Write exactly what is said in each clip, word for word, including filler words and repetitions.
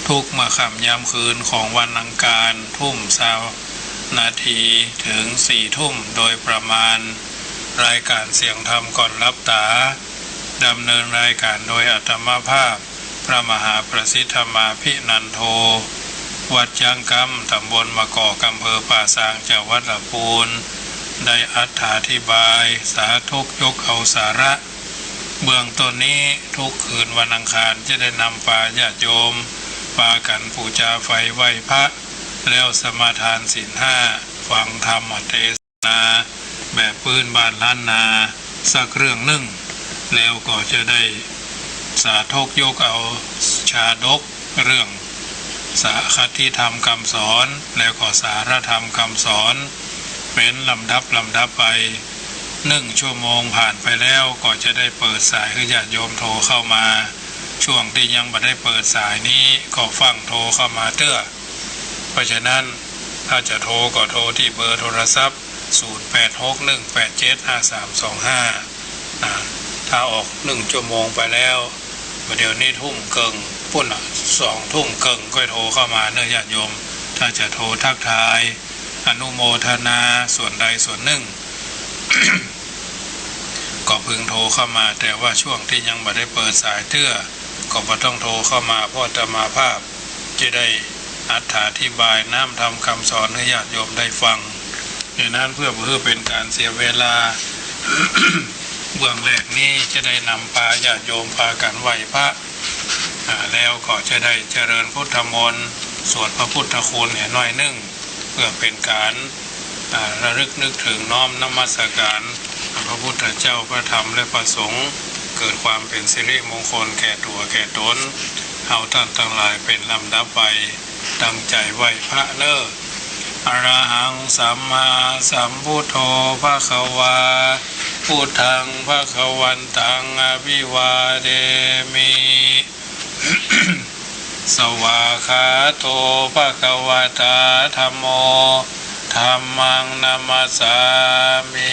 ทุกเมื่อค่ำยามคืนของวันอังคาร ทุ่มซาวนาทีถึงสี่ทุ่มโดยประมาณ รายการเสียงธรรมก่อนหลับต๋า ดำเนินรายการโดยอาตมาภาพ พระมหาประสิทธิ์ธรรมาภินันโท วัดจ๊างกำ ตำบลมะกอก อำเภอป่าซาง จังหวัดลำพูน ได้อรรถาธิบาย สาธกยกเอาสาระ เบื้องต้นนี้ทุกคืนวันอังคารจะได้นำปาญาติโยม ปากั๋นปู๋จาไฟไหว้พระ แล้วสมาทานศีลห้า ฟังธรรมเตสนา แบบปื้นบ้านล้านนา สักเรื่องนึ่ง แล้วก็จะได้สาธกยกเอาชาดก เรื่องสาคัตถิธรรมกำสอน แล้วก็สารธรรมกำสอน เป๋นลำดับลำดับไป นึ่งชั่วโมงผ่านไปแล้ว ก็จะได้เปิดสายหื้อญาติโยมโทรเข้ามา ช่วงตี้ยังบ่ได้เปิดสายนี้ก็ฟั่งโทรเข้ามาเตื้อ เพราะฉะนั้นถ้าจะโทรก็โทรตี้เบอร์โทรศัพท์ ศูนย์แปดหกหนึ่งแปดเจ็ดห้าสามสองห้า นะ ถ้าออกนึ่งชั่วโมงไปแล้ว บ่าเดี่ยวนี้ทุ่มเกิ่งปู๊นน่ะ สองทุ่มเกิ่งค่อยโทรเข้ามาเน้อญาติโยม ถ้าจะโทรทักทาย อนุโมทนาส่วนใดส่วนนึ่ง ก็พึงโทรเข้ามา แต่ว่าช่วงตี้ยังบ่ได้เปิดสายเตื้อ ก็บ่ต้องโทรเข้ามา เพราะอาตมาภาพจะได้อรรถาธิบายน้ำธรรมกำสอนหื้อญาติโยมได้ฟัง ดังนั้นเพื่อบ่หื้อเป๋นก๋านเสียเวลา เบื้องแรกนี้จะได้นำปาญาติโยมปากั๋นไหว้พระ อ่า แล้วก็จะได้เจริญพุทธมนต์ สวดพระพุทธคุณแหน้อยนึ่ง เพื่อเป๋นก๋าน อ่า ระลึกนึกถึงน้อมนมัสการพระพุทธเจ้า พระธรรม และพระสงฆ์ เกิดความเป๋นสิริมงคลแก่ตั๋วแก่ต๋น เฮาต้านตังหลายเป๋นลำดับไป ตั้งใจ๋ไหว้พระเน้อ อะระหังสัมมาสัมพุทโธภะคะวา พุทธังภะคะวันตังอะภิวาเทมิ สวากขาโตภะคะวะตาธัมโม ธัมมังนะมัสสามิ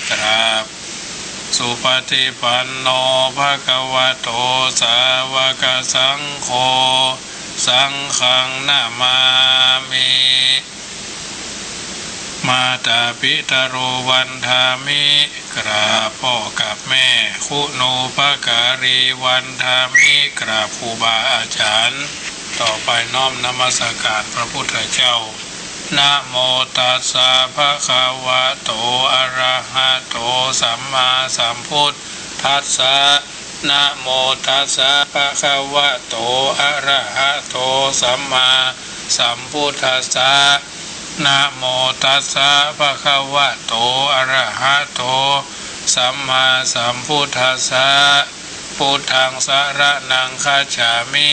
กราบ สุปฏิปันโนภะคะวะโต สาวกสังโฆ สังฆังนะมามิ มาตาปิตารูวันทามิ กราบป้อกับแม่ คุณูปการีวันทามิ กราบครูบาอาจ๋ารย์ ต่อไปน้อมนมัสการพระพุทธเจ้า นะโมตัสสะภะคะวะโต อะระหะโต สัมมาสัมพุทธัสสะ นะโมตัสสะภะคะวะโต อะระหะโต สัมมาสัมพุทธัสสะ นะโมตัสสะภะคะวะโต อะระหะโต สัมมาสัมพุทธัสสะ พุทธังสะระณังคัจฉามิ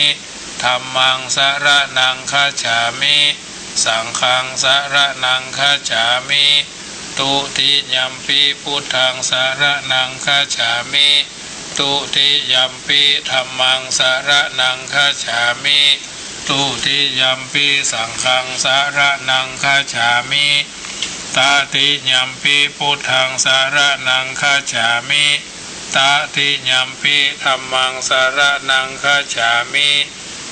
ธัมมังสะระณังคัจฉามิ สังฆังสะระณังคัจฉามิ ตุติยัมปิพุทธังสะระณังคัจฉามิ ตุติยัมปิธัมมังสะระณังคัจฉามิ ตุติยัมปิสังฆังสะระณังคัจฉามิ ตติยัมปิพุทธังสะระณังคัจฉามิ ตติยัมปิธัมมังสะระณังคัจฉามิ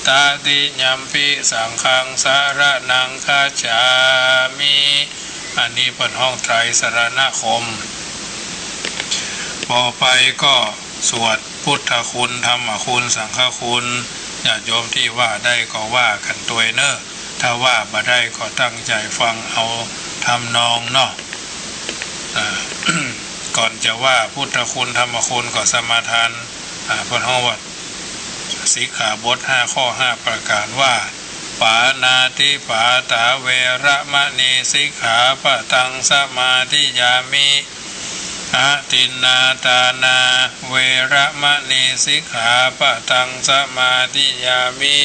ตติยัมปิสังฆังสะระณังคัจฉามิ อันนี้เปิ้นฮ้องไตรสรณคม ต่อไปก็สวดพุทธคุณ ธรรมคุณ สังฆคุณ ญาติโยมตี้ว่าได้ก็ว่ากั๋นตวยเน้อ ถ้าว่าบ่ได้ก็ตั้งใจ๋ฟังเอาทำนองเนาะ อ่า ก่อนจะว่าพุทธคุณ ธรรมคุณก็สมาทาน อ่า เปิ้นฮ้องว่า สิกขาบทห้าข้อห้าประก๋านว่า ปาณาติปาตาเวระมะณี สิกขาปะตังสมาธิยามิ อทินนาทานาเวระมะณี สิกขาปะตังสมาธิยามิ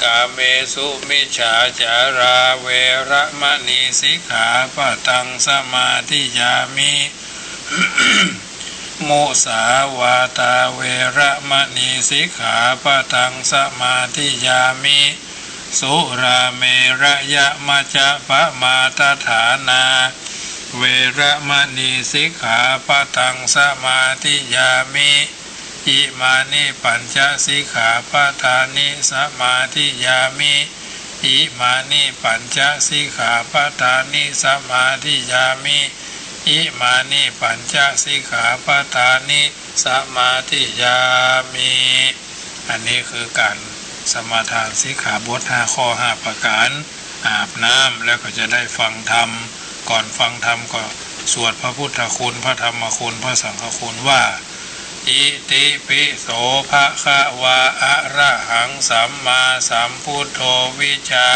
กาเมสุมิจฉาจาราเวระมะณี สิกขาปะตังสมาธิยามิ มุสาวาทาเวระมะณี สิกขาปะตังสมาธิยามิ สุราเมระยะมัจจปะมาทฐานาเวระมะณี สิกขาปะตังสมาธิยามิ อิมานิปัญจสิกขาปะทานิสมาธิยามิ อิมานิปัญจสิกขาปะทานิสมาธิยามิ อิมานิปัญจสิกขาปะทานิสมาธิยามิ อันนี้คือก๋านสมาทานสิกขาบทห้าข้อห้าประก๋าน อาบน้ำแล้วก็จะได้ฟังธรรม ก่อนฟังธรรมก็สวดพระพุทธคุณ พระธรรมคุณ พระสังฆคุณว่า อิติปิโสภะคะวา อะระหังสัมมาสัมพุทโธ วิชา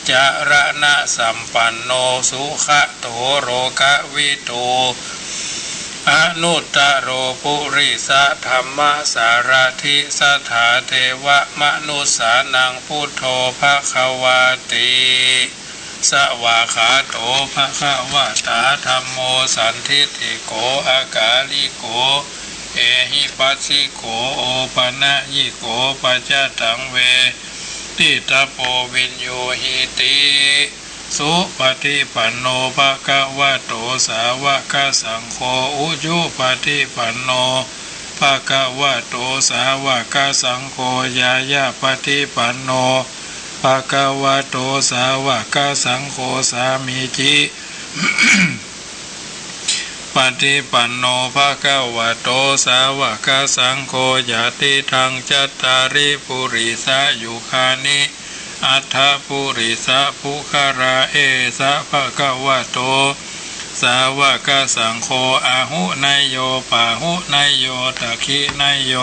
จารณะสัมปันโน สุขะโต โลกะวิทู อนุตตโร ปุริสะธัมมะสารถิ สัทธาเทวะมนุสสานัง พุทโธภะคะวาติ สวากขาโตภะคะวะตา ธัมโมสันทิฏฐิโก อากาลิโก เอหิปัสสิโก โอปะนะยิโก ปัจจตังเวทิตะโป วิญญูหิติ สุปะฏิปันโนภะคะวะโต สาวะกะสังโฆ อุจุปะฏิปันโนภะคะวะโต สาวะกะสังโฆ ญาญาปะฏิปันโนภะคะวะโต สาวะกะสังโฆ สามีจิ ปะฏิปันโนภะคะวะโต สาวะกะสังโฆ ยะติตัง จัตตาริ ปุริสะยุคานิ อัฏฐะ ปุริสะปุคคละ เอสะภะคะวะโต สาวะกะสังโฆ อาหุเนยโย ปาหุเนยโย ทักขิเนยโย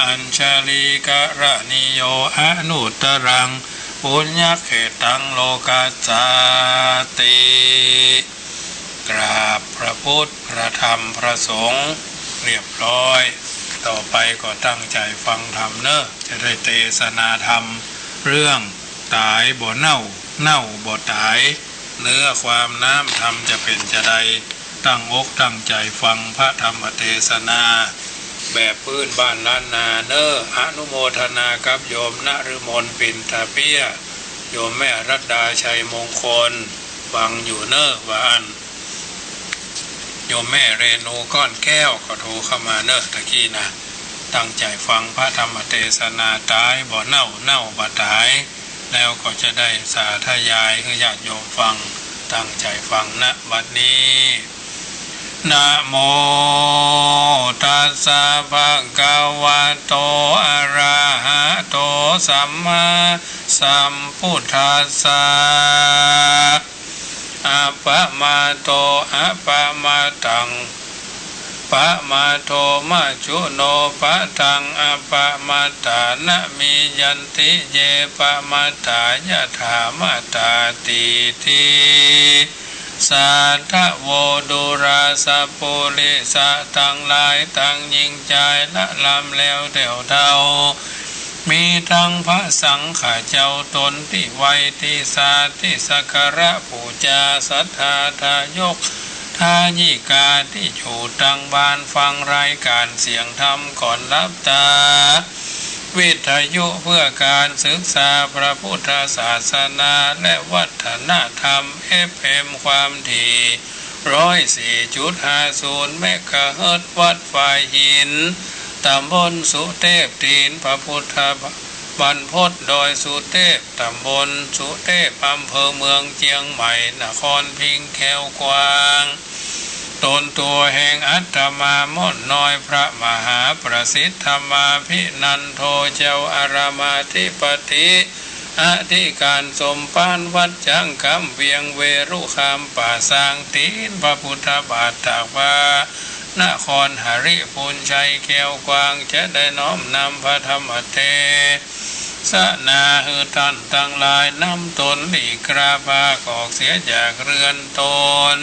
อัญชลีกะระณีโย อนุตตรัง ปุญญะเขตตัง โลกัสสาติ กราบพระพุทธ พระธรรม พระสงฆ์ เรียบร้อย ต่อไปก็ตั้งใจ๋ฟังธรรมเน่อ จะได้เตสนาธรรม เรื่องต๋ายบ่เน่า เน่าบ่ต๋าย เนื้อความน้ำธรรมจะเป๋นจาใด ตั้งอกตั้งใจ๋ฟังพระธรรมเตสนา แบบพื้นบ้านล้านนาเน่อ อนุโมทนากับโยมนฤมล ปิ่นทะเปี้ย โยมแม่รัตดา ชัยมงคล ฟังอยู่เน่อ ว่าอั้น โยมแม่เรนู ก้อนแก้ว ก็โทรเข้ามาเน่อตะกี้นะ ตั้งใจ๋ฟังพระธรรมเตสนา ต๋ายบ่เน่า เน่าบ่ต๋าย แล้วก็จะได้สาธยายหื้อญาติโยมฟัง ตั้งใจ๋ฟังนะบัดนี้ นะโมตัสสะภะคะวะโต อะระหะโต สัมมาสัมพุทธัสสะ อะปะมาโต อะปะมาตัง ปะมาโท มัจจุโน ปะทัง อะปะมาตานะ มียันติ เย ปะมาตา ยะถา มาตา ตี ติ สาทะโว ดูราสะปุริสะตังหลายตังญิงจายละลำแล้วแถวเท่า มีตังพระสังฆะเจ้าต๋นตี้ไหว้ตี้สาตี้สักการะปู๋จา ศรัทธาทายกทายิกาตี้อยู่ตังบ้านฟังรายก๋านเสียงธรรมก่อนหลับต๋า วิทยุเพื่อก๋านศึกษาพระพุทธศาสนาและวัฒนธรรม เอฟเอ็ม ความถี่ร้อยสี่จุดห้าศูนย์เมกะเฮิรตซ์ วัดฝายหิน ตำบลสุเทพ ตี๋นพระพุทธบรรพต ดอยสุเทพ ตำบลสุเทพ อำเภอเมืองเจียงใหม่ นครพิงค์แคล้วกวาง ต๋นตั๋วแห่งอาตมาม่อนน้อย พระมหาประสิทธมาภินันโท เจ้าอารามอธิปติ อธิก๋านสมภารวัดจ๊างกำเวียงเวรุคาม ป่าซางตี๋นพระพุทธบาท ตากฟ้า นครหริภุญชัยแคล้วกวาง จะได้น้อมนำพระธรรมเตสนาหื้อต้านตังหลาย นำต๋นหลีกราพากออกเสียจากเฮือนต๋น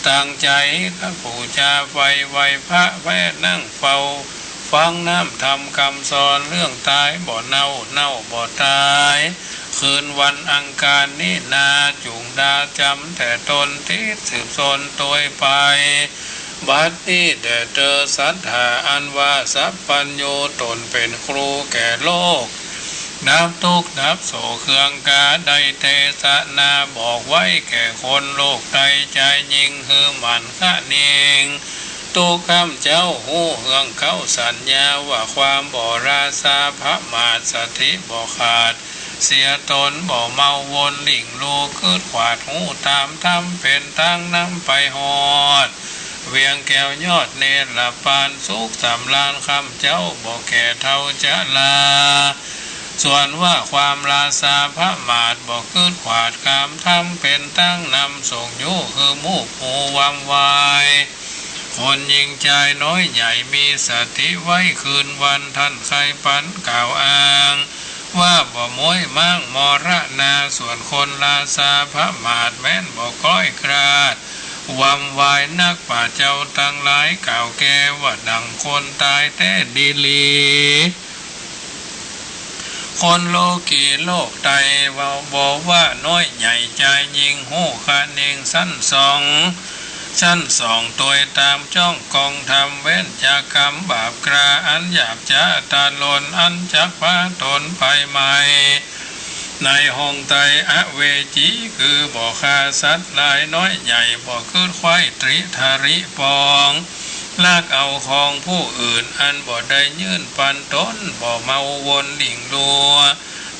ตั้งใจ๋ตั้งปู๋จา ไหว้ ไหว้พระ แวะนั่งเฝ้า ฟังน้ำธรรมกำสอน เรื่องต๋ายบ่เน่า เน่าบ่ต๋าย คืนวันอังคารนี้นา จุ่งดาจ๋ำแต่ต๋น ติดสืบสนตวยไป บัดนี้แด่เตอ ศรัทธาอันว่าสัพพัญญู ต๋นเป๋นครูแก่โลก ดับตุ๊กข์ดับโศก เฮืองก๋า ได้เตสนาบอกไว้แก่คนโลกไต จายญิง หื้อหมั่นคะเนง ตุ๊ข้าเจ้าฮู้เฮืองเขาสัญญาว่าความบ่ราซาประมาท สติบ่ขาดเสียตน บ่เมาวนหลิ่งลู่ กึ๊ดขวาดฮู้ต๋ามธรรม เป๋นตางนำไปฮอดเวียงแก้วยอดเนรปาน สุขสำราญข้าเจ้าบ่แก่เฒ่าจะลา ส่วนว่าความราซาประมาท บ่กึ๊ดขวาดก๋ามธรรม เป๋นตางนำส่งอยู่ คือหมู่ผู้วำวาย คนญิงจายน้อยใหญ่มีสติไว้ คืนวันต้านใค่ปันกล่าวอ้าง ว่าบ่ม้วยม้างมรณา ส่วนคนราซาประมาท แม้นบ่คล้อยคลาด วำวายนัก ป่าเจ้าตังหลายกล่าวแก่ ว่าดั่งคนต๋ายแต๊ดีหลี คนโลกีโลกไต ว่าบ่ว่าน้อยใหญ่จายญิง ฮู้คะเน่งสันส่อง สันส่องตวยต๋ามจ้องกองธรรม เว้นจากกรรมบาปกล้า อันหยาบจ๊าตาลน อันจักปาต๋นไปไหม ในห้องไตอเวจี คือบ่ฆ่าสัตว์หลายน้อยใหญ่ บ่กึ๊ดใค่ตริทริปอง ลักเอาของผู้อื่น อันบ่ได้ยื่นปันต๋น บ่เมาวนหลิ่งลู่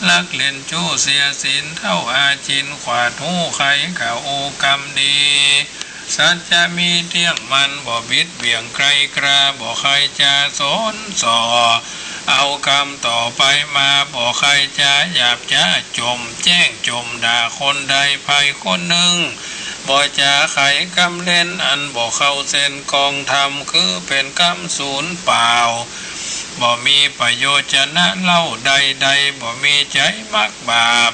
ลักเล่นจู้เสียศีล เต้าอาจิณ ขวาดฮู้ใค่เขากรรมดี สัจจะมีเตี้ยงมั่น บ่บิดเบี่ยงไกลกล้า บ่ใค่จะสนส่อ เอากรรมต่อไปมา บ่ใค่จะหยาบจ๊าจ่มแจ้งจ่มด่าคนใดใผคนนึ่ง บ่จ๋าใค่กำเล่น อันบ่เข้าเส้นกองธรรม คือเป๋นกำสูญเปล่า บ่มีประโยชน์จะนะเล่าใดๆ บ่มีใจ๋มักบาป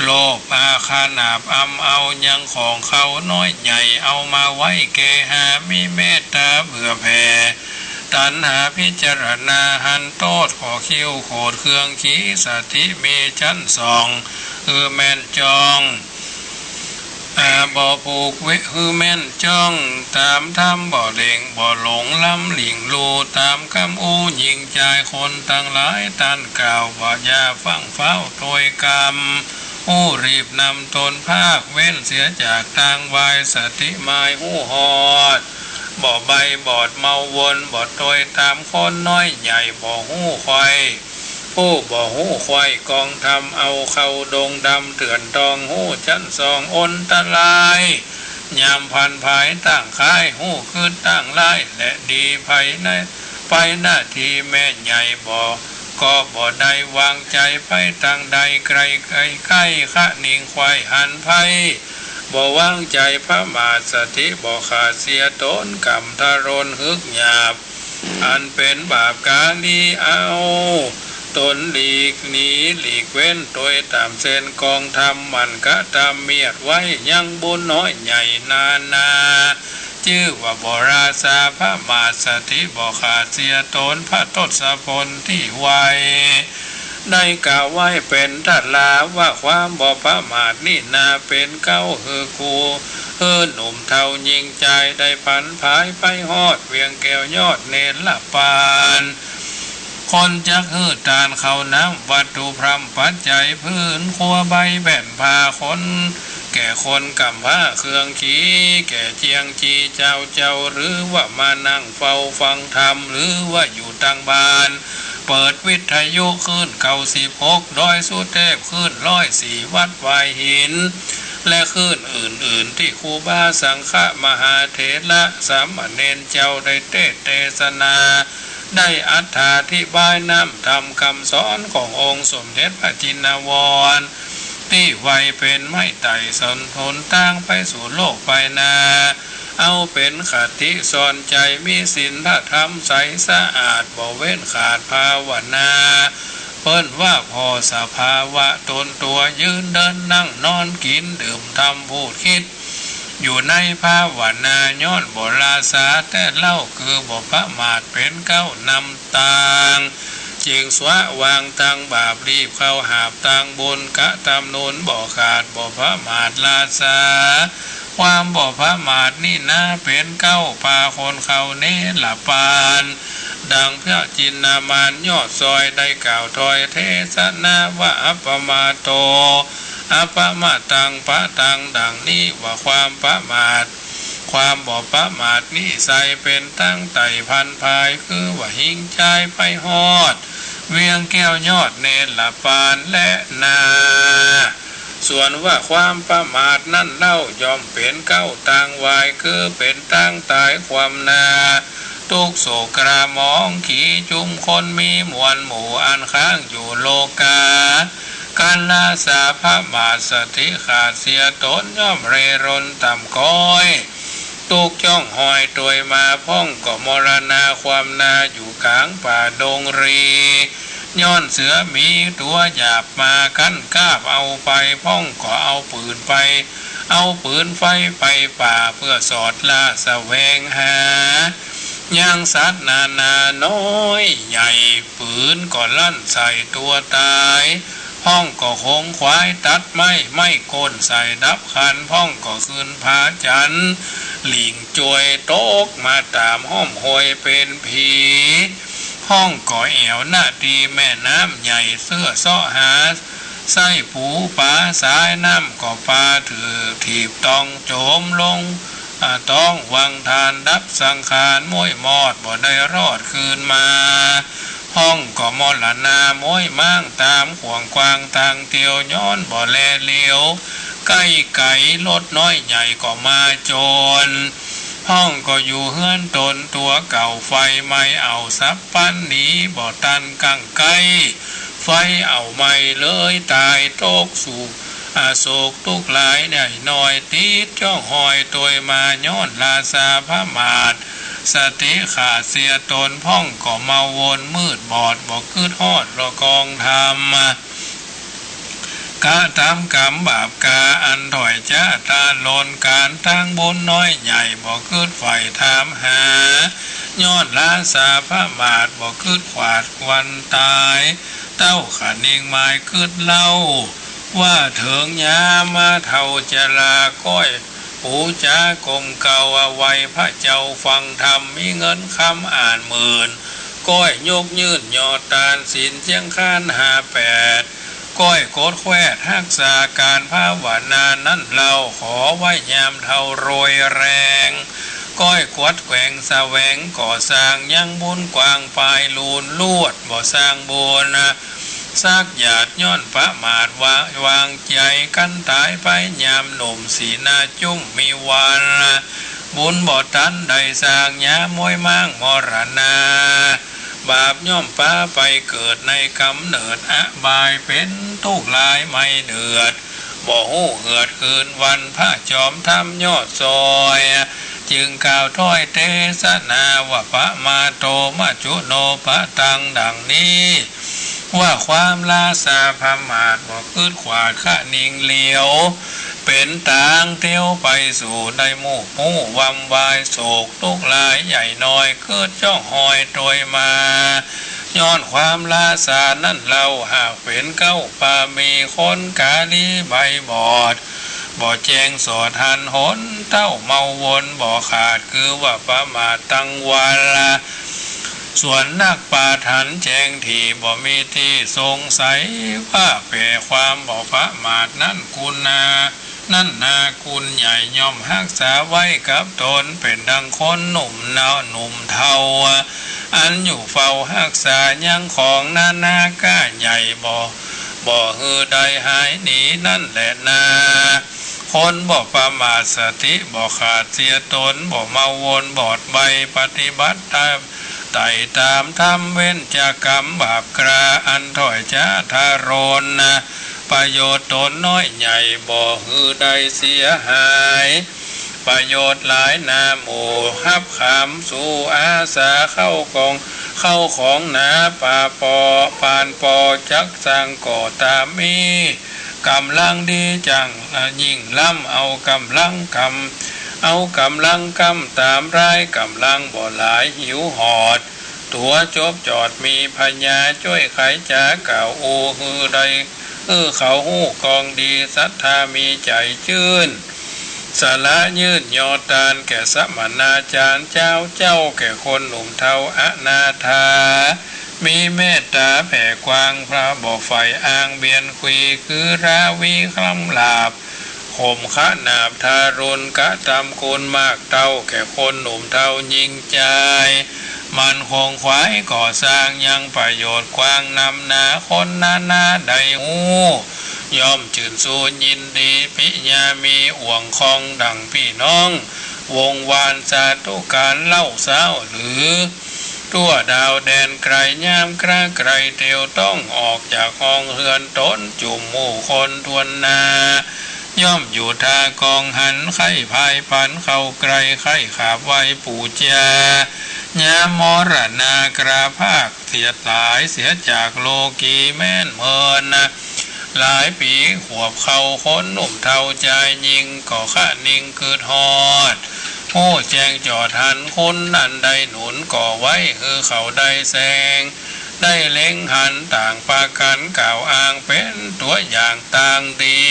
โลภอาฆาตนาบอำเอายังของเขาน้อยใหญ่ เอามาไว้แก่หา มีเมตต๋าเผื่อแผ่ ตัณหาพิจารณาหันโต้ษ ข้อคิ้วโขดเครื่องขี สติมีจั้นส่อง คือแม่นจ้อง อ่า บ่ผูกเวะ คือแม่นจ้องต๋ามธรรม บ่เล็งบ่หลงล้ำหลิ่งลู่ ต๋ามกำอู้ญิงจาย คนตังหลายต้านกล่าว บ่อย่าฟั่งฟ้าวตวยกรรม ฮู้รีบนำตนภาค เว้นเสียจากตางวาย สติหมายฮู้ฮอด บ่ใบ้บอดเมาวน บ่ตวยต๋ามคนน้อยใหญ่ บ่ฮู้ใค่ ผู้บ่ฮู้ใค่กองธรรม เอาเข้าดงดำเถื่อนตอง ฮู้จั้นส่องอันตราย ยามผันผายตั้งค่าย ฮู้กึ๊ดตั้งร้ายและดี ไปใน ไปหน้าตี้แม่นใหญ่ บ่ ก็บ่ได้วางใจ๋ไปตางใด ใก้ๆ คะเน่งใฝ่หันภัย บ่วางใจ๋ประมาท สติบ่ขาดเสียตน กำทะรนหึกหยาบ อันเป๋นบาปกาลี เอาตนหลีกหนีหลีกเว้นตวยต๋ามเส้นกองธรรม หมั่นกระตำเมียดไว้ยังบุญน้อยใหญ่นานา จื้อว่าบ่ราซาประมาท สติบ่ขาดเสียตน พระทศพลตี้ไว ได้กล่าวไว้เป๋นตำราว่า ความบ่ประมาทนี่นาเป๋นเก๊า หื้อครู หื้อหนุ่มเฒ่าญิงจาย ได้ผันผายไปฮอดเวียงแก้วยอดเนรปาน คนจักหื้อตานข้าวน้ำ วัตถุพร่ำปัจจัย ผืนครัวใบแผ่นผ้า คนแก่คนกำพร้าเครื่องขี แก่เจียงจีเจ้าเจ้า หรือว่ามานั่งเฝ้าฟังธรรม หรือว่าอยู่ตางบ้าน เปิดวิทยุคลื่นเก้าสิบหกดอยสุเทพ คลื่นร้อยสี่วัดวายหิน และคลื่นอื่นๆ ตี้ครูบาสังฆะมหาเถระสามเณรเจ้าได้เตสน์เตสนา ได้อธิบายน้ำธรรมคำสอนขององค์สมเด็จพระจินวร ตี้ไวเป๋นไม้ไต่สนทนตางไปสู่โลกภายหน้า เอาเป๋นคติสอนใจ๋ มีศีลธรรมใสสะอาด บ่เว้นขาดภาวนา เปิ้นว่าผ่อสภาวะตนตั๋ว ยืนเดินนั่งนอน กิ๋นดื่มทำพูดคิด อยู่ในภาวนา ย้อนบ่ราซาแต๊เล่า คือบ่ประมาทเป๋นเก๊านำตาง จึงสวะวางตางบาป รีบเข้าหาบตางบุญ กระตำนุนบ่ขาด บ่ประมาทราซา ความบ่ประมาทนี่นาเป๋นเก๊า ปาคนเข้าเนรปาน ดังพระจินนามานยอดซอยได้กล่าวถ้อยเทศนาว่า อัปปมาโต อัปปมาตังปะตัง ดังนี้ว่าความประมาท ความบ่ประมาทนี้ไส้เป๋นตังไต่พรรณพาย คือว่าหิ้งจ๊ายไปฮอด เวียงแก้วยอดเนรปานแลนา ส่วนว่าความประมาทนั้นเล่า ย่อมเป๋นเก๊าตางวาย คือเป๋นตังต๋ายคว่ำหน้า ตุ๊กข์โศกกระหมองขีจุมคนมีมวลหมู่ อันค้างอยู่โลกา กัลลาสาประมาทสติขาดเสียตน ย่อมเร่ร่อนต่ำก๊อย ตุ๊กข์จ้องฮอยตวยมา พ่องก็มรณาคว่ำหน้าอยู่ก๋างป่าดงรี ย้อนเสือหมีตั๋วหยาบมากั้นกาบเอาไป พ่องก็เอาปืนไป เอาปืนไฟไปป่า เปื้อสอดล่าแสวงหา ยังสัตว์นานาน้อยใหญ่ ปืนก็ลั่นใส่ตั๋วต๋าย พ่องก็ขงขวายตัดไม้ ไม้โค่นใส่ดับควัน พ่องก็ขึ้นผาจันทร์ หลิ่งจวยตกมาต๋ามห้อมห้วยเป๋นผี พ่องก็แอ่วหน้าตี้แม่น้ำใหญ่ เสื้อเซาะหา ไส้ปูปลาสายน้ำก็ปลาถืก ถีบตองโจมลง อ่า ต้องวังทานดับสังขาร ม้วยมอดบ่ได้รอดคืนมา พ่องก็มรณาม้วยม้างต๋ามขวางกว้างตางเตียว ย้อนบ่แลเหลียว ใก้ไก๋รถน้อยใหญ่ก็มาจน พ่องก็อยู่เฮือนตนตั๋วเก่า ไฟไหม้เอาสับปันหนี บ่ตันกั้งใก้ ไฟเอาไหม้เลยต๋าย ตกข์สุข อ่า โศกตุ๊กข์หลายใหญ่น้อย ติดจ้องฮอยตวยมา ย้อนลาสาประมาท สติขาดเสียตน พ่องก็เมาวนมืดบอด บ่กึ๊ดฮอดละกองธรรม กระทำกรรมบาปกาอันถ้อยจ๊าตาลน ก๋านตังบุญน้อยใหญ่ บ่กึ๊ดใฝ่ถามหา ย้อนลาสาประมาท บ่กึ๊ดขวาดควันต๋าย เต้าขะนิงหมายกึ๊ดเล่า ว่าเถิงยามมาเฒ่าจรา ก้อยปู๋จ๋ากลมเกล้า ไหว้พระเจ้าฟังธรรม มีเงินคำอ่านหมื่น ก้อยยกยื่นยอดตาน ศีลเจียงคานห้าแปด ก้อยกดแควนฮักษา ก๋านภาวนานั้นเล่า ขอไว้ยามเฒ่าโรยแรง ก้อยกวัดแกว่งแสวงก่อสร้าง ยังบุญกว้างปายลูน ลวดบ่สร้างบุญสักหยาด ย้อนประมาทวะวางใจ๋ กั๋นต๋ายไปยามหนุ่ม สีหน้าจุ้มมีวัน บุญบ่ตันได้สร้าง ยามม้วยม้างมรณา บาปย่อมปาไปเกิดในก๋ำเนิดอบาย เป๋นตุ๊กข์หลายไหม้เดือด บ่ฮู้เหือดคืนวัน พระจอมธรรมยอดซอย จึงกล่าวถ้อยเตสนาว่า ปะมาโตมัจจุโน ปะตัง ดังนี้ ว่าความลาสาประมาท บ่กึ๊ดขวาดคะนิงเหลียว เป๋นตางเตียวไปสู่ ได้มูกฮู้วำวาย โศกตุ๊กข์หลายใหญ่น้อย กึ๊ดจ้องฮอยตวยมา ย้อนความลาสานั้นเล่า หากเป๋นเก๊าปามี คนกาลีใบบอด บ่แจ้งสอดหันหน เต้าเมาวนบ่ขาด คือว่าประมาทตังวัน ส่วนนักปราชญ์หันแจ้งถี่ บ่มีตี้สงสัย ว่าแป๋ความบ่ประมาทนั้นกุณา นั้นนากุณใหญ่ ย่อมฮักษาไว้กับตน เป๋นดังคนหนุ่มเนาะหนุ่มเฒ่า อันอยู่เฝ้าฮักษายังของนานาก้าใหญ่ บ่ บ่หื้อได้หายหนีนั้นแหละนา คนบ่ประมาทสติบ่ขาดเสียตน บ่เมาวนบอดใบ ปฏิบัติตาม ไต่ตามธรรม เว้นจากกรรมบาปกล้า อันถ้อยจ๊าทารุณ ประโยชน์ตนน้อยใหญ่ บ่หื้อได้เสียหาย ประโยชน์หลายนาหมู่ ฮับขามสู่อาสา เข้าของ เข้าของหนา ป่าปอ ปานปอ จักสร้างก่อตามมี ก๋ำลังดีจั่ง อ่า ยิ่งล้ำ เอาก๋ำลังกำ เอาก๋ำลังกำตามร้าย ก๋ำลังบ่หลายหิวหอด ตั๋วจบจอดมีผญา จ้วยไขจ๋ากล่าวอู้ หื้อได้ หื้อเขาฮู้กองดี ศรัทธามีใจ๋จื้น สละยื่นยอดตาน แก่สมณาจารย์เจ้า เจ้าแก่คนหนุ่มเฒ่าอนาถา มีเมตต๋าแผ่กว้าง พระบ่ใฝ่อ้างเบียนขี คือราวีคล้ำหลาบ ค ข่มขนาบทารุณกระตำคุณมากเต้าแก่คนหนุ่มเฒ่าญิงจาย มันคงขวายก่อสร้างยังประโยชน์กว้างนำนา คนนานาได้ฮู้ ย่อมจื้นชูยินดี ปิยามีอ่วงคองดั่งปี้น้อง วงศ์วานสาธุการเล่าเซ้าหรือ ทั่วดาวแดนไกลยามคราใคร่เตียวต้องออกจากห้องเฮือนต๋น จุมหมู่คนถ้วนหน้า ย่อมอยู่ท่ากองหัน ใค่พายปันเข้าใกล้ ใค่ขาบไหว้ปู่จา ยามมรณาคราพากเสียต๋าย เสียจากโลกีแม้นเมินนา หลายปี๋ขวบเข้า คนหนุ่มเฒ่าจายญิง ก็คะนิงกึ๊ดฮอด ฮู้แจ้งจอดหันคุณอันได้หนุนก่อไว้ หื้อเขาได้แสง ได้เล็งหันต่างประก๋าน กล่าวอ้างเป๋นตั๋วอย่างตางดี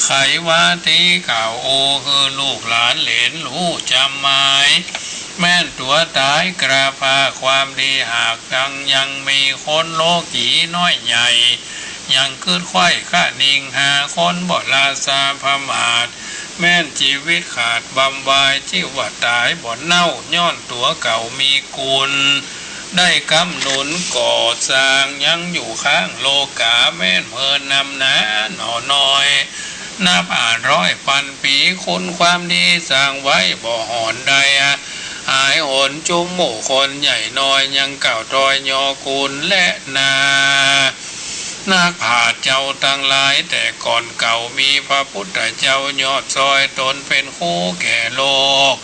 ไขว่าตี้กล่าวอู้ หื้อลูกหลานเหลนฮู้จ๋ำหมาย แม้นตั๋วต๋ายคราพากความดี หากยังยังมีคนโลกีน้อยใหญ่ ยังกึ๊ดใค่คะนิงหาคน บ่ละซาผมาท แม้นจีวิตขาดบำวาย จื้อว่าต๋ายบ่เน่า ย้อนตั๋วเก่ามีกุณ ได้กำหนุนก่อสร้าง ยังอยู่ข้างโลก๋า แม้นเมินนำนาหน่อน้อย นับอาจร้อยปันปี๋ คุณความดีสร้างไว้บ่ห่อนได้ หายหน จุมหมู่คนใหญ่น้อย ยังกล่าวตอยยอกูลแลนา นักปราชญ์เจ้าตังหลาย แต่ก่อนเก่ามีพระพุทธเจ้ายอดซอย ต๋นเป๋นครูแก่โลก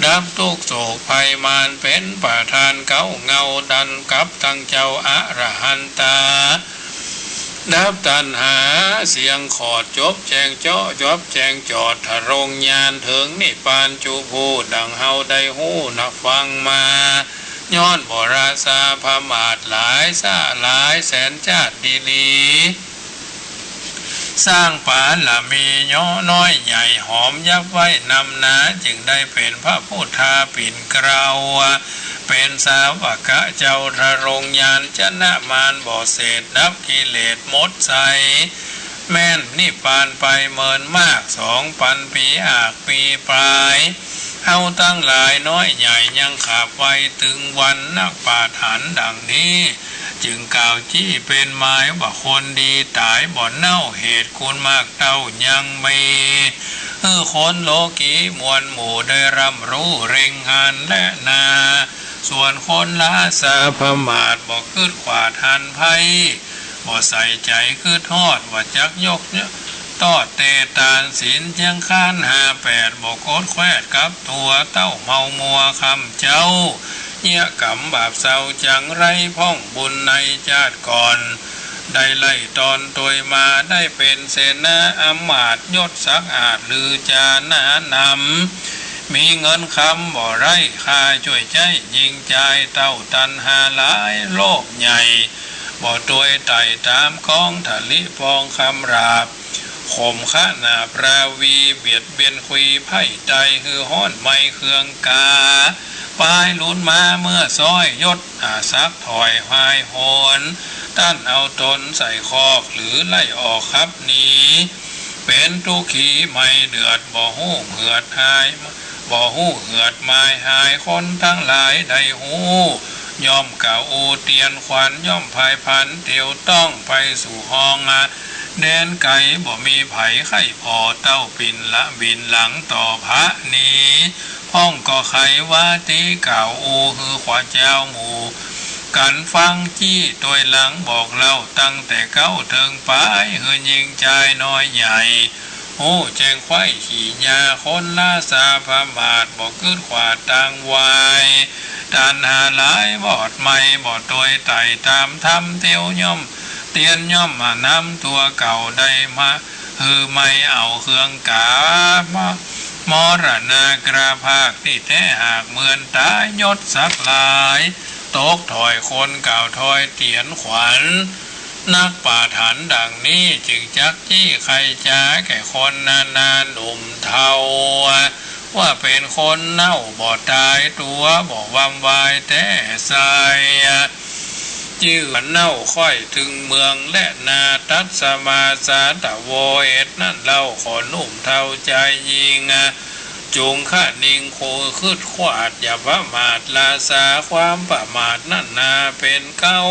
ดับตุ๊กข์โศกภัยมาร เป๋นประธานเก๊าเงา ตันกับตังเจ้าอรหันตา ดับตัณหาเสี้ยงขอด จบแจ้งเจาะ จบแจ้งจอด ทรงญาณเถิงนิพพานจุผู้ ดั่งเฮาได้ฮู้นักฟังมา ย้อนบ่ละซาผมาท หลายซาหลายแสนจาติดีหลี สร้างปารมีเยาะน้อยใหญ่ หอมยับไว้นำนา จึงได้เป๋นพระพุทธาปิ่นเกล้า เป๋นสาวกะเจ้าทรงญาณ ชนะมารบ่เสด ดับกิเลสหมดไส แม้นนิพพานไปเมินมาก สองปันปี๋หากปี๋ปลาย เฮาตังหลายน้อยใหญ่ ยังขาบไหว้ตึงวัน นักปราชญ์หันดั่งนี้ จึงกล่าวจี้เป๋นหมายว่า คนดีต๋ายบ่เน่า เหตุคุณมากเต้ายังมี หื้อคนโลกีมวลหมู่ ได้ร่ำฮู้เล็งหันแลนา ส่วนคนละซาผมาท บ่กึ๊ดขวาดหันภัย บ่ใส่ใจ๋กึ๊ดฮอด ว่าจักยกตอบเตตานศีลเจียงคานห้าแปด บ่กดแควดกับตั๋ว เต้าเมามัวคำเจ๊า เยียะกรรมบาปเศร้าจังไร พ่องบุญในจาติก่อน ได้ไล่ตอนตวยมา ได้เป๋นเสนาอำมาตย์ ยศศักดิ์อาจลือจานานำ มีเงินคำบ่ไร้ค่า จ้วยใจ๊ญิงจาย เต้าตัณหาหลายโลภใหญ่ บ่ตวยไต่ต๋ามกอง ทะลิปองคำหยาบ ข่มขนาบราวี เบียดเบียนคุยไพร่ไต หื้อฮ้อนไหม้เคืองกา ปายหลุนมาเมื่อซ้อย ยศอาศักดิ์ถอยหายโหน ต้านเอาต๋นใส่คอก หรือไล่ออกขับหนี เป๋นตุ๊กขีไหม้เดือด บ่ฮู้เหือดหาย บ่ฮู้เหือดหมายหาย คนตังหลายได้ฮู้ ย่อมกล่าวอู้เตียนขวัญ ย่อมพายพลันเตียวต้อง ไปสู่ห้องแดนไก๋ บ่มีใผใค่ผ่อ เต้าปิ่นละบินหลังต่อพระหนี พ่องก็ไขว่าตี้กล่าวอู้ หื้อขวาเจ้าหมู่กั๋นฟัง จี้ตวยหลังบอกเล่า ตั้งแต่เก๊าเถิงปาย หื้อญิงจายน้อยใหญ่ ฮู้แจ้งไขว่ขีญา คนละซาผมาท บ่กึ๊ดขวาดตางวาย ตัณหาหลายวอดไหม้ บ่ตวยไต่ต๋ามธรรม เตียวย่อม เตียนย่อมมานำตั๋วเก่า ได้มาหื้อไหม้เอาเคืองกา มรณาคราพากตี้แต๊ หากเมินต๋ายยศศักดิ์หลาย ตกถอยคนกล่าวถอยเตียนขวัญ นักปราชญ์หันดั่งนี้ จึงจักจี้ไขจ๋า แก่คนนานาหนุ่มเฒ่า ว่าเป๋นคนเน่าบ่ต๋าย ตั๋วบ่วำวายแต๊ไส้ จื้อเน่าค่อยเถิงเมืองแลนา ตัสมาสาทะโว เหตุนั้นเล่า ขอหนุ่มเฒ่าจายญิง จุ่งคะนิงคู่ขึดขวาด อย่าประมาทราษา ความประมาทนั้นนาเป๋นเก๊า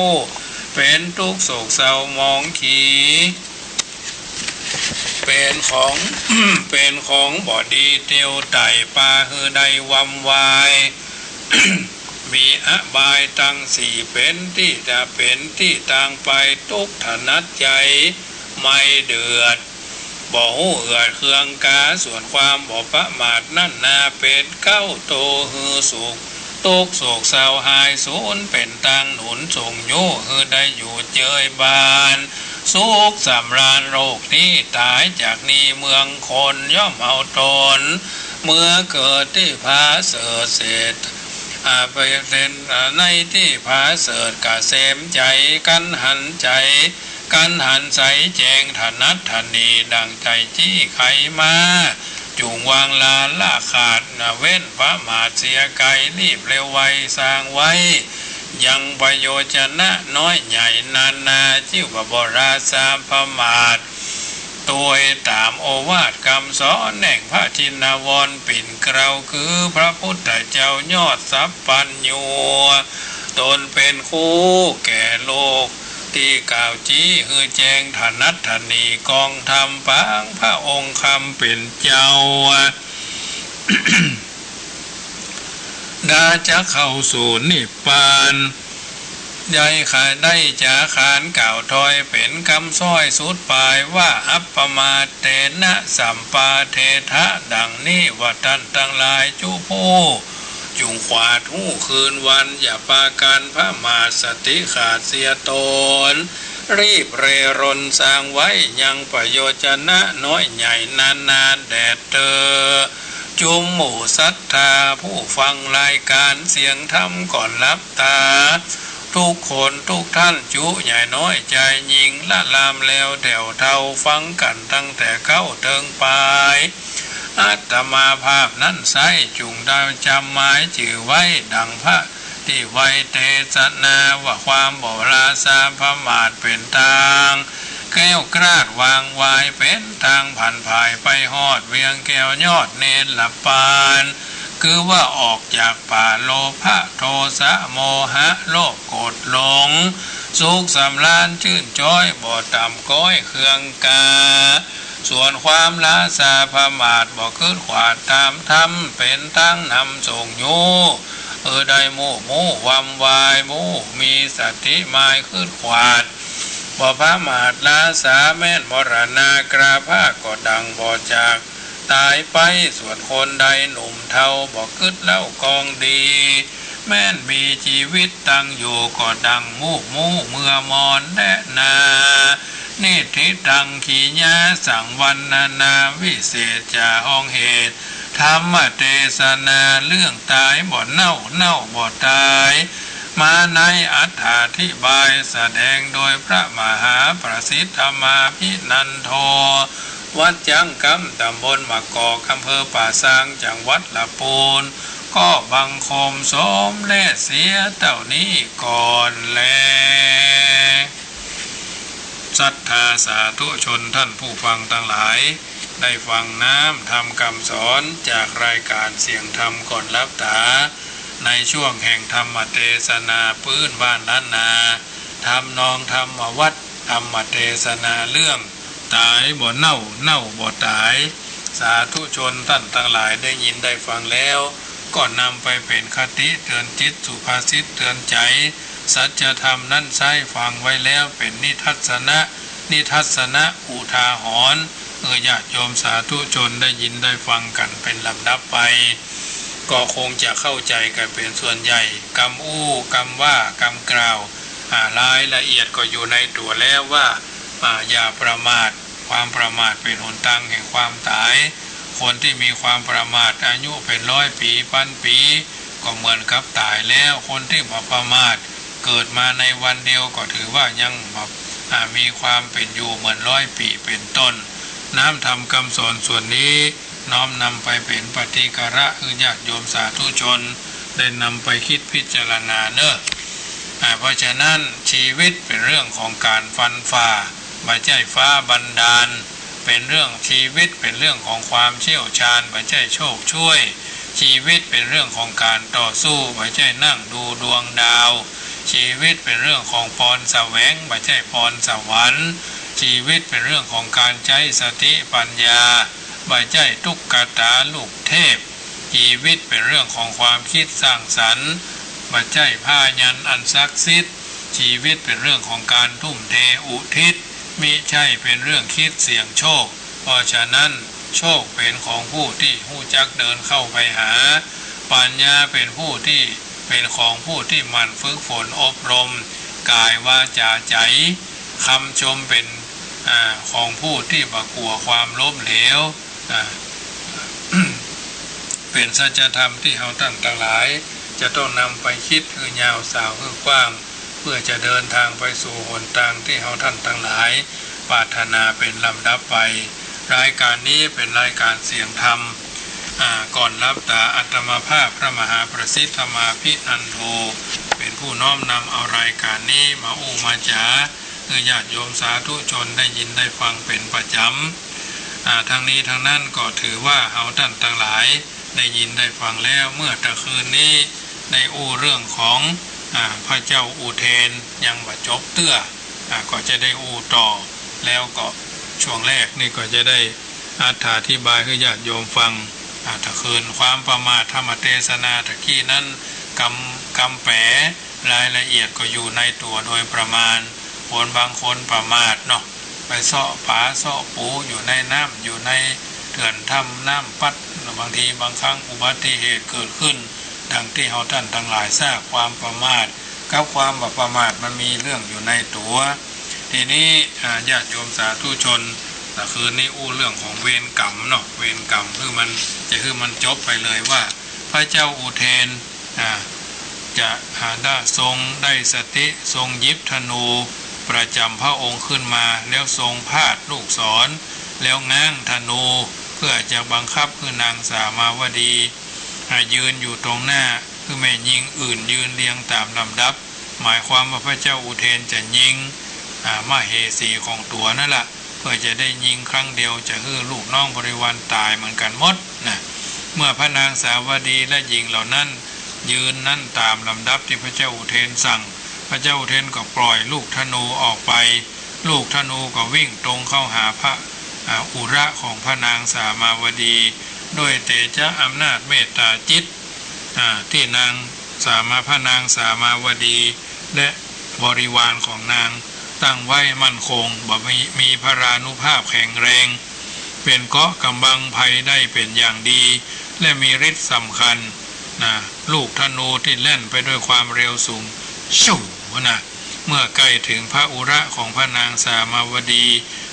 เป๋นตุ๊กข์โศกเศร้าหมองขี เป๋นของ เป๋นของบ่ดีเตียวไต่ ปาหื้อได้วำวาย มีอบายตังสี่ เป๋นตี้ตะ เป๋นตี้ตางไป ตุ๊กข์ถนัดใจ๋ ไม่เดือด บ่ฮู้เอือดเคืองกา ส่วนความบ่ประมาทนั้นนาเป๋นเก๊า โตหื้อสุข ตุ๊กข์โศกเศร้าหายสูญ เป๋นตางหนุนส่งยู้ หื้อได้อยู่เจยบาน สุขสำราญโลกนี้ ต๋ายจากนี้เมืองคน ย่อมเอาต๋น เมือเกิดตี้ผาเสริฐเสด อ่า ไปเป๋น อ่า ในตี้ผาเสริฐเกษมใจ๋ กั๋นหันใจ๋ กั๋นหันใสแจ้งถนัดถนี ดั่งใจ๋จี้ใค่มา จุ่งวางลาละขาด เว้นประมาทเสียไกล รีบเร็วไวสร้างไว้ ยังประโยชนะน้อยใหญ่นานา จื้อว่าบ่ราษาประมาท ตวยต๋ามโอวาทกำสอน แห่งพระชินวรปิ่นเกล้า คือพระพุทธเจ้ายอดสัพพัญญู ต๋นเป๋นครูแก่โลก ตี้กล่าวจี้หื้อแจ้งถนัดถนี กองธรรมปางพระองค์คำเป๋นเจ้า ดาจะเข้าสู่นิพพาน ได้ขะ ได้จาขานกล่าวถ้อยเป๋นกำสร้อยสุดปายว่า อัปปมาเทนะสัมปาเทถะ ดั่งนี้ว่า ต้านตังหลายจุผู้ จุ่งขวาดฮู้คืนวัน อย่าปากั๋นประมาท สติขาดเสียต๋น รีบเร่ร่อนสร้างไว้ ยังประโยชนะน้อยใหญ่นานาแด่เต๊อ จุมหมู่ศรัทธาผู้ฟังรายก๋านเสียงธรรมก่อนหลับต๋า ทุกคนทุกท่านจุใหญ่น้อยจายญิง ละลามแล้วแถวเฒ่า ฟังกั๋นตั้งแต่เก๊าเถิงปาย อาตมาภาพนั้นไส้ จุ่งได้จ๋ำหมายจื้อไว้ ดั่งพระตี้ไว้เตสนาว่า ความบ่ราษาประมาทเป๋นตางแคล้วคลาดวางวาย เป๋นตางผันผายไปฮอดเวียงแก้วยอดเนรปาน คือว่าออกจากป่าโลภะโทสะโมหะโลภโกรธหลง สุขสำราญจื้นจ๊อย บ่ต่ำก๊อยเคืองกา ส่วนความราษาประมาท บ่ขึดขวาดต๋ามธรรม เป๋นตางนำส่งยู้ เออ ได้มู่มู่วำวาย มู่มีสติหมายขึดขวาด บ่ประมาทราษา แม้นมรณาคราพาก็ดั่งบ่จากต๋ายไป ส่วนคนใดหนุ่มเฒ่า บ่ขึดเล่ากองดี แม้นมีจีวิตตังอยู่ ก็ดั่งมู่มู่เมื่อมอนแลนา นิฏฐิตัง กิริยาสัง วรรณนาวิเศษจ๋าห้องเหตุ ธรรมเตสนาเรื่องต๋ายบ่เน่า เน่าบ่ต๋าย มาในอรรถาธิบาย แสดงโดยพระมหาประสิทธิ์ธรรมาภินันโท วัดจ๊างกำ ต๋ำบลมะกอก อำเภอป่าซาง จังหวัดละปูน ก็บังคมสมแลเสียเต้านี้ก่อนแล ศรัทธาสาธุชนท่านผู้ฟังตังหลาย ได้ฟังน้ำธรรมกำสอนจากรายก๋านเสียงธรรมก่อนหลับต๋า ในช่วงแห่งธรรมเตสนาปื้นบ้านล้านนา ทำนองธรรมวัตร ธรรมเตสนาเรื่อง ต๋ายบ่เน่า เน่าบ่ต๋าย สาธุชนต้านตังหลายได้ยินได้ฟังแล้ว ก็นำไปเป๋นคติเตือนจิต สุภาษิตเตือนใจ๋ สัจธรรมนั้นใช้ฟังไว้แล้วเป๋นนิทัศนะ นิทัศนะอุทาหรณ์ เออ ญาติโยมสาธุชนได้ยินได้ฟังกั๋นเป๋นลำดับไป ก็คงจะเข้าใจ๋กั๋นเป๋นส่วนใหญ่ กำอู้ กำว่า กำกล่าว อ่า รายละเอียดก็อยู่ในตั๋วแล้วว่า อ่า อย่าประมาท ความประมาทเป๋นหนตางแห่งความต๋าย คนตี้มีความประมาทอายุเป๋นร้อยปี๋ปันปี๋ ก็เหมือนกับต๋ายแล้ว คนตี้บ่ประมาท เกิดมาในวันเดียวก็ถือว่ายังแบบ อ่า มีความเป๋นอยู่เหมือนร้อยปี๋เป๋นต้น น้ำธรรมกำสอนส่วนนี้ น้อมนำไปเป๋นปฏิการะหื้อญาติโยมสาธุชน ได้นำไปคิดพิจารณาเน่อ อ่า เพราะฉะนั้นชีวิตเป๋นเรื่องของก๋านฟันฝ่า บ่ใจ้ฟ้าบันดาล เป๋นเรื่องชีวิต เป๋นเรื่องของความเชี่ยวชาญ บ่ใจ้โชคช่วย ชีวิตเป๋นเรื่องของก๋านต่อสู้ บ่ใจ้นั่งดูดวงดาว ชีวิตเป๋นเรื่องของปอนแสวง บ่ใจ้ปอนสวรรค์ ชีวิตเป๋นเรื่องของก๋านใจ๊สติปัญญา บ่ใจ้ตุ๊กตาลูกเทพ ชีวิตเป๋นเรื่องของความกึ๊ดสร้างสรรค์ บ่ใจ้ผ้ายันอันศักดิ์สิทธิ์ ชีวิตเป๋นเรื่องของก๋านทุ่มเทอุทิศ มิใจ้เป๋นเรื่องกึ๊ดเสี่ยงโชค เพราะฉะนั้นโชคเป๋นของผู้ตี้ฮู้จักเดินเข้าไปหา ปัญญาเป๋นผู้ตี้ เป๋นของผู้ตี้หมั่นฝึกฝนอบรม ก๋ายวาจ๋าใจ๋ กำชมเป๋น อ่า ของผู้ตี้บ่กั๋วความล้มเหลว อ่า เป๋นสัจธรรมตี้เฮาต้านตังหลาย จะต้องนำไปกึ๊ดหื้อยาวสาวหื้อกว้าง เพื่อจะเดินตางไปสู่หนตางตี้เฮาต้านตังหลาย ปรารถนาเป๋นลำดับไป รายก๋านนี้เป๋นรายก๋านเสียงธรรม อ่า ก่อนหลับต๋าอาตมาภาพพระมหาประสิทธิ์ธรรมาภินันโท เป๋นผู้น้อมนำเอารายก๋านนี้มาอู้มาจ๋า หื้อญาติโยมสาธุชนได้ยินได้ฟังเป๋นประจ๋ำ อ่า ทั้งนี้ทั้งนั้นก็ถือว่าเฮาต้านตังหลายได้ยินได้ฟังแล้ว เมื่อตะคืนนี้ได้อู้เรื่องของ อ่า พระเจ้าอุเทนยังบ่จบเตื้อ อ่า ก็จะได้อู้ต่อ แล้วก็ช่วงแรกนี่ก็จะได้อธิบายหื้อญาติโยมฟัง อ่า ตะคืนความประมาทธรรมเตสนาตะกี้นั้น กำ กำแป๋ รายละเอียดก็อยู่ในตั๋วโดยประมาณ คนบางคนประมาทเนาะ ไปเซาะป๋าเซาะปูอยู่ในน้ำ อยู่ในเถื่อนถ้ำน้ำปั๊ด บางทีบางครั้งอุบัติเหตุเกิดขึ้น ดังตี้เฮาต้านตังหลายทราบ ความประมาทกับความบ่ประมาทมันมีเรื่องอยู่ในตั๋ว ทีนี้ อ่า ญาติโยมสาธุชน ตะคืนนี้อู้เรื่องของเวรกรรมเนาะ เวรกรรม หื้อมัน จะหื้อมันจบไปเลยว่า พระเจ้าอุเทน อ่า จะ อ่า ได้ทรงได้สติ ทรงหยิบธนูประจ๋ำพระองค์ขึ้นมา แล้วทรงพาดลูกศร แล้วง้างธนู เพื่อจะบังคับหื้อนางสามาวดี อ่า ยืนอยู่ตรงหน้า หื้อแม่ญิงอื่นยืนเรียงต๋ามลำดับ หมายความว่าพระเจ้าอุเทนจะยิง อ่า มเหสีของตั๋วนั่นแหละ เพื่อจะได้ยิงครั้งเดียว จะหื้อลูกน้องบริวารต๋ายเหมือนกั๋นหมดนะ เมื่อพระนางสาวดีและหญิงเหล่านั้นยืนนั้นต๋ามลำดับตี้พระเจ้าอุเทนสั่ง พระเจ้าอุเทนก็ปล่อยลูกธนูออกไป ลูกธนูก็วิ่งตรงเข้าหาพระ อ่า อุระของพระนางสามาวดี ด้วยเตจะอำนาจเมตตาจิต อ่า ตี้นางสามา พระนางสามาวดี และบริวารของนางตั้งไว้มั่นคง บ่มี มีพลานุภาพแข็งแรง เป๋นเกราะก๋ำบังภัยได้เป๋นอย่างดี และมีฤทธิ์สำคัญนะ ลูกธนูตี้แล่นไปด้วยความเร็วสูง ชู่นะ เมื่อใก้เถิงพระอุระของพระนางสามาวดี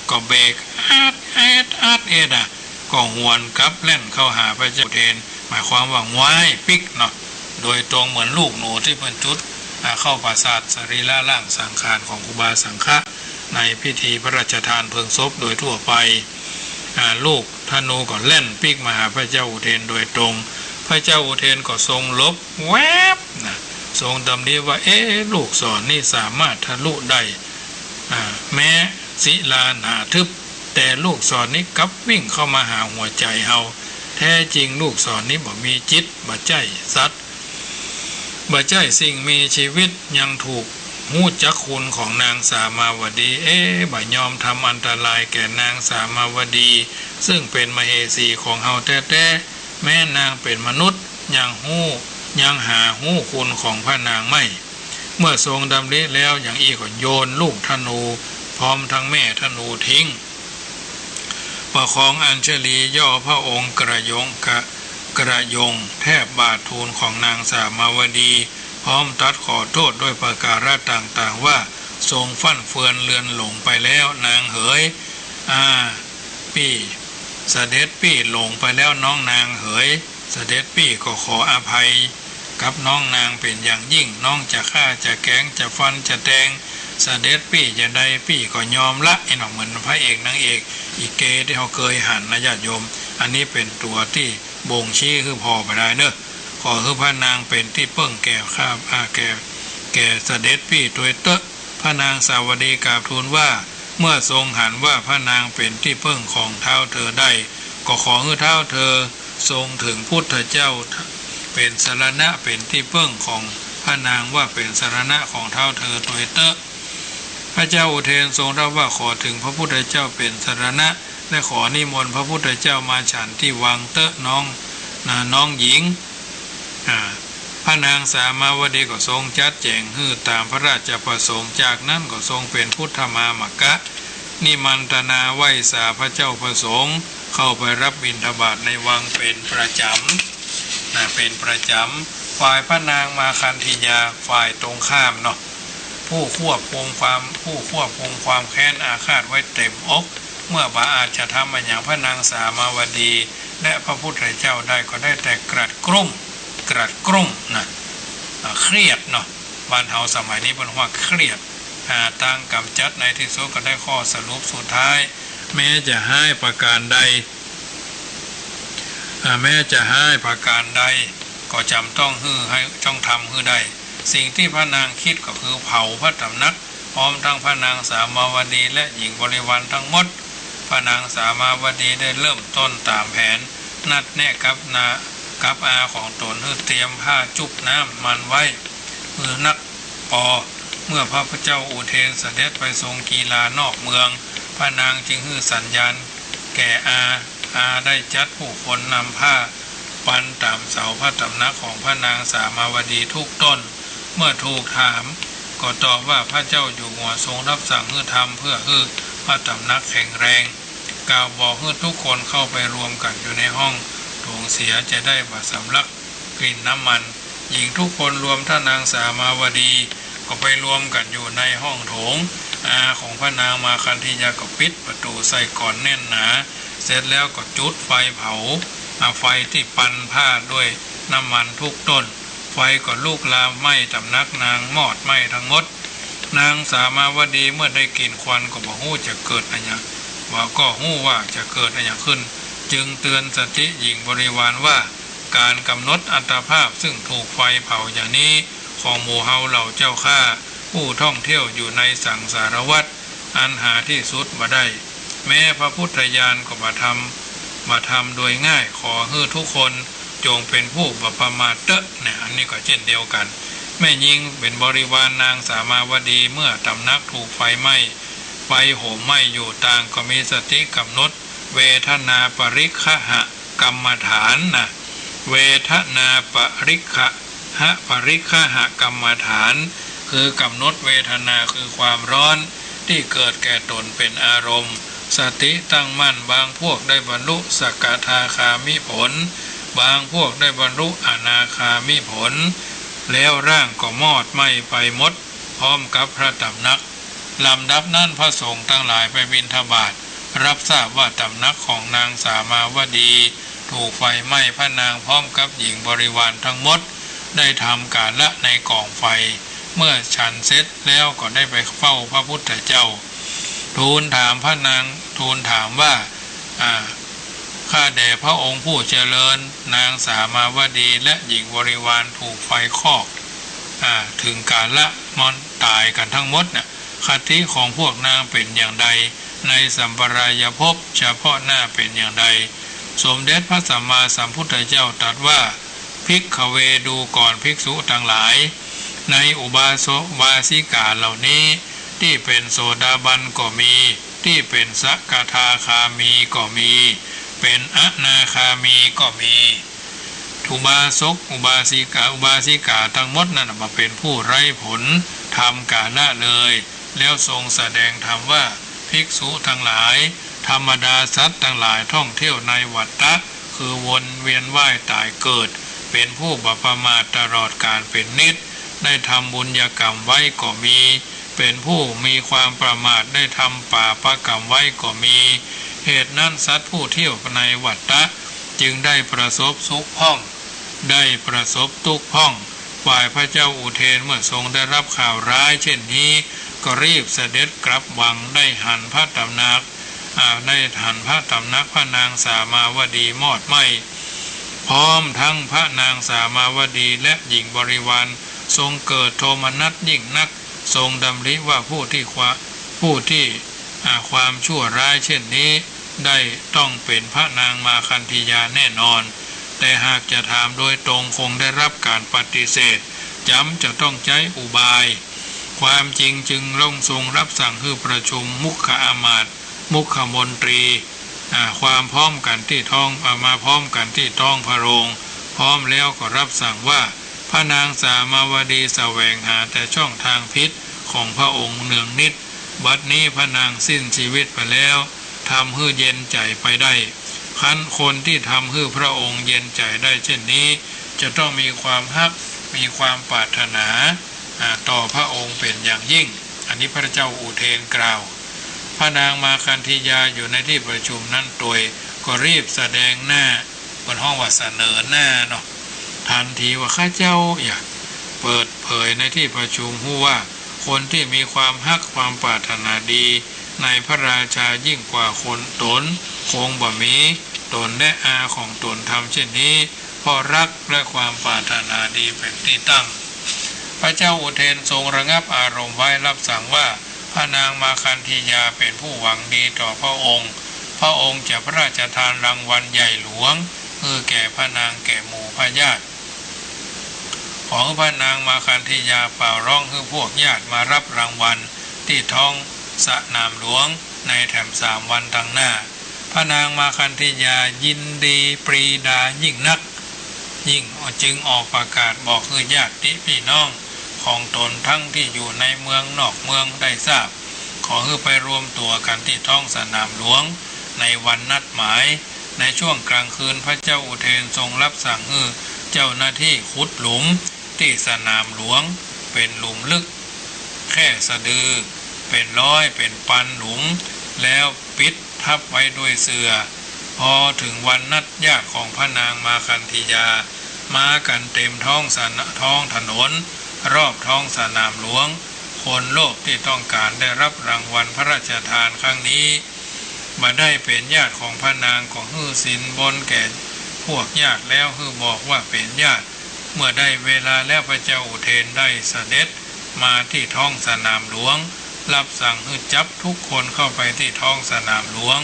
ก็เบรกอัดเอ็ดอัดเอ็ดอะ ก็หวนกลับแล่นเข้าหาพระเจ้าอุเทน หมายความว่าง้ายปิ๊กเนาะ โดยตรงเหมือนลูกหนูตี้เปิ้นจุด อ่า เข้าปราสาทสรีระร่างสังขารของครูบาสังฆะ ในพิธีพระราชทานเพลิงศพโดยทั่วไป อ่า ลูกธนูก็แล่นปิ๊กมาหาพระเจ้าอุเทนโดยตรง พระเจ้าอุเทนก็ทรงหลบแวบนะ ทรงดำริว่า เอ๊ะ ลูกศรนี่สามารถทะลุได้ อ่า แม้ศิลาหนาทึบ แต่ลูกศรนี้กลับวิ่งเข้ามาหาหัวใจ๋เฮา แท้จริงลูกศรนี้บ่มีจิต บ่ใจ้สัตว์ บ่ใจ้สิ่งมีชีวิต ยังถูกฮู้จักคุณของนางสามาวดี เอ๊ะ บ่ยอมทำอันตรายแก่นางสามาวดี ซึ่งเป๋นมเหสีของเฮาแต๊ๆ แม้นางเป๋นมนุษย์ ยังฮู้ ยังหาฮู้คุณของพระนางไม่ เมื่อทรงดำริแล้วอย่างอี้ก็โยนลูกธนูพร้อมทั้งแม่ธนูทิ้ง ประคองอัญชลีย่อพระองค์กระยงกะ กระยงแทบบาททูลของนางสามาวดี พร้อมตรัสขอโทษด้วยประการะต่างๆ ว่า ทรงฟั่นเฟือนเลือนหลงไปแล้วนางเหย อ่า ปี้ เสด็จปี้หลงไปแล้วน้องนางเหย เสด็จปี้ก็ขออภัยกับน้องนางเป๋นอย่างยิ่ง น้องจะฆ่าจะแกล้งจะฟันจะแตง เสด็จปี้จะใดปี้ก็ยอมละ เห็นบ่ เหมือนพระเอกนางเอก อีเกตี้เฮาเกยหันนะญาติโยม อันนี้เป๋นตั๋วตี้บ่งชี้หื้อผ่อไปได้เนาะ ขอหื้อพระนางเป๋นตี้เปิ้งแก่ข้า อ่า แก่ แก่เสด็จปี้ตวยเต๊อะ พระนางสาวดีกราบทูลว่า เมื่อทรงหันว่าพระนางเป๋นตี้เปิ้งของท้าวเธอได้ ก็ขอหื้อท้าวเธอทรงเถิงพุทธเจ้าเป๋นสรณะ เป๋นตี้เปิ้งของพระนางว่าเป๋นสรณะของท้าวเธอตวยเต๊อะ พระเจ้าอุเทนทรงรับว่า ขอเถิงพระพุทธเจ้าเป๋นสรณะ และขอนิมนต์พระพุทธเจ้ามาฉันตี้วังเต๊อะน้อง น้องหญิง อ่า พระนางสามาวดีก็ทรงจัดแจ๋งหื้อต๋ามพระราชประสงค์ จากนั้นก็ทรงเป๋นพุทธมามกะ นิมันตนาไหว้สาพระเจ้าพระสงฆ์ เข้าไปรับบิณฑบาตในวังเป๋นประจ๋ำ นะ เป๋นประจ๋ำ ฝ่ายพระนางมาคันธียาฝ่ายตรงข้ามเนาะ ผู้ควบคุมความ ผู้ควบคุมความแค้นอาฆาตไว้เต๋มอก เมื่อบ่อาจจะทำอะหยังพระนางสามาวดี และพระพุทธเจ้าได้ ก็ได้แต่กรัดกรุ่ม กรัดกรุ่มนะ อ่า เครียดเนาะ บ้านเฮาสมัยนี้เปิ้นว่าเครียด หาตางกำจัด ในตี้สุดก็ได้ข้อสรุปสุดท้าย แม้จะฮ้ายประการใด อ่า แม้จะฮ้ายประการใด ก็จ๋ำต้องหื้อ หื้อ ต้องทำหื้อได้ สิ่งตี้พระนางกึ๊ดก็คือเผาพระต๋ำหนัก พร้อมทั้งพระนางสามาวดีและหญิงบริวารทั้งหมด พระนางสามาวดีได้เริ่มต้นต๋ามแผน นัดแนะกับนา กับอาของต๋นหื้อเตรียมผ้าจุบน้ำมันไว้ หื้อนักปอ เมื่อพระเจ้าอุเทนเสด็จไปทรงกีฬานอกเมือง พระนางจึงหื้อสัญญาณแก่อา อาได้จัดผู้คนนำผ้าปันต๋ามเสาพระต๋ำหนักของพระนางสามาวดีทุกต้น เมื่อถูกถามก็ตอบว่า พระเจ้าอยู่หัวทรงรับสั่งหื้อทำเพื่อหื้อพระต๋ำหนักแข็งแรง กล่าวบอกหื้อทุกคนเข้าไปรวมกั๋นอยู่ในห้องโถงเสีย จะได้บ่สำลักกลิ่นน้ำมัน หญิงทุกคนรวมทั้งนางสามาวดี ก็ไปรวมกั๋นอยู่ในห้องโถง อาของพระนางมาคันธียาก็ปิดประตู๋ใส่ก่อนแน่นหนา เสร็จแล้วก็จุดไฟเผา อ่า ไฟตี้ปันผ้าด้วยน้ำมันทุกต้น ไฟก็ลุกลามไหม้ต๋ำหนักนางมอดไหม้ทั้งหมด นางสามาวดีเมื่อได้กลิ่นควันก็บ่ฮู้จะเกิดอะหยัง ว่าก็ฮู้ว่าจะเกิดอะหยังขึ้น จึงเตือนสติหญิงบริวารว่า ก๋านกำหนดอัตภาพซึ่งถูกไฟเผาอย่างนี้ ของหมู่เฮาเหล่าเจ้าข้า ผู้ท่องเที่ยวอยู่ในสังสารวัฏอันหาตี้สุดบ่ได้ แม้พระพุทธญาณก็บ่ทำ บ่ทำโดยง่าย ขอหื้อทุกคนจงเป๋นผู้บ่ประมาทเต๊อะ เนี่ย อันนี้ก็เช่นเดียวกั๋น แม่ญิงเป๋นบริวารนางสามาวดี เมื่อต๋ำหนักถูกไฟไหม้ ไฟโหมไหม้อยู่ ต่างก็มีสติกำหนดเวทนาปริกขหกรรมฐานนะ เวทนาปริกขหะ ปริกขหกรรมฐาน คือกำหนดเวทนาคือความร้อนตี้เกิดแก่ต๋นเป๋นอารมณ์ สติตั้งมั่น บางพวกได้บรรลุสกทาคามิผล บางพวกได้บรรลุอนาคามิผล แล้วร่างก็มอดไหม้ไปหมด พร้อมกับพระต๋ำหนัก ลำดับนั้นพระสงฆ์ตังหลายไปบิณฑบาต รับทราบว่าต๋ำหนักของนางสามาวดีถูกไฟไหม้ พระนางพร้อมกับหญิงบริวารทั้งหมด ได้ทำก๋าละในก๋องไฟ เมื่อฉันเสร็จแล้วก็ได้ไปเฝ้าพระพุทธเจ้า ทูลถามพระนาง ทูลถามว่า อ่า ข้าแต่พระองค์ผู้เจริญ นางสามาวดีและหญิงบริวารถูกไฟคอก อ่า เถิงก๋าละมอดต๋ายกั๋นทั้งหมดน่ะ คติของพวกนางเป๋นอย่างใด ในสัมปรายภพเฉพาะหน้าเป๋นอย่างใด สมเด็จพระสัมมาสัมพุทธเจ้าตรัสว่า ภิกขเว ดูก่อนภิกษุตังหลาย ในอุบาสกอุบาสิกาเหล่านี้ ตี้เป๋นโสดาบันก็มี ตี้เป๋นสกทาคามีก็มี เป๋นอนาคามีก็มี อุบาสกอุบาสิกา อุบาสิกาทั้งหมดนั้นน่ะ บ่เป๋นผู้ไร้ผล ทำก๋าละเลย แล้วทรงแสดงธรรมว่า ภิกษุทั้งหลาย ธรรมดาสัตว์ทั้งหลายท่องเที่ยวในวัฏฏะ คือวนเวียนว่ายตายเกิด เป๋นผู้บ่ประมาทตลอดกาลเป๋นนิจ ได้ทำบุญกรรมไว้ก็มี เป๋นผู้มีความประมาท ได้ทำปาปกรรมไว้ก็มี เหตุนั้นสัตว์ผู้เที่ยวในวัฏฏะ จึงได้ประสบสุขพ่อง ได้ประสบตุ๊กข์พ่อง ฝ่ายพระเจ้าอุเทนเมื่อทรงได้รับข่าวร้ายเช่นนี้ ก็รีบเสด็จกลับวัง ได้หันพระตำหนัก อ่า ได้หันพระตำหนักพระนางสามาวดีมอดไหม้ พร้อมทั้งพระนางสามาวดีและหญิงบริวาร ทรงเกิดโทมนัสยิ่งนัก ทรงดำริว่าผู้ที่ควา- ผู้ที่ อ่า ความชั่วร้ายเช่นนี้ ได้ต้องเป๋นพระนางมาคันธียาแน่นอน แต่หากจะถามโดยตรงคงได้รับการปฏิเสธ จ๋ำจะต้องใจ๊อุบาย ความจริงจึงลงทรงรับสั่งหื้อประชุมมุขอามาตย์ มุขมนตรี อ่า ความพร้อมกั๋นตี้ท้อง อ่า มาพร้อมกั๋นตี้ท้องพระโรง พร้อมแล้วก็รับสั่งว่า พระนางสามาวดีแสวงหาแต่ช่องทางผิดของพระองค์เนืองนิด บัดนี้พระนางสิ้นชีวิตไปแล้ว ทำหื้อเย็นใจ๋ไปได้ ครั้นคนที่ทำหื้อพระองค์เย็นใจ๋ได้เช่นนี้ จะต้องมีความฮัก มีความปรารถนา อ่า ต่อพระองค์เป๋นอย่างยิ่ง อันนี้พระเจ้าอุเทนกล่าว พระนางมาคันธียาอยู่ในที่ประชุมนั้นตวย ก็รีบแสดงหน้า เปิ้นฮ้องว่าเสนอหน้าเนาะ ทันทีว่า ข้าเจ้าอยากเปิดเผยในที่ประชุมฮู้ว่า คนที่มีความฮักความปรารถนาดีในพระราชายิ่งกว่าคนตน คงบ่มี ตนและอาของตนทำเช่นนี้ เพราะรักและความปรารถนาดีเป๋นตี้ตั้ง พระเจ้าอุเทนทรงระงับอารมณ์ไว้ รับสั่งว่า พระนางมาคันธียาเป๋นผู้หวังดีต่อพระองค์ พระองค์จะพระราชทานรางวัลใหญ่หลวง หื้อแก่พระนางแก่หมู่พระญาติ ขอหื้อพระนางมาคันธียาเป่าร้องหื้อพวกญาติมารับรางวัลตี้ท้องสนามหลวงในแถมสามวันตังหน้า พระนางมาคันธียายินดีปรีดายิ่งนัก ยิ่งจึงออกประกาศบอกหื้อญาติปี้น้องของตนทั้งที่อยู่ในเมืองนอกเมืองได้ทราบ ขอหื้อไปรวมตั๋วกั๋นตี้ท้องสนามหลวงในวันนัดหมาย ในช่วงกลางคืนพระเจ้าอุเทนทรงรับสั่งหื้อเจ้าหน้าที่ขุดหลุมตี้สนามหลวง เป๋นหลุมลึกแค่สะดือ เป๋นร้อยเป๋นปันหลุม แล้วปิดทับไว้ด้วยเสื่อ พอเถิงวันนัดญาติของพระนางมาคันธียามากั๋นเต็มท้องสน- ท้องถนน รอบท้องสนามหลวง คนโลภที่ต้องการได้รับรางวัลพระราชทานครั้งนี้ บ่ได้เป๋นญาติของพระนางก็หื้อสินบนแก่พวกญาติแล้วหื้อบอกว่าเป๋นญาติ เมื่อได้เวลาแล้วพระเจ้าอุเทนได้เสด็จมาตี้ท้องสนามหลวง รับสั่งหื้อจับทุกคนเข้าไปตี้ท้องสนามหลวง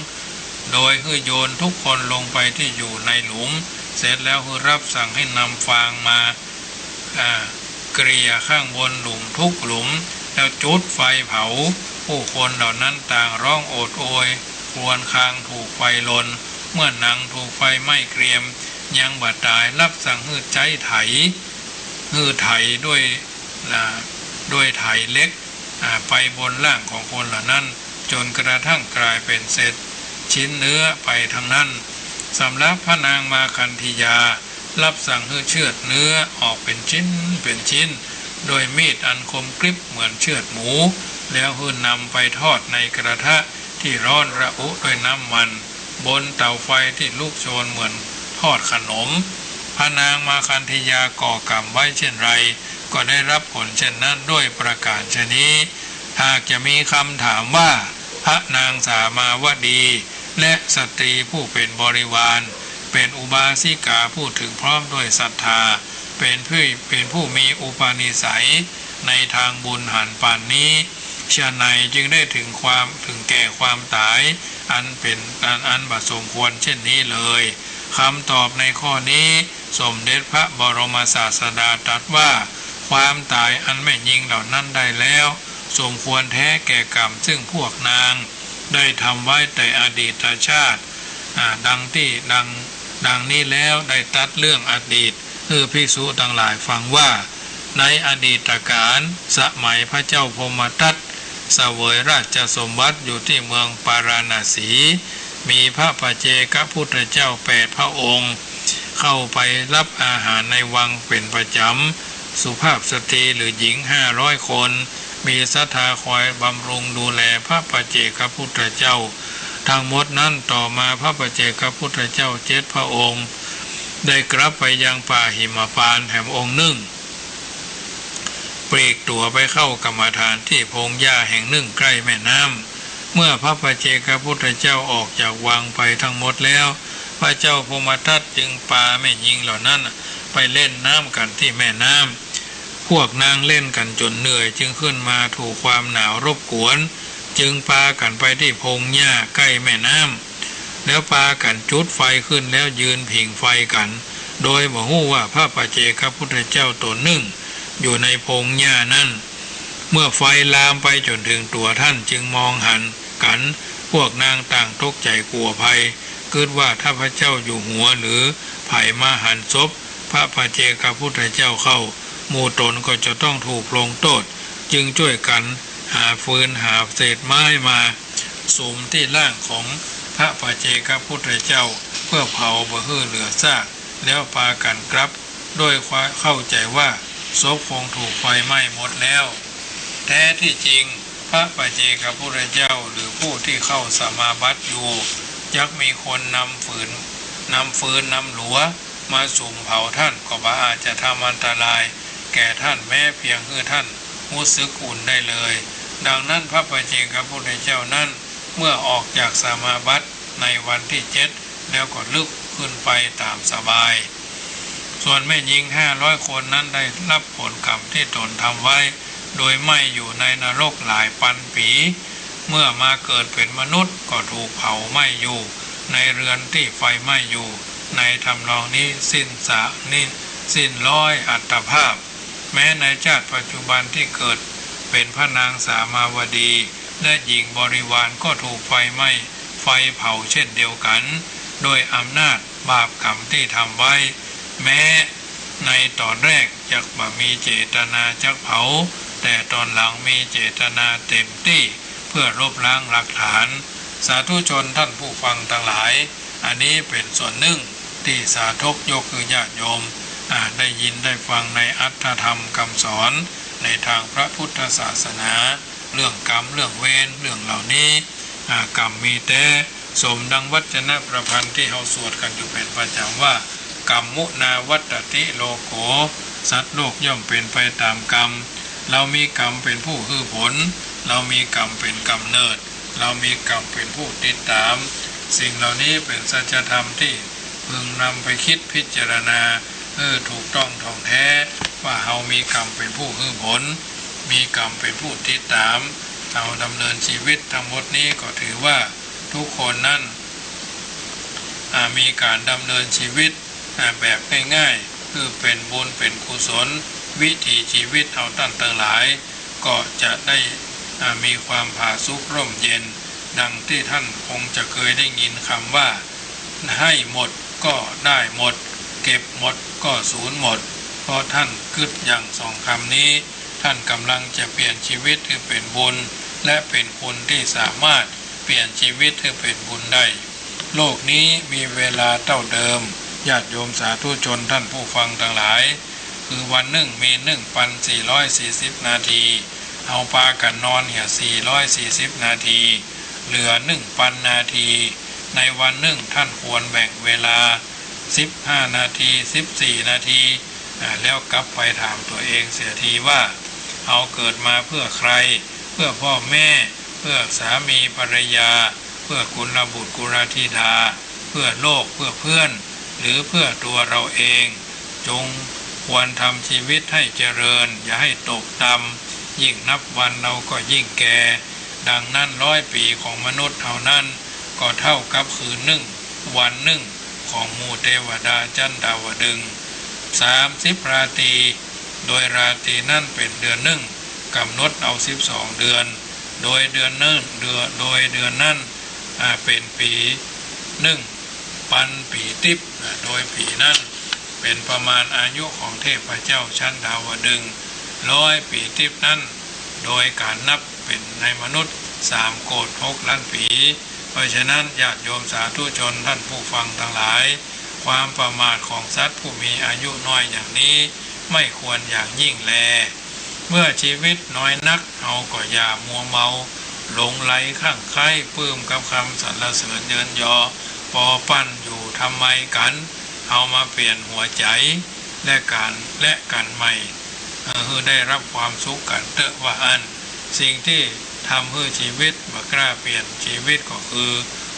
โดยหื้อโยนทุกคนลงไปตี้อยู่ในหลุม เสร็จแล้วหื้อรับสั่งให้นำฟางมา อ่า เกลี่ยข้างบนหลุมทุกหลุม แล้วจุดไฟเผา ผู้คนเหล่านั้นต่างร้องโอดโอย ครวญครางถูกไฟลน เมื่อหนังถูกไฟไหม้เกรียม ยังบ่ต๋าย รับสั่งหื้อใจ๊ไถ หื้อไถด้วย อ่า ด้วยไถเหล็ก อ่า ไปบนร่างของคนเหล่านั้น จ๋นกระทั่งก๋ายเป๋นเศษชิ้นเนื้อไปทั้งนั้น สำหรับพระนางมาคันธียา รับสั่งหื้อเฉือดเนื้อออกเป๋นชิ้นเป๋นชิ้น ด้วยมีดอันคมกริบเหมือนเฉือดหมู แล้วหื้อนำไปทอดในกระทะตี้ร้อนระอุด้วยน้ำมัน บนเตาไฟตี้ลุกโชนเหมือนทอดขนม พระนางมาคันธียาก่อกรรมไว้เช่นไร ก็ได้รับผลเช่นนั้นด้วยประการฉะนี้ หากจะมีคำถามว่า พระนางสามาวดี และสตรีผู้เป๋นบริวาร เป๋นอุบาสิกาผู้ถึงพร้อมด้วยศรัทธา เป๋นผู้ เป๋นผู้มีอุปนิสัยในทางบุญหันปานนี้ ฉะไหนจึงได้ถึงความ ถึงแก่ความต๋าย อันเป๋น อัน อันบ่สมควรเช่นนี้เลย คำตอบในข้อนี้ สมเด็จพระบรมศาสดาตรัสว่า ความต๋ายอันแม่ญิงเหล่านั้นได้แล้ว สมควรแท้แก่กรรมซึ่งพวกนางได้ทำไว้แต่อดีตชาติ อ่า ดังตี้ ดัง ดังนี้แล้วได้ตรัสเรื่องอดีตหื้อภิกษุตังหลายฟังว่า ในอดีตกาล สมัยพระเจ้าพรหมทัตเสวยราชสมบัติอยู่ตี้เมืองปาราณสี มีพระปัจเจกพุทธเจ้าแปดพระองค์ เข้าไปรับอาหารในวังเป๋นประจ๋ำ สุภาพสตรีหรือหญิงห้าร้อยคน มีศรัทธาคอยบำรุงดูแลพระปัจเจกพุทธเจ้า ทั้งหมดนั้น ต่อมาพระปัจเจกพุทธเจ้าเจ็ดพระองค์ ได้กลับไปยังป่าหิมพานต์แถมองค์นึ่ง ปลีกตั๋วไปเข้ากรรมฐานตี้พงหญ้าแห่งนึ่งใกล้แม่น้ำ เมื่อพระปัจเจกพุทธเจ้าออกจากวังไปทั้งหมดแล้ว พระเจ้าพรหมทัตจึงปาแม่ญิงเหล่านั้นไปเล่นน้ำกั๋นตี้แม่น้ำ พวกนางเล่นกั๋นจ๋นเหนื่อย จึงขึ้นมาถูกความหนาวรบกวน จึงปากั๋นไปตี้พงหญ้าใก้แม่น้ำ แล้วปากั๋นจุดไฟขึ้น แล้วยืนผิงไฟกั๋น โดยบ่ฮู้ว่าพระปัจเจกพุทธเจ้าต๋นนึ่งอยู่ในพงหญ้านั้น เมื่อไฟลามไปจ๋นเถิงตั๋วท่าน จึงมองหันกั๋น พวกนางต่างตกใจ๋กั๋วภัย กึ๊ดว่าถ้าพระเจ้าอยู่หัวหรือใผมาหันศพพระปัจเจกพุทธเจ้าเข้า หมู่ต๋นก็จะต้องถูกลงโต้ษ จึงจ้วยกั๋นหาฟืนหาเศษไม้มาสุมตี้ร่างของพระปัจเจกพุทธเจ้า เพื่อเผาบ่หื้อเหลือซาก แล้วปากั๋นกลับ ด้วยความเข้าใจ๋ว่าศพคงถูกไฟไหม้หมดแล้ว แท้ตี้จริงพระปัจเจกพุทธเจ้าหรือผู้ตี้เข้าสมาบัติอยู่ จักมีคนนำฟืน นำฟืนนำหลัวมาสุมเผาท่าน ก็บ่อาจจะทำอันตรายแก่ท่านแม้เพียงหื้อท่านฮู้สึกอุ่นได้เลย ดังนั้นพระปัจเจกพุทธเจ้านั้น เมื่อออกจากสมาบัติในวันตี้เจ็ด แล้วก็ลุกขึ้นไปต๋ามสบาย ส่วนแม่ญิงห้าร้อยคนนั้นได้ฮับผลกรรมตี้ต๋นทำไว้ โดยไหม้อยู่ในนรกหลายปันปี๋ เมื่อมาเกิดเป๋นมนุษย์ก็ถูกเผาไหม้อยู่ในเรือนตี้ไฟไหม้อยู่ ในทำนองนี้สิ้นสะ นี้สิ้นร้อยอัตภาพ แม้ในชาติปัจจุบันตี้เกิดเป๋นพระนางสามาวดี และหญิงบริวารก็ถูกไฟไหม้ ไฟเผาเช่นเดียวกั๋น โดยอำนาจบาปกรรมตี้ทำไว้ แม้ในต๋อนแรกจักบ่มีเจตนาจักเผา แต่ต๋อนหลังมีเจตนาเต๋มตี้เพื่อลบล้างหลักฐาน สาธุชนท่านผู้ฟังตังหลาย อันนี้เป๋นส่วนนึ่งตี้สาธกยกหื้อญาติโยม อ่า ได้ยินได้ฟังในอรรถธรรมกำสอนในตางพระพุทธศาสนา เรื่องกรรม เรื่องเวร เรื่องเหล่านี้ อ่า กรรมมีแต๊ สมดังวัจนะประพันธ์ตี้เฮาสวดกั๋นอยู่เป๋นประจ๋ำว่า กรรมมุนาวัตติโลโก สัตว์โลกย่อมเป๋นไปต๋ามกรรม เฮามีกรรมเป๋นผู้หื้อผล เฮามีกรรมเป๋นก๋ำเนิด เฮามีกรรมเป๋นผู้ติดต๋าม สิ่งเหล่านี้เป๋นสัจธรรมตี้พึงนำไปกึ๊ดพิจารณาหื้อถูกต้องถ่องแท้ ว่าเฮามีกรรมเป๋นผู้หื้อผล มีกรรมเป๋นผู้ติดต๋าม เฮาดำเนินชีวิตตังหมดนี้ก็ถือว่าทุกคนนั้น อ่า มีก๋านดำเนินชีวิต อ่า แบบง่ายๆ คือเป๋นบุญเป๋นกุศล วิถีชีวิตเฮาต้านตังหลาย ก็จะได้ อ่า มีความผาสุกร่มเย็น ดังตี้ท่านคงจะเกยได้ยินกำว่า ให้หมดก็ได้หมด เก็บหมดก็สูญหมด เพราะท่านกึ๊ดอย่างสองกำนี้ ท่านก๋ำลังจะเปลี่ยนชีวิตหื้อเป๋นบุญ และเป๋นคนตี้สามารถเปลี่ยนชีวิตหื้อเป๋นบุญได้ โลกนี้มีเวลาเต้าเดิม ญาติโยมสาธุชนท่านผู้ฟังตังหลาย คือวันนึ่งมีนึ่งปันสี่ร้อยสี่สิบนาที เฮาปากั๋นนอนเหียสี่ร้อยสี่สิบนาที เหลือนึ่งปันนาที ในวันนึ่งท่านควรแบ่งเวลาสิบห้านาที สิบสี่นาที อ่า แล้วกลับไปถามตั๋วเองเสียทีว่า เฮาเกิดมาเพื่อใคร เพื่อพ่อแม่ เพื่อสามีภรรยา เพื่อกุลบุตรกุลธิดา เพื่อโลก เพื่อเพื่อน หรือเพื่อตั๋วเฮาเอง จงควรทำชีวิตให้เจริญ อย่าให้ตกต่ำ ยิ่งนับวันเฮาก็ยิ่งแก่ ดังนั้นร้อยปี๋ของมนุษย์เฮานั้น ก็เต้ากับคืนนึ่ง วันนึ่ง ของหมู่เตวดาจั๊นดาวดึงส์ สามสิบราตรี โดยราตรีนั้นเป๋นเดือนนึ่ง ก๋ำหนดเอาสิบสองเดือน โดยเดือนนึ่ง เดือน โดยเดือนนั้น อ่า เป๋นปี๋นึ่งปันปี๋ติ๊บ อ่า โดยปี๋นั้นเป๋นประมาณอายุของเทพเจ้าจั๊นดาวดึงส์ ร้อยปี๋ติ๊บนั้น โดยก๋านนับเป๋นในมนุษย์สามโกติหกล้านปี๋ เพราะฉะนั้นญาติโยมสาธุชนท่านผู้ฟังตังหลาย ความประมาทของสัตว์ผู้มีอายุน้อยอย่างนี้ไม่ควรอย่างยิ่งแล เมื่อชีวิตน้อยนัก เฮาก็อย่ามัวเมา หลงใหลคลั่งใคร่ปลื้มกับกำสรรเสริญเยินยอ ปอปั้นอยู่ทำไมกั๋น เฮามาเปลี่ยนหัวใจ๋ และกั๋น และกั๋นใหม่ เอ่อ หื้อได้ฮับความสุขกั๋นเต๊อะว่าอั้น สิ่งตี้ทำหื้อชีวิตบ่กล้าเปลี่ยนชีวิตก็คือ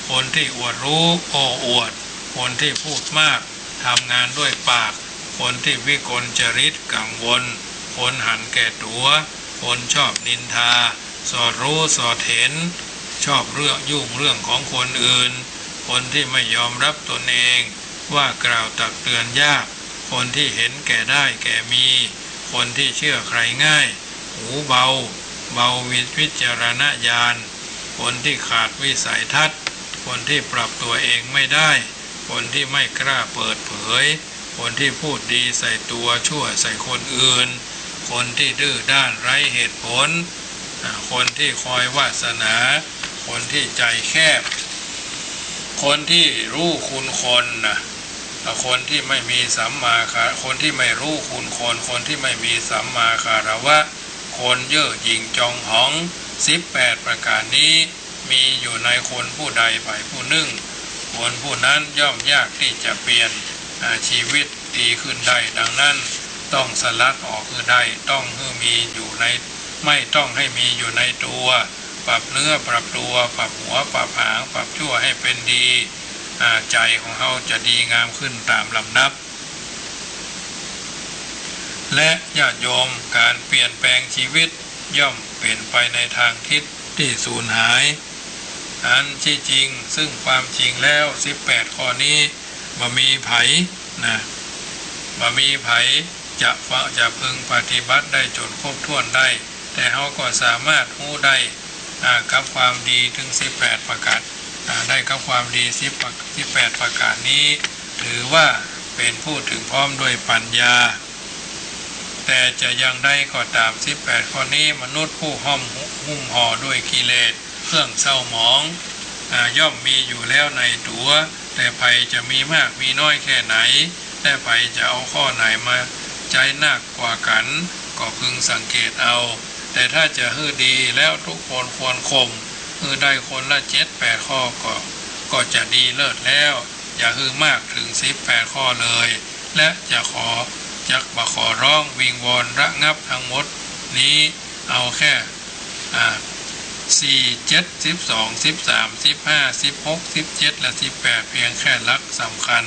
คนตี้อวดฮู้ โอ้อวด คนตี้พูดมาก ทำงานด้วยปาก คนตี้วิกลจริตกังวล คนหันแก่ตั๋ว คนชอบนินทา สอดฮู้สอดหัน ชอบเรื่องยุ่งเรื่องของคนอื่น คนตี้ไม่ยอมฮับตนเอง ว่ากล่าวตักเตือนยาก คนตี้หันแก่ได้แก่มี คนตี้เจื้อใค่ง่าย หูเบา เบาวิจารณญาณ คนตี้ขาดวิสัยทัศน์ คนตี้ปรับตั๋วเองไม่ได้ คนตี้ไม่กล้าเปิดเผย คนตี้พูดดีใส่ตั๋ว ชั่วใส่คนอื่น คนตี้ดื้อด้านไร้เหตุผล อ่า คนตี้คอยวาสนา คนตี้ใจ๋แคบ คนตี้ฮู้คุณคนนะ อ่า คนตี้ไม่มีสัมมาคา- คนตี้ไม่ฮู้คุณคน คนตี้ไม่มีสัมมาคารวะ คนเย่อหยิ่งจองหอง สิบแปดประก๋านนี้ มีอยู่ในคนผู้ใดใผผู้นึ่ง คนผู้นั้นย่อมยากตี้จะเปลี่ยน อ่า ชีวิตดีขึ้นได้ ดังนั้นต้องสลัดออกหื้อได้ ต้องหื้อมีอยู่ใน- ไม่ต้องหื้อมีอยู่ในตั๋ว ปรับเนื้อปรับตั๋ว ปรับหัวปรับหาง ปรับชั่วหื้อเป๋นดี อ่า ใจ๋ของเฮาจะดีงามขึ้นต๋ามลำดับ และญาติโยม ก๋านเปลี่ยนแปลงชีวิตย่อมเป๋นไปในตางทิศตี้สูญหาย อันตี้จริง ซึ่งความจริงแล้ว สิบแปดข้อนี้บ่มีใผนะ บ่มีใผจะฟ- จะพึงปฏิบัติได้จ๋นครบถ้วนได้ แต่เฮาก็สามารถฮู้ได้ อ่า กับความดีเถิงสิบแปดประก๋าน อ่า ได้กับความดีสิบประ- สิบแปดประก๋านนี้ ถือว่าเป๋นผู้เถิงพร้อมด้วยปัญญา แต่จะอย่างใดก็ต๋าม สิบแปดข้อนี้ มนุษย์ผู้ห้อมหุ- หุ้มห่อด้วยกิเลสเครื่องเศร้าหมอง อ่า ย่อมมีอยู่แล้วในตั๋ว แต่ใผจะมีมากมีน้อยแค่ไหน และใผจะเอาข้อไหนมาใจ๊นักกว่ากั๋น ก็พึงสังเกตเอา แต่ถ้าจะหื้อดีแล้วทุกคนควรข่ม หื้อได้คนละเจ็ดแปดข้อก็- ก็จะดีเลิศแล้ว อย่าหื้อมากเถิงสิบแปดข้อเลย และจะขอ- จะบ่ขอร้องวิงวอนระงับตังหมดนี้ เอาแค่ อ่า สี่ เจ็ด สิบสอง สิบสาม สิบห้า สิบหก สิบเจ็ด และ สิบแปด เพียงแค่หลักสำคัญ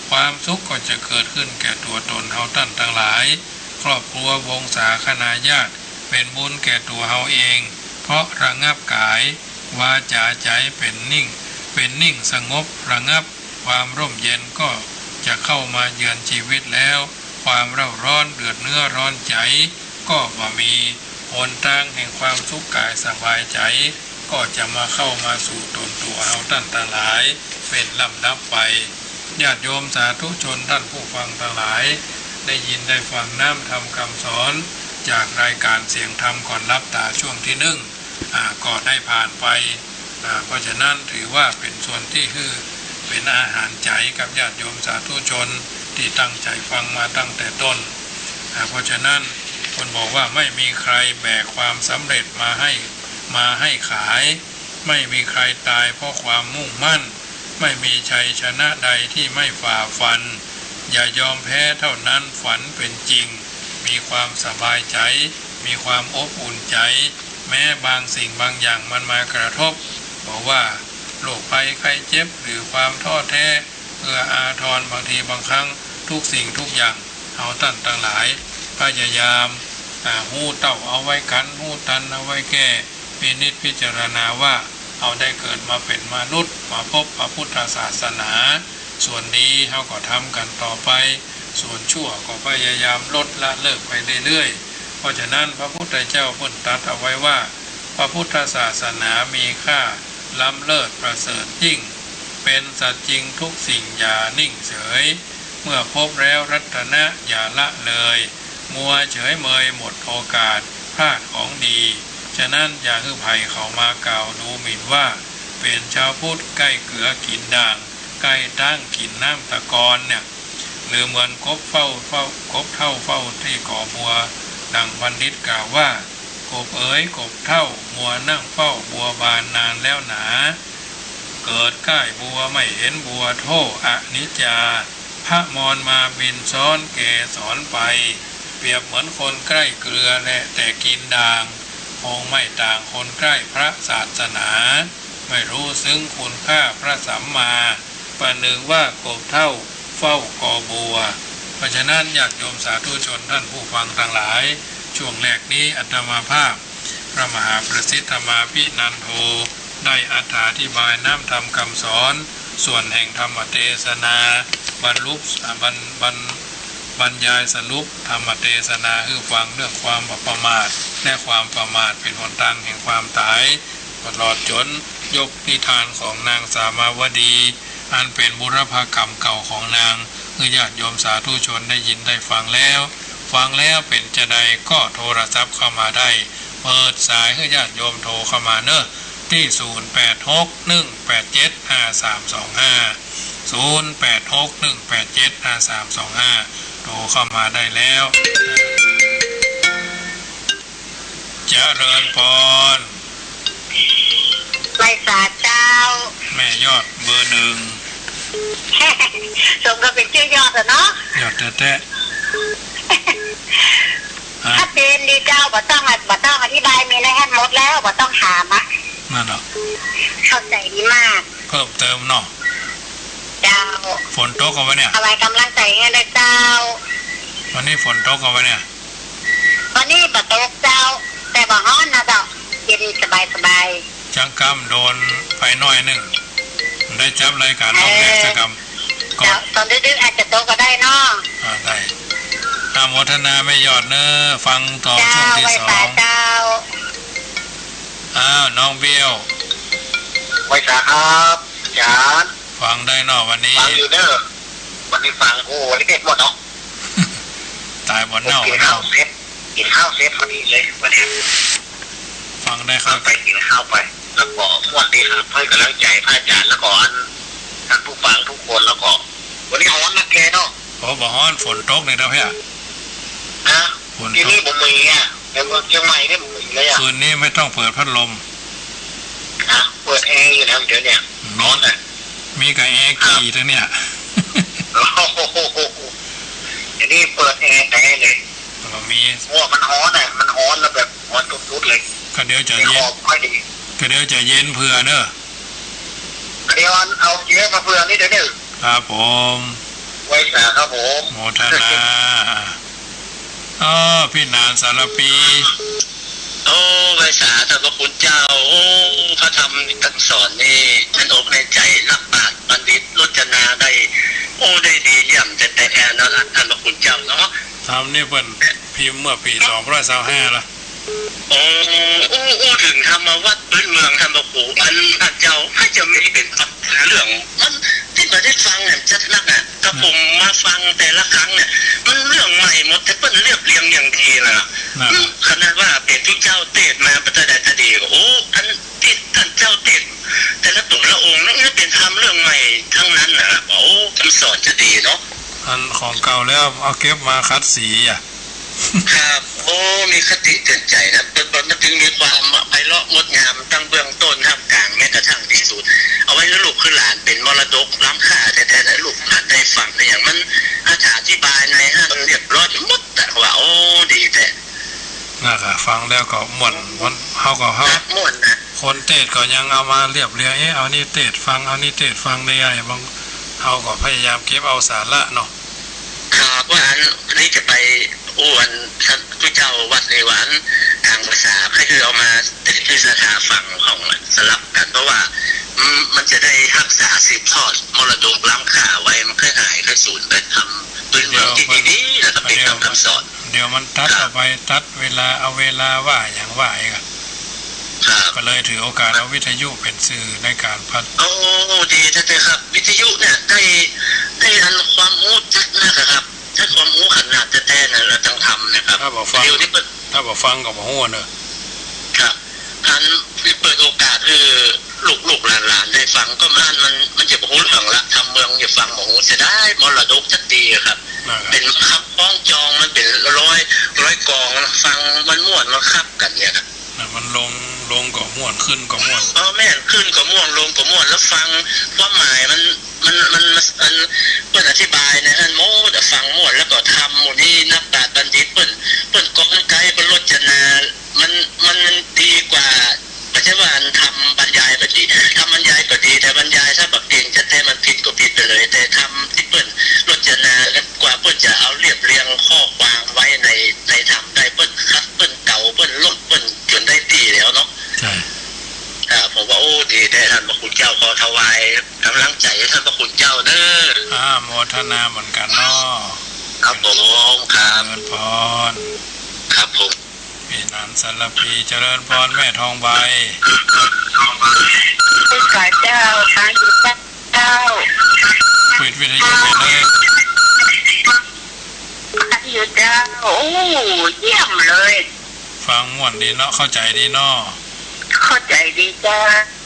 ความสุขก็จะเกิดขึ้นแก่ตั๋วตนเฮาต้านตังหลาย ครอบครัววงศาคณาญาติ เป๋นบุญแก่ตั๋วเฮาเอง เพราะระงับก๋าย วาจ๋า ใจ๋เป๋นนิ่ง เป๋นนิ่งสงบระงับ ความร่มเย็นก็จะเข้ามาเยือนชีวิตแล้ว ความเร่าร้อนเดือดเนื้อร้อนใจ๋ก็บ่มี หนตางแห่งความสุขก๋ายสบายใจ๋ก็จะมาเข้ามาสู่ตนตั๋วเฮาต้านตังหลายเป๋นลำดับไป ญาติโยมสาธุชนต้านผู้ฟังตังหลาย ได้ยินได้ฟังน้ำธรรมกำสอนจากรายก๋านเสียงธรรมก่อนหลับต๋าช่วงตี้นึ่ง อ่า ก็ได้ผ่านไป อ่า เพราะฉะนั้นถือว่าเป๋นส่วนตี้หื้อเป๋นอาหารใจ๋กับญาติโยมสาธุชนตี้ตั้งใจ๋ฟังมาตั้งแต่ต้น อ่า เพราะฉะนั้นเปิ้นบอกว่า ไม่มีใครแบกความสำเร็จมาให้- มาให้ขาย ไม่มีใครต๋ายเพราะความมุ่งมั่น ไม่มีชัยชนะใดตี้ไม่ฝ่าฟัน อย่ายอมแพ้เท่านั้น ฝันเป๋นจริง มีความสบายใจ๋ มีความอบอุ่นใจ๋ แม้บางสิ่งบางอย่างมันมากระทบ บอกว่าโรคภัยไข้เจ็บหรือความท้อแท้ เอื้ออาทร บางทีบางครั้ง ทุกสิ่งทุกอย่าง เฮาต้านตังหลาย พยายาม อ่า ฮู้เต้าเอาไว้กั๋น ฮู้ตันเอาไว้แก้ พินิจพิจารณาว่า เฮาได้เกิดมาเป๋นมนุษย์ มาพบพระพุทธศาสนา ส่วนดีเฮาก็ทำกั๋นต่อไป ส่วนชั่วก็พยายามลดละเลิกไปเรื่อยๆ เพราะฉะนั้นพระพุทธเจ้าเปิ้นตรัสเอาไว้ว่า พระพุทธศาสนามีค่าล้ำเลิศประเสริฐยิ่ง เป๋นสัจจริงทุกสิ่งอย่านิ่งเฉย เมื่อพบแล้วรัตนะอย่าละเลย มัวเฉยเมยหมดโอกาส พลาดของดี ฉะนั้นอย่าหื้อใผเขามากล่าวดูหมิ่นว่า เป๋นชาวพุทธใก้เกือกิ๋นด่าง ใก้ตั้งกิ๋นน้ำตะกอนเนี่ย หรือเหมือนกบเฝ้า- เฝ้า- กบเฒ่าเฝ้าตี้กอบัว ดังบัณฑิตกล่าวว่า กบเอ๋ย กบเฒ่า มัวนั่งเฝ้าบัวบานนานแล้วหนา เกิดใก้บัวไม่เห็นบัว โธ่อนิจจา พระมรมาบินซ้อนเกสรไป เปรียบเหมือนคนใก้เกลือแลแต่กิ๋นด่าง คงไม่ต่างคนใก้พระศาสนา ไม่ฮู้ซึ้งคุณค่าพระสัมมา ประหนึ่งว่ากบเฒ่าเฝ้ากอบัว เพราะฉะนั้นญาติโยมสาธุชนต้านผู้ฟังตังหลาย ช่วงแรกนี้อาตมาภาพ พระมหาประสิทธิ์ธรรมาภินันโท ได้อรรถาธิบายน้ำธรรมคำสอน ส่วนแห่งธรรมเตสนา บรรลุ อ่า บรร บรร บรรยายสรุปธรรมเตสนาหื้อฟังเรื่องความประมาท และความประมาทเป็นหนตางแห่งความต๋าย ตลอดจ๋นยกนิทานของนางสามาวดี อันเป๋นบุรพกรรมเก่าของนาง หื้อญาติโยมสาธุชนได้ยินได้ฟังแล้ว ฟังแล้วเป๋นจาใดก็โทรศัพท์เข้ามาได้ เปิดสายหื้อญาติโยมโทรเข้ามาเนาะ ตี้ ศูนย์ แปด หก หนึ่ง แปด เจ็ด ห้า สาม สอง ห้า ศูนย์ แปด หก หนึ่ง แปด เจ็ด ห้า สาม สอง ห้า โทรเข้ามาได้แล้ว เจริญพร ไหว้สาเจ้า แม่ยอดเบอร์หนึ่ง สมกับเป๋นจื้อยอดอะเนาะ ยอดแต๊ๆ ฮะ ชัดเจนดีเจ้า บ่ต้องอะ บ่ต้องอธิบาย มีในหั้นหมดแล้ว บ่ต้องถามอะ นั่นเหรอ เข้าใจ๋ดีมาก เพิ่มเติมเนาะ เจ้า ฝนตกกาบ่เนี่ย เอาไว้ก๋ำลังใจ๋หื้อเน่อเจ้า วันนี้ฝนตกกาบ่เนี่ย วันนี้บ่ตกเจ้า แต่บ่ฮ้อนนะเจ้า เย็นสบายๆ จังก้ำโดนไปหน้อยนึ่ง ได้จับรายการรอบแรกสักกำ เออ ก็ เจ้า ต๋อนดึกๆ อาจจะตกก็ได้เนาะ อ่า ได้ อนุโมทนาแม่ยอดเนาะ ฟังต่อ เจ้า ช่วงตี้สอง ไหว้สาเจ้า อ้าว น้องเบี้ยว ไหว้สาครับ อาจ๋ารย์ ฟังได้เนาะวันนี้ ฟังอยู่เนาะ วันนี้ฟัง โอ้ วันนี้เด็ดหมดเนาะ ต๋ายบ่เน่า กิ๋นข้าวเสร็จ กิ๋นข้าวเสร็จพอดีเลยวันนี้ ฟังได้ครับ ไปกิ๋นข้าวไป แล้วก็ม่วนดีครับ หื้อกำลังใจ๋พระอาจ๋ารย์ แล้วก็อัน ท่านผู้ฟังทุกคน แล้วก็ วันนี้ฮ้อนนักแกเนาะ โอ้ บ่ฮ้อน ฝนตกนี่เนาะเพี้ย ฮะ ฝนตก ตี้นี่บ่มีอะ ในเมืองเจียงใหม่นี่บ่มีเลยอะ คืนนี้ไม่ต้องเปิดพัดลม ฮะ เปิดแอร์อยู่นะเดี๋ยวเนี่ย อืม ฮ้อนอะ มีแต่แอร์กี่ตัวเนี่ย โอ้โห เดี๋ยวนี้เปิดแอร์แต่เลย บ่มี เพราะว่ามันฮ้อนอะ มันฮ้อนแล้วแบบฮ้อนสุดๆ เลย ก็เดี๋ยวจะเย็น ไม่ค่อยดี ก็เดี๋ยวจะเย็นเผื่อเนาะ เดี๋ยวเอาเยอะมาเผื่อนี่เดี๋ยวนี้ ครับผม ไหว้สาครับผม โมทนา อ้อ พี่หนานสารปี โอ้ ไหว้สาท่านพระคุณเจ้า โอ้ พระธรรมคำสอนนี่ แน่นอกแน่นใจ๋ นักปราชญ์บัณฑิตรจนาได้ โอ้ ได้ดีเยี่ยมแต๊ๆ เนาะ ท่านพระคุณเจ้าเนาะ ธรรมนี่เปิ้นพิมพ์เมื่อปี๋สองพันซาวห้าละ โอ้ อู้ อู้เถิงธรรมวัตรพื้นเมืองท่านพระครู อัน อันเจ้า ใผจะมีเป๋นพักเรื่อง มันตี้บ่ได้ฟังเนี่ยชัดนักอะ แต่ผมมาฟังแต่ละครั้งเนี่ย มันเรื่องใหม่หมด แต่เปิ้นเรียบเรียงอย่างดีนะ นั่น อืม ขนาดว่าเป๋นตี้เจ้าเตสน์มาปะตะใดตะดีก็ โอ้ อันตี้ต้านเจ้าเตสน์แต่ละต๋นละองค์นี่เป๋นธรรมเรื่องใหม่ทั้งนั้นนะ โอ้ คำสอนจะดีเนาะ อันของเก่าแล้วเอาเก็บมาขัดสีอะ ครับ โอ้ มีคติเตือนใจ๋นะ เปิ้น เปิ้น มันจึงมีความไพเราะงดงาม ตั้งเบื้องต้น ท่ามกลาง แม้กระทั่งตี้สุด เอาไว้หื้อลูกหื้อหลาน เป๋นมรดกล้ำค่าแต๊ๆ นะ ลูกหลานได้ฟังได้หยัง มันอธิบายในหั้นเรียบร้อยหมดอะ ว่า โอ้ ดีแต๊ นั่นแหละ ฟังแล้วก็ม่วน มัน เฮาก็ เฮา ครับ ม่วนนะ คนเตสน์ก็ยังเอามาเรียบเรียง เอ๊ะ เอานี่เตสน์ฟัง เอานี่เตสน์ฟัง ได้ไง บาง เฮาก็พยายามเก็บเอาสาระเนาะ ครับ ว่าอันนี้จะไปอู้อันท่านผู้เจ้าวัดในวันต่างภาษา ก็คือเอามาเตสน์คือสถาฟังของสลับกัน เพราะว่า อืม มันจะได้ฮักษาสืบทอดมรดกล้ำค่าไว้ มันค่อยหายค่อยสูญไป ธรรมพื้นเมืองตี้ดีๆ แล้วก็เป๋นธรรมคำสอน เดี๋ยวมันตัด ครับ เอาไป ตัดเวลา เอาเวลาว่าหยังว่าอีกอะ ครับ ก็เลยถือโอกาสเอาวิทยุเป๋นสื่อในการพัฒ โอ้ ดีแต๊ๆ ครับ วิทยุเนี่ยได้ ได้อันความฮู้ชัดนักอะครับ ได้ความฮู้ขนาดแต๊ๆ นะ แล้วจังทำนะครับ ถ้าบ่ฟัง เดี๋ยวนี้เปิ้น ถ้าบ่ฟังก็บ่ฮู้เนาะ ครับ อันนี้เปิดโอกาสหื้อลูกๆ หลานๆ ได้ฟัง ก็มัน มัน มันจะบ่ฮู้เรื่องละ ธรรมเมืองจะฟังบ่ฮู้ เสียดายมรดกจักดีอะครับ นั่นแหละ เป๋นคำคล้องจอง มันเป๋นร้อย ร้อยกลอง ฟังมันม่วน มันคับกั๋นเนี่ยครับ น่ะ มันลง ลงก็ม่วน ขึ้นก็ม่วน เออ แม่น ขึ้นก็ม่วน ลงก็ม่วน แล้วฟังความหมายมัน มัน มัน มัน มัน เปิ้นอธิบายในหั้นหมดอะ ฟังม่วน แล้วก็ธรรมหมู่นี้นักปราชญ์บัณฑิตเปิ้น เปิ้นกลอนไกด์ เปิ้นรจนา มัน มัน มันดีกว่า บ่ใจ้ว่าอันธรรมบรรยายก็ดี ธรรมบรรยายก็ดี แต่บรรยายถ้าบ่เก่งจะแท้มันผิดก็ผิดไปเลย แต่ธรรมตี้เปิ้นรจนา กว่าเปิ้นจะเอาเรียบเรียงข้อความไว้ใน ในธรรมได้ เปิ้นคัด ำลังใจ๋ให้ต้านพระคุณเจ้าเน้อ อา โมทนาเหมือนกั๋นเนาะ ครับผม ครับ เจริญพร ครับผม ปี้หนานสารภี เจริญพร แม่ทองใบ เจ้าข้าเจ้า ฟังอยู่เจ้า ปิดวิทยุไปเลย ฟังอยู่เจ้า โอ้ เยี่ยมเลย ฟังม่วนดีเนาะ เข้าใจ๋ดีเนาะ เข้าใจ๋ดีเจ้า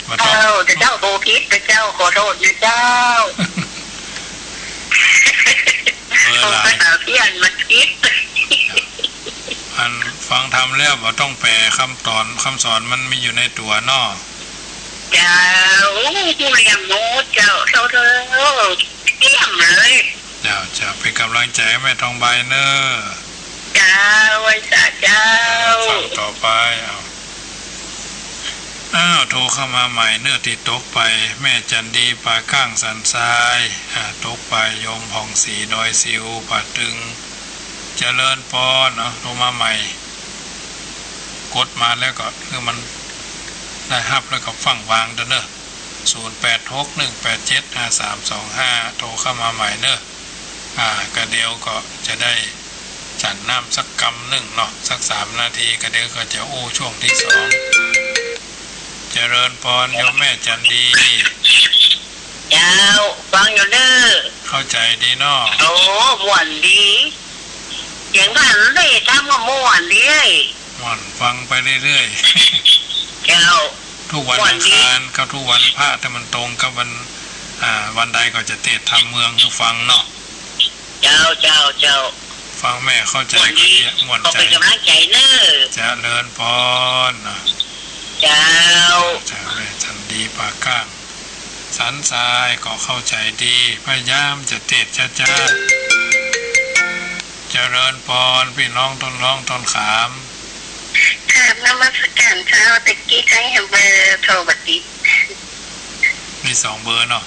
บ่ต้อง เจ้า แต่เจ้าโทรผิด แต่เจ้าขอโทษนะเจ้า เออ ภาษาเพี้ยนมันผิด อันฟังธรรมแล้วบ่ต้องแป๋กำสอน กำสอนมันมีอยู่ในตั๋วเนาะ เจ้า ฮู้เรื่องหมดเจ้า เจ้าเถิด เยี่ยมเลย เจ้า เจ้า เป๋นก๋ำลังใจ๋แม่ทองใบเน้อ เจ้า ไหว้สาเจ้า ฟังต่อไป เอา อ้าว โทรเข้ามาใหม่เน้อ ตี้ตกไป แม่จันดี ป่าก้างสันทราย อ่า ตกไป โยมผ่องศรี ดอยสิว ป่าตึง เจริญพร เอา โทรมาใหม่ กดมาแล้วก็ คือมันได้ฮับแล้วก็ฟั่งวางเต๊อะเน้อ ศูนย์แปดหก หนึ่งแปดเจ็ด ห้าสามสองห้า โทรเข้ามาใหม่เน้อ อ่า ก็เดี๋ยวก็จะได้ฉันน้ำสักกำนึ่งเนาะ สักสามนาที ก็เดี๋ยวก็จะอู้ช่วงตี้สอง เจริญพรโยมแม่จันดี เจ้า ฟังอยู่เน้อ เข้าใจ๋ดีเนาะ โอ้ ม่วนดี เสียงท่านได้ทำก็ม่วนดี ม่วน ฟังไปเรื่อยๆ เจ้า ทุกวันอังคารกับทุกวันพระ ถ้ามันตรงกับวัน อ่า วันใดก็จะเตสน์ธรรมเมืองหื้อฟังเนาะ เจ้า เจ้า เจ้า ฟังแม่เข้าใจ๋ ม่วนดี ก็เยียะ ม่วนใจ๋ ขอเป๋นก๋ำลังใจ๋เน้อ เจริญพร เจ้า เจ้า แม่จันดี ป่าก้างสันทราย ก็เข้าใจ๋ดี พยายามจะเตสน์จ๊าๆ เจริญพร ปี้น้องต้นฮ้องต้นขาม กราบนมัสก๋ารเจ้า ตะกี้ใจ๊เบอร์โทรบ่ติด มีสองเบอร์เนาะ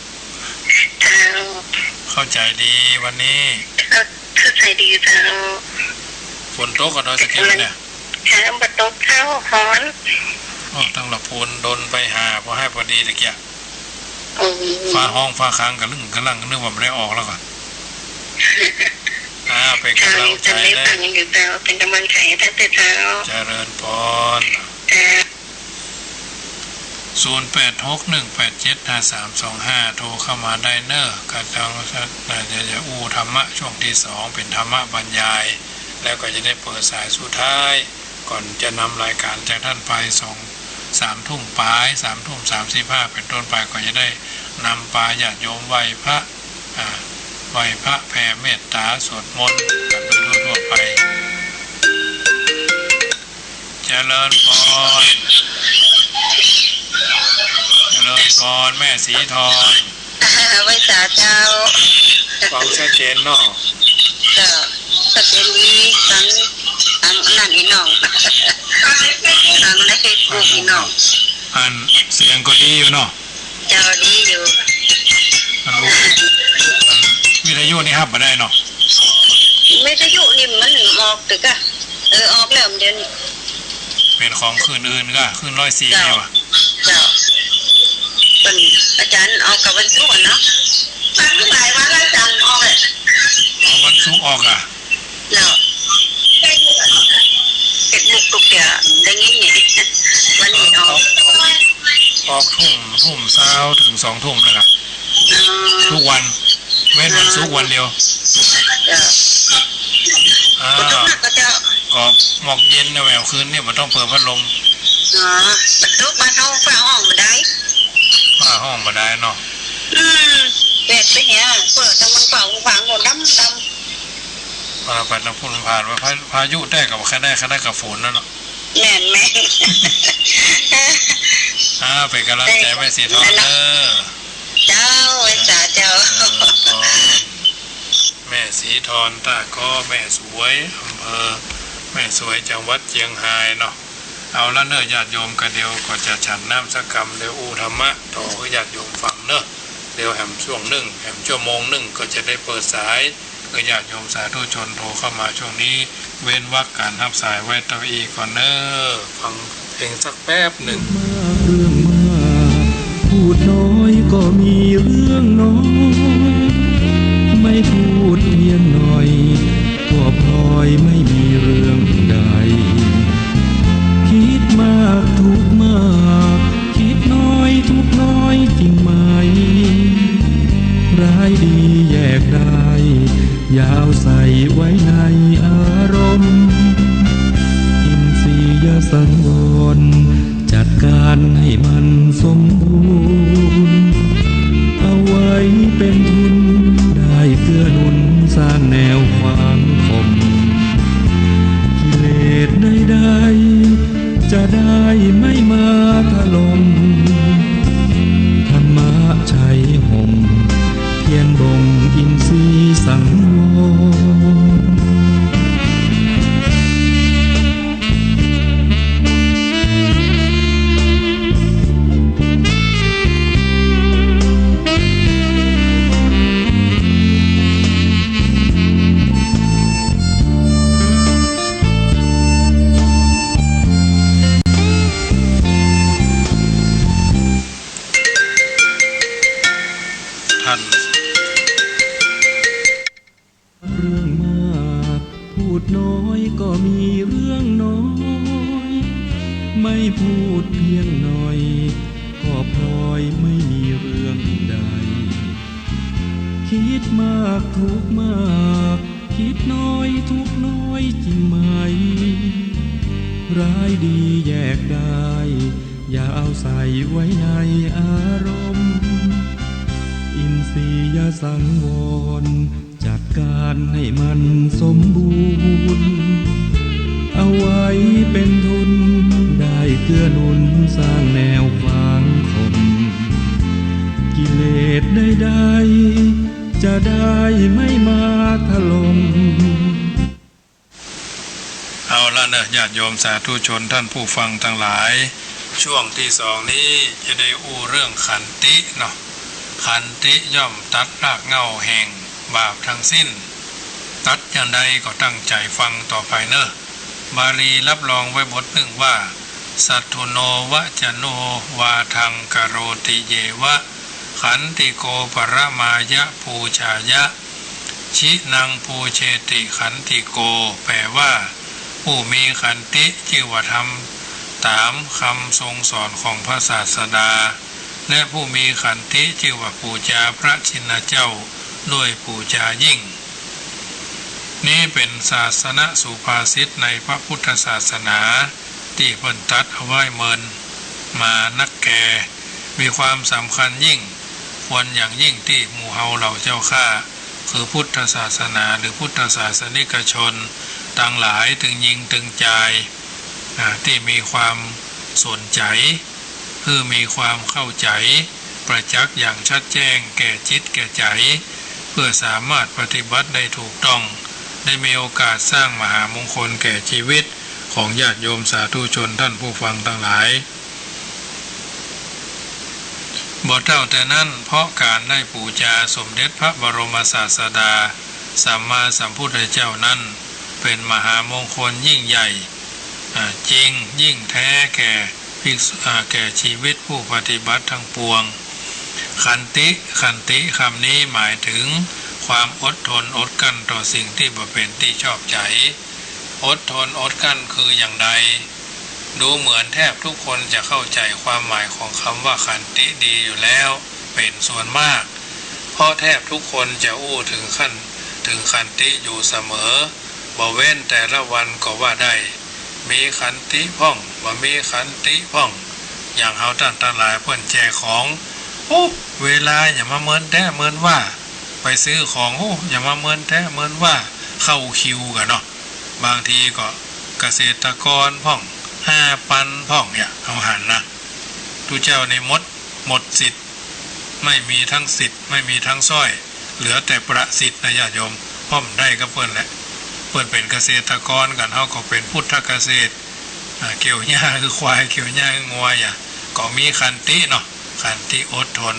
เจ้า เข้าใจ๋ดีวันนี้ เข้า เข้าใจ๋ดีเจ้า ฝนตกก่อดอยสะเก็ดเนี่ย เจ้า บ่ตกเจ้า ฮ้อน โอ้ ตังหลับปูนดนไปหา พอหายพอดีตะกี้ อืม ฟ้าฮ้องฟ้าค้างกะลึ่งกะลั่ง นึกว่าบ่ได้ออกแล้วก่อ อ่า เป๋นก๋ำลังใจ๋เน้อ เจ้า เป๋นก๋ำลังใจ๋ให้ต้านเจ้า เจริญพร เจ้า ศูนย์แปดหก หนึ่งแปดเจ็ด ห้าสามสองห้า โทรเข้ามาได้เน้อ ก็จะ จะ จะอู้ธรรมะช่วงตี้สอง เป๋นธรรมะบรรยาย แล้วก็จะได้เปิดสายสุดท้าย ก่อนจะนำรายก๋านจากต้านไป สอง สามทุ่มป๋าย สามทุ่มสามสิบห้า เป๋นต้นไป ก็จะได้นำปาญาติโยมไหว้พระ อ่า ไหว้พระแผ่เมตต๋าสวดมนต์กั๋นโดยทั่วๆ ไป เจริญพร เจริญพร แม่สีทอง ไหว้สาเจ้า ฟังชัดเจนเนาะ เจ้า ชัดเจนดี ฟัง ฟังอันนั้นอีน้อง ฟังในเฟซบุ๊กอีน้อง อันเสียงก็ดีอยู่เนาะ เจ้า ดีอยู่ อันลูก อันวิทยุนี่ฮับบ่ได้เนาะ วิทยุนี่มันออกตึกอะ เออ ออกแล้วเดี๋ยวนี้ เป๋นของคลื่นอื่นก่อ คลื่นร้อยสี่ เจ้า นี่หว่า เจ้า เปิ้น อาจ๋ารย์ออกกั๋นวันศุกร์อะเนาะ วันศุกร์ออกอะ เนาะ เฟซบุ๊กตุ๊กเตื้อได้ยินนี่ วันนี้ออก ออก ออกทุ่ม ทุ่มซาวเถิงสองทุ่มเลยครับ อ๋อ ทุกวัน เว้นวันศุกร์วันเดียว เจ้า อ่า ก็หมอกเย็นนะ แหววคืนนี่บ่ต้องเปิดพัดลม อ๋อ มันตกบ้านเฮาฟ้าฮ้องบ่ได้ ฟ้าฮ้องบ่ได้เนาะ อืม แดดไปเหีย เปิดแต่มันฟ้าฮ้องดำดำ ว่าไปทางพุ้นผ่านว่าพา พายุแต๊ก็บ่ค่อยได้ ค่อยได้กับฝนนั่นเนาะ แม่น แม่น อ่า เป๋นก๋ำลังใจ๋แม่สีทองเน้อ เจ้า ไหว้สาเจ้า เออ แม่สีทอง ต้าก้อแม่สวย อำเภอแม่สวย จังหวัดเจียงฮายเนาะ เอาละเน้อ ญาติโยม ก็เดี๋ยวก็จะฉันน้ำสักกำ เดี๋ยวอู้ธรรมะต่อหื้อญาติโยมฟังเน้อ เดี๋ยวแหมช่วงนึ่ง แหมชั่วโมงนึ่ง ก็จะได้เปิดสาย เพื่อญาติโยมสาธุชนโทรเข้ามาช่วงนี้ เว้นวรรคก๋านฮับสายไว้เต้าอี้ก่อนเน้อ ฟังเพลงสักแป๊บนึ่ง เรื่องมาก พูดน้อยก็มีเรื่อง รื่องน้อย ไม่พูดเพียงหน่อย ก็พลอยไม่มีเรื่องใด คิดมากทุกข์มาก คิดน้อยทุกข์น้อยจริงไหม ร้ายดีแยกได้ อย่าเอาใส่ไว้ในอารมณ์ อินทรียสังวร จัดการให้มันสมบูรณ์ เอาไว้เป็นทุน ได้เกื้อหนุนสร้างแนวขวางข่ม กิเลสใดๆ จะได้ไม่มาถล่ม ธรรมะชัยห่ม เพียรบ่มอินทรีย์สังวร ท่าน เรื่องมากพูดน้อยก็มีเรื่องน้อย ไม่พูดเพียงหน่อย ก็พลอยไม่มีเรื่องใด คิดมากทุกข์มาก คิดน้อยทุกข์น้อยจริงไหม ร้ายดีแยกได้ อย่าเอาใส่ไว้ในอารมณ์ อินทรียสังวร จัดการให้มันสมบูรณ์ เอาไว้เป็นทุน ได้เกื้อหนุนสร้างแนวขวางข่ม กิเลสใดๆ จะได้ไม่มาถล่ม เอาละเนอะ ญาติโยมสาธุชนท่านผู้ฟังทั้งหลาย ช่วงที่สองนี้จะได้อู้เรื่องขันติเนาะ ขันติย่อมตัดรากเหง้าแห่งบาปทั้งสิ้น ตัดอย่างใดก็ตั้งใจฟังต่อไปเนอะ บาลีรับรองไว้บทหนึ่งว่า สัตถุโนวะจโนวาทังกโรติเยวะ ขันติโกปรมายะปูชายะ ชินังปูเชติขันติโก แปลว่า ผู้มีขันติชื่อว่าทำตามคำทรงสอนของพระศาสดา และผู้มีขันติชื่อว่าปูจาพระชินเจ้าด้วยปูจายิ่ง นี้เป็นศาสนสุภาษิตในพระพุทธศาสนา ตี้เปิ้นตรัสเอาไว้เมินมานักแก่ มีความสำคัญยิ่ง ควรอย่างยิ่งตี้หมู่เฮาเหล่าเจ้าข้า คือพุทธศาสนาหรือพุทธศาสนิกชนตังหลายตึงญิงตึงจาย อ่า ตี้มีความสนใจ๋ หื้อมีความเข้าใจ๋ ประจักษ์อย่างชัดแจ้งแก่จิตแก่ใจ๋ เพื่อสามารถปฏิบัติได้ถูกต้อง ได้มีโอกาสสร้างมหามงคลแก่ชีวิตของญาติโยมสาธุชนท่านผู้ฟังทั้งหลาย บ่เต้าแต่นั้น เพราะก๋านได้ปู๋จาสมเด็จพระบรมศาสดาสัมมาสัมพุทธเจ้านั้น เป๋นมหามงคลยิ่งใหญ่ อ่า จริง ยิ่งแท้แก่ ภิกษุ อ่า แก่ชีวิตผู้ปฏิบัติทั้งปวง ขันติ ขันติคำนี้หมายถึงความอดทนอดกลั้นต่อสิ่งตี้บ่เป๋นตี้ชอบใจ๋ อดทนอดกลั้นคืออย่างใด ดูเหมือนแทบทุกคนจะเข้าใจ๋ความหมายของคำว่าขันติดีอยู่แล้วเป๋นส่วนมาก เพราะแทบทุกคนจะอู้ถึงขั้น ถึงขันติอยู่เสมอ บ่เว้นแต่ละวันก็ว่าได้ มีขันติพ่อง บ่มีขันติพ่อง อย่างเฮาต้านตังหลายเปิ้นแจของ โอ้ เวลาอย่ามาเมินแต๊เมินว่า ไปซื้อของ โอ้ อย่ามาเมินแต๊เมินว่า เข้าคิวกั๋นเนาะ บางทีก็เกษตรกรพ่อง ห้าปันพ่อง เนี่ย เฮาหันนะ ตุ๊เจ้านี่หมด หมดสิทธิ์ ไม่มีทั้งสิทธิ์ ไม่มีทั้งสร้อย เหลือแต่ประสิทธิ์นะญาติโยม เพราะบ่ได้กับเปิ้นแหละ เปิ้นเป๋นเกษตรกรกั๋น เฮาก็เป๋นพุทธเกษตร อ่า เกี่ยวหญ้าหื้อควาย เกี่ยวหญ้าหื้องัว อย่า ก็มีขันติเนาะ ขันติอดทน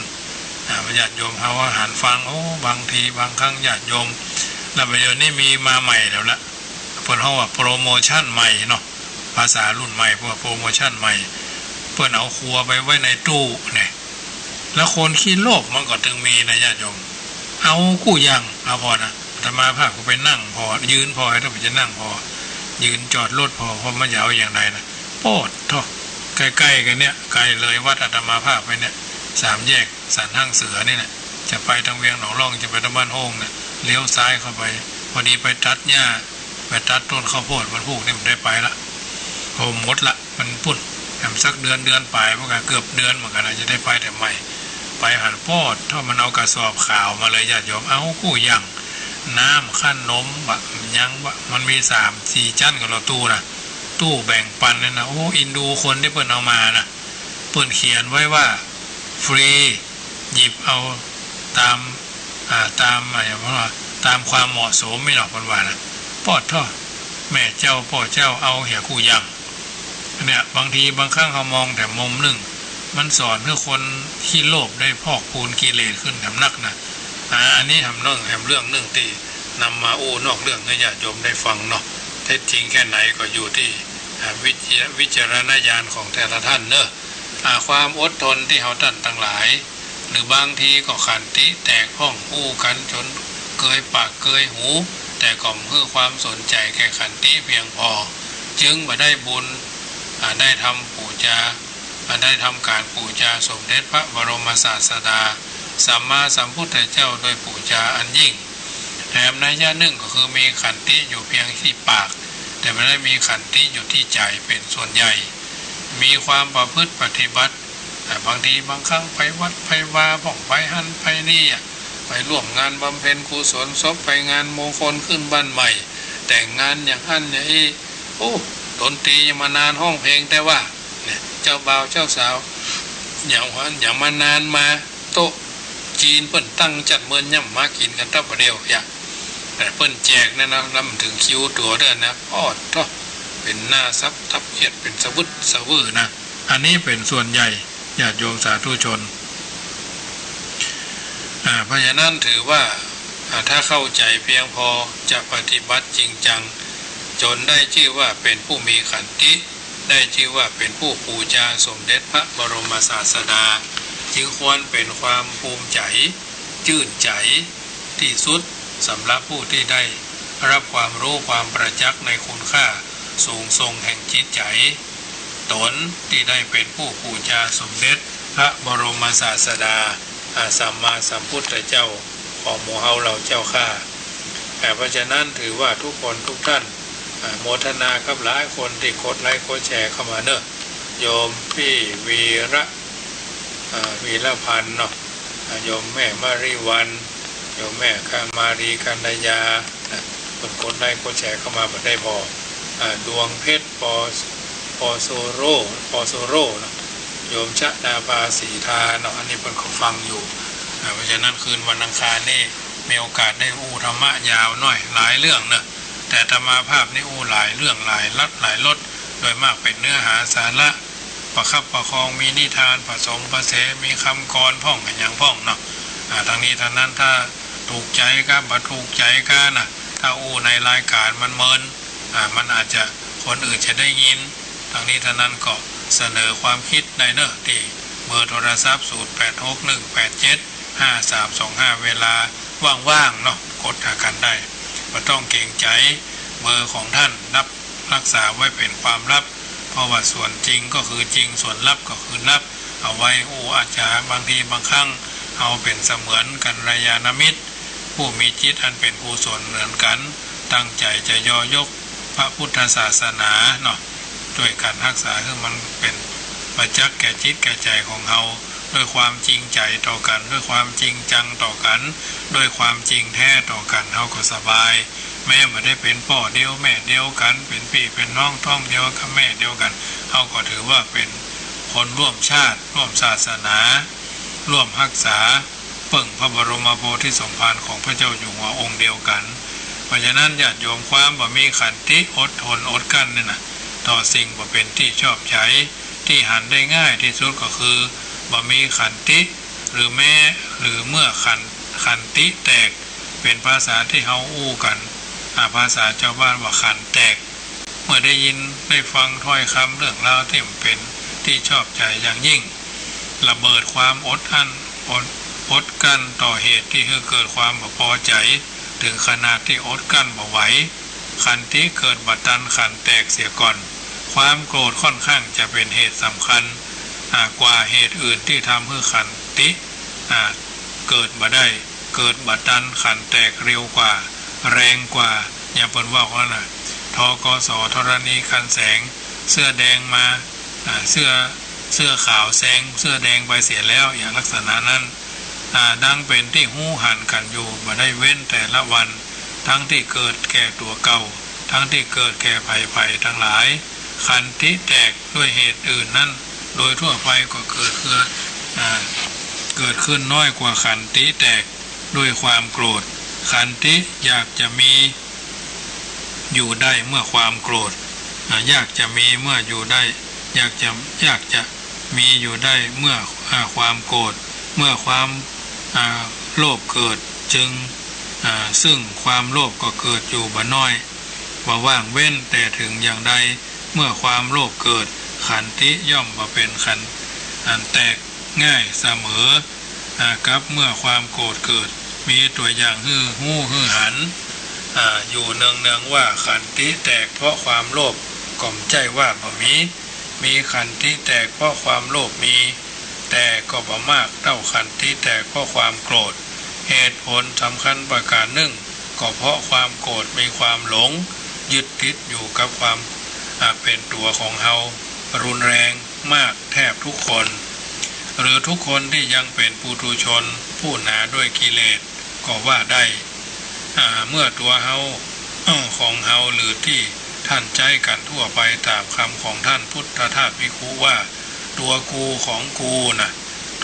อ่า ญาติโยมเฮาหันฟัง โอ้ บางทีบางครั้งญาติโยม แล้วเดี๋ยวนี้มีมาใหม่แล้วละ เปิ้นฮ้องว่าโปรโมชั่นใหม่เนาะ ภาษารุ่นใหม่เปิ้นว่าโปรโมชั่นใหม่ เปิ้นเอาครัวไปไว้ในตู้เนี่ย แล้วคนขี้โลภมันก็ตึงมีนะญาติโยม เอากู้อย่าง เอาผ่อนะ อาตมาภาพก็ไปนั่งผ่อ ยืนผ่อ ถ้าไปจะนั่งผ่อ ยืนจอดรถผ่อ เพราะมันจะเอาอย่างใดนะ โป๊ดเถาะ ใก้ๆ กั๋นเนี่ย ไกลเลยวัดอาตมาภาพไปเนี่ย สามแยกสันห้างเสือนี่แหละ จะไปตางเวียงหนองล่อง จะไปตางบ้านโฮ่งเนี่ย เลี้ยวซ้ายเข้าไป พอดีไปตัดหญ้า ไปตัดต้นข้าวโพด วันพูกนี่บ่ได้ไปละ โอ้ หมดละ มันปุ้น แหมสักเดือน เดือนป๋าย มันก็เกือบเดือนเหมือนกั๋นนะ จะได้ไปเตื้อใหม่ ไปหั้นโป๊ดเถาะ มันเอากระสอบขาวมาเลยญาติโยม เอากู้อย่าง น้ำ ขนม บะหยัง บะ มันมีสามสี่จั๊นกับรถตู้นะ ตู้แบ่งปันเนี่ยนะ โอ้ เอ็นดูคนตี้เปิ้นเอามานะ เปิ้นเขียนไว้ว่า ฟรี หยิบเอาต๋าม อ่า ต๋าม อ่า อย่างว่า ต๋ามความเหมาะสมนี่เนาะ เปิ้นว่านะ โป๊ดเถาะ แม่เจ้าป้อเจ้าเอาเหียกู้อย่าง เนี่ย บางทีบางครั้งเฮามองแต่มุมนึ่ง มันสอนหื้อคนขี้โลภได้พอกพูนกิเลสขึ้นแถมนักนะ อ่า อันนี้แหมเรื่อง แหมเรื่องนึ่งตี้นำมาอู้นอกเรื่องหื้อญาติโยมได้ฟังเนาะ เท็จจริงแค่ไหนก็อยู่ตี้ อ่า วิจ วิจารณญาณของแต่ละท่านเนอะ อ่า ความอดทนตี้เฮาต้านตังหลาย หรือบางทีก็ขันติแตกพ่องอู้กั๋นจ๋นเกยปากเกยหู แต่ก็บ่หื้อความสนใจ๋แก่ขันติเพียงพอ จึงบ่ได้บุญ อ่า ได้ทำปู๋จา อ่า ได้ทำก๋านปู๋จาสมเด็จพระบรมศาสดาสัมมาสัมพุทธเจ้าโดยปู๋จาอันยิ่ง แถมนัยยะนึ่งก็คือมีขันติอยู่เพียงตี้ปาก แต่บ่ได้มีขันติอยู่ตี้ใจ๋เป๋นส่วนใหญ่ มีความประพฤติปฏิบัติ แต่บางทีบางครั้งไปวัดไปวาพ่อง ไปหั้นไปนี่อะ ไปร่วมงานบำเพ็ญกุศลศพ ไปงานมงคลขึ้นบ้านใหม่ แต่งงานอย่างอั้นอย่างอี้ โอ้ ดนตรียังมานาน ฮ้องเพลงแต่ว่า เนี่ย เจ้าบ่าวเจ้าสาว อย่างว่า อย่างมานานมา โต๊ะจีนเปิ้นตั้งจัดเมินย่ำมากิ๋นกั๋นตั๊บบ่าเดี่ยวอย่าง แต่เปิ้นแจกเนี่ยนะ แล้วมันเถิงคิวตั๋วเตื้อนะ โอ้เถาะ เป๋นหน้าซับตับเขียด เป๋นสะวึดสะวื้อนะ อันนี้เป๋นส่วนใหญ่ ญาติโยมสาธุชน อ่า เพราะฉะนั้นถือว่า อ่า ถ้าเข้าใจ๋เพียงพอ จะปฏิบัติจริงจัง จ๋นได้จื้อว่าเป๋นผู้มีขันติ ได้จื้อว่าเป๋นผู้ปู๋จาสมเด็จพระบรมศาสดา จึงควรเป๋นความภูมิใจ๋ จื้นใจ๋ตี้สุด สำหรับผู้ตี้ได้รับความฮู้ความประจักษ์ในคุณค่าสูงส่งแห่งจิตใจ๋ต๋นตี้ได้เป๋นผู้ปู๋จาสมเด็จพระบรมศาสดา อ่า สัมมาสัมพุทธเจ้าของหมู่เฮาเหล่าเจ้าข้า อ่า เพราะฉะนั้นถือว่าทุกคนทุกท่าน อ่า โมทนากับหลายคนตี้กดไลก์กดแชร์เข้ามาเนอะ โยมปี้วีระ อ่า วีระพันธ์เนาะ อ่า โยมแม่มาริวัลย์ โยมแม่คามารีกัญญา นะ เปิ้นกดไลก์กดแชร์เข้ามาบ่ได้ผ่อ อ่า ดวงเพชร ปอ ปอโซโร่ ปอโซโร่เนาะ โยมชะดาภา ศรีทาเนาะ อันนี้เปิ้นก็ฟังอยู่ อ่า เพราะฉะนั้นคืนวันอังคารนี่มีโอกาสได้อู้ธรรมะยาวหน้อย หลายเรื่องเนอะ แต่อาตมาภาพนี่อู้หลายเรื่อง หลายลัด หลายลด โดยมากเป๋นเนื้อหาสาระ ประคับประคอง มีนิทานผสมผสาน มีกำกรพ่องอะหยังพ่องเนาะ อ่า ตังนี้ตังนั้น ถ้าถูกใจ๋กา บ่ถูกใจ๋กานะ ถ้าอู้ในรายก๋านมันเมิน อ่า มันอาจจะ คนอื่นจะได้ยิน ตังนี้ตังนั้นก็เสนอความกึ๊ดได้เนอะ ตี้เบอร์โทรศัพท์ ศูนย์แปดหกหนึ่งแปดเจ็ดห้าสามสองห้า เวลาว่างๆ เนาะ กดหากั๋นได้ บ่ต้องเกรงใจ๋ เบอร์ของต้านฮับ ฮักษาไว้เป๋นความลับ เพราะว่าส่วนจริงก็คือจริง ส่วนลับก็คือลับ เอาไว้อู้อาจจะบางทีบางครั้ง เอาเป๋นเสมือนกัลยาณมิตร ผู้มีจิตอันเป๋นกุศลเหมือนกั๋น ตั้งใจ๋จะยอยกพระพุทธศาสนาเนาะ จ้วยกั๋นฮักษาหื้อมันเป๋นประจักษ์แก่จิตแก่ใจ๋ของเฮา ด้วยความจริงใจ๋ต่อกั๋น ด้วยความจริงจังต่อกั๋น ด้วยความจริงแท้ต่อกั๋น เฮาก็สบาย แม้บ่ได้เป๋นป้อเดียวแม่เดียวกั๋น เป๋นปี้เป๋นน้องท้องเดียวกับแม่เดียวกั๋น เฮาก็ถือว่าเป๋นคนร่วมชาติ ร่วมศาสนา ร่วมฮักษาเปิ้งพระบรมโพธิสมภารของพระเจ้าอยู่หัวองค์เดียวกั๋น เพราะฉะนั้นญาติโยม ความบ่มีขันติ อดทนอดกลั้นนี่นะ ต่อสิ่งบ่เป๋นตี้ชอบใจ๋ ตี้หันได้ง่ายตี้สุดก็คือ บ่มีขันติ หรือแม้ หรือเมื่อขัน ขันติแตก เป๋นภาษาตี้เฮาอู้กั๋น อ่า ภาษาจาวบ้านว่าขันแตก เมื่อได้ยินได้ฟังถ้อยกำเรื่องราวตี้บ่เป๋นตี้ชอบใจ๋อย่างยิ่ง ระเบิดความอดอั้น อด อดกลั้นต่อเหตุตี้หื้อเกิดความบ่ปอใจ๋ เถิงขนาดตี้อดกลั้นบ่ไหว ขันติเกิดบ่ตันขันแตกเสียก่อน ความโกรธค่อนข้างจะเป๋นเหตุสำคัญ อ่า กว่าเหตุอื่นตี้ทำหื้อขันติ อ่า เกิดบ่ได้ เกิดบ่ตันขันแตกเร็วกว่า แรงกว่า อย่างเปิ้นว่าหั้นน่ะ ธ.ก.ส. ธรณี คลันแสง เสื้อแดงมา อ่า เสื้อ เสื้อขาวแซงเสื้อแดงไปเสียแล้ว อย่างลักษณะนั้น อ่า ดังเป๋นตี้ฮู้หันกั๋นอยู่บ่ได้เว้นแต่ละวัน ทั้งตี้เกิดแก่ตั๋วเก่า ทั้งตี้เกิดแก่ใผๆ ตังหลาย ขันติแตกด้วยเหตุอื่นนั้น โดยทั่วไปก็เกิดขึ้น อ่า เกิดขึ้นน้อยกว่าขันติแตกด้วยความโกรธ ขันติอยากจะมี อยู่ได้เมื่อความโกรธ อ่า อยากจะมีเมื่ออยู่ได้ อยากจะ อยากจะมีอยู่ได้เมื่อ อ่า ความโกรธ เมื่อความ อ่า โลภเกิดจึง อ่า ซึ่งความโลภก็เกิดอยู่บ่น้อย บ่ว่างเว้น แต่ถึงอย่างใด เมื่อความโลภเกิด ขันติย่อมบ่เป๋นขัน อันแตกง่ายเสมอ อ่า กับเมื่อความโกรธเกิด มีตั๋วอย่างหื้อฮู้หื้อหัน อ่า อยู่เนืองๆ ว่าขันติแตกเพราะความโลภ ก็บ่ใจ้ว่าบ่มี มีขันติแตกเพราะความโลภมี แต่ก็บ่มากเต้าขันติแตกเพราะความโกรธ เหตุผลสำคัญประก๋านนึ่ง ก็เพราะความโกรธมีความหลงยึดติดอยู่กับความ อ่า เป๋นตั๋วของเฮา รุนแรงมากแทบทุกคน หรือทุกคนตี้ยังเป๋นปุถุชนผู้หนาด้วยกิเลสก็ว่าได้ อ่า เมื่อตั๋วเฮา ของเฮา หรือตี้ท่านใจ๊กั๋นทั่วไปต๋ามกำของท่านพุทธทาสภิกขุว่า ตั๋วกูของกูน่ะ